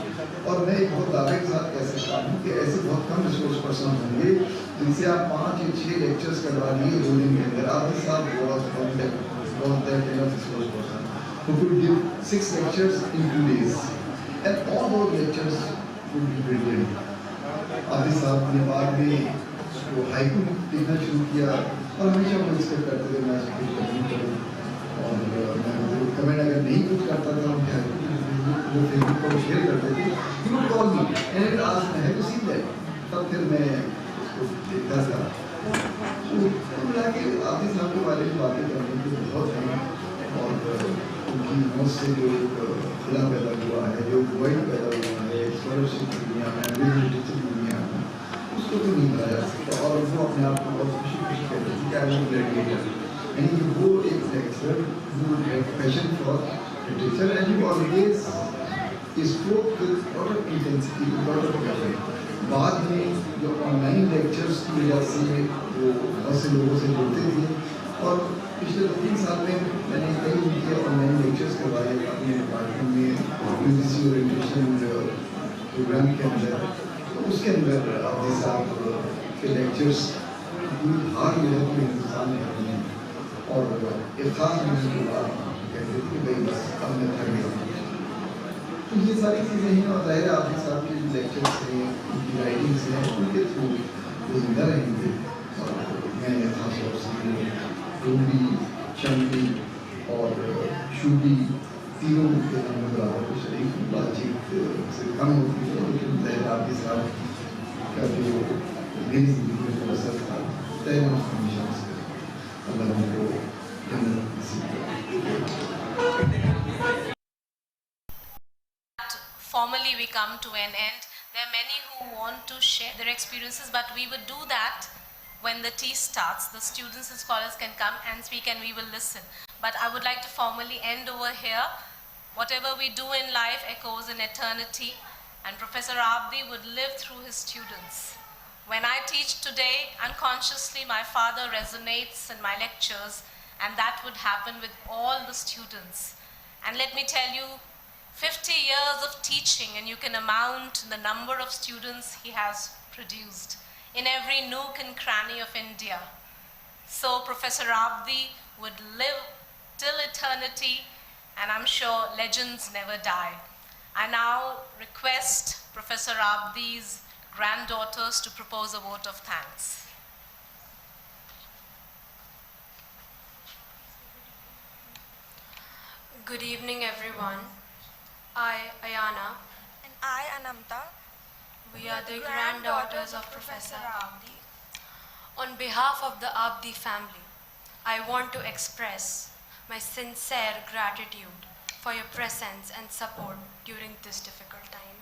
और मैं एक बहुत दावे के साथ कह सकता हूँ कि ऐसे बहुत कम रिसोर्स पर्सन होंगे जिनसे आप पाँच या छः लेक्चर्स करवा लिए दो दिन के अंदर. आबिद साहब was one that, was that kind of resource person who could give six lectures in two days, and all those lectures would be brilliant. Abid साहब ने बाद में वो हाइकू लिखना शुरू किया, और हमेशा वो एक्सपेक्ट करते थे मैं उसको कुछ कमेंट करूँ. और मैं कमेंट अगर नहीं कुछ करता था, उनके हाइकू वो फेसबुक पर शेयर करते थे, he would call me and ask me, "Have you seen that?" तब फिर मैं उसको देखता था. तो कुल मिला के आबिद साहब के बारे में बातें करने की बहुत हैं, और उनकी मौत से जो एक खुला पैदा हुआ है, जो वर्ल्ड पैदा हुआ है स्कॉलरशिप की दुनिया में, लिटरेचर की दुनिया में, उसको तो नहीं भुलाया जा सकता. और वो अपने आप को बहुत खुशी खुशी कहते थे कि I am a gladiator, यानी कि वो एक lecturer who had passion for literature and he always spoke with lot of intensity, with lot of passion. बाद में जो ऑनलाइन लेक्चर्स की वजह से वो बहुत से लोगों से जुड़ते थे, और पिछले दो तीन साल में मैंने कई उनके ऑनलाइन लेक्चर्स करवाए अपने डिपार्टमेंट में, यूजीसी ओरिएंटेशन प्रोग्राम के अंदर. तो उसके अंदर आबिद साहब के लेक्चर्स पूरी हार जो है पूरे हिंदुस्तान में होते हैं. और एक खास रीजन के बाद कहते थे कि भाई बस अब मैं थक गया हूँ. तो ये सारी चीज़ें हैं, और जाहिर है आबिद साहब के जो लेक्चर्स हैं, उनकी राइटिंग्स हैं, उनके थ्रू वो जिंदा रहेंगे. और मैं खास तौर से रूबी, शम्मी और शूबी तीनों के नाम में बराबर के शरीक हूँ. बातचीत से कम होती है, लेकिन जाहिर है आबिद साहब का जो मेरी जिंदगी में जो असर था, तय हमेशा उसका. अल्लाह उनको जन्नत नसीब करे. Formally, we come to an end. There are many who want to share their experiences, but we would do that when the tea starts. The students and scholars can come and speak, and we will listen. But I would like to formally end over here. Whatever we do in life echoes in eternity, and Professor Abdi would live through his students. When I teach today, unconsciously my father resonates in my lectures, and that would happen with all the students. And let me tell you, fifty years of teaching, and you can amount the number of students he has produced in every nook and cranny of India. So Professor Abdi would live till eternity, and I'm sure legends never die. I now request Professor Abdi's granddaughters to propose a vote of thanks. Good evening, everyone. I, Ayana. And I, Anamta. We are the granddaughters of Professor Abdi. On behalf of the Abdi family, I want to express my sincere gratitude for your presence and support during this difficult time.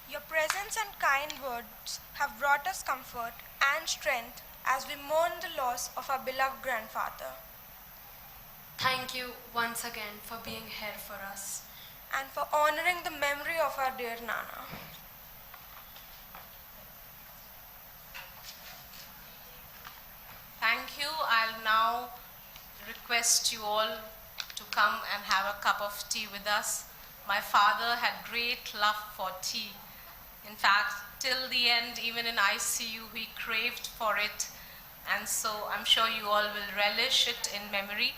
Your presence and kind words have brought us comfort and strength as we mourn the loss of our beloved grandfather. Thank you once again for being here for us. And for honoring the memory of our dear Nana. Thank you. I'll now request you all to come and have a cup of tea with us. My father had great love for tea. In fact, till the end, even in I C U, he craved for it. And so I'm sure you all will relish it in memory.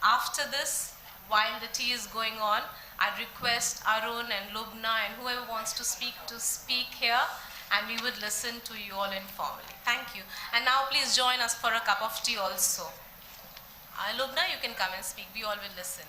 After this, while the tea is going on, I request Arun and Lubna and whoever wants to speak to speak here, and we would listen to you all informally. Thank you. And now please join us for a cup of tea also. Uh, Lubna, you can come and speak. We all will listen.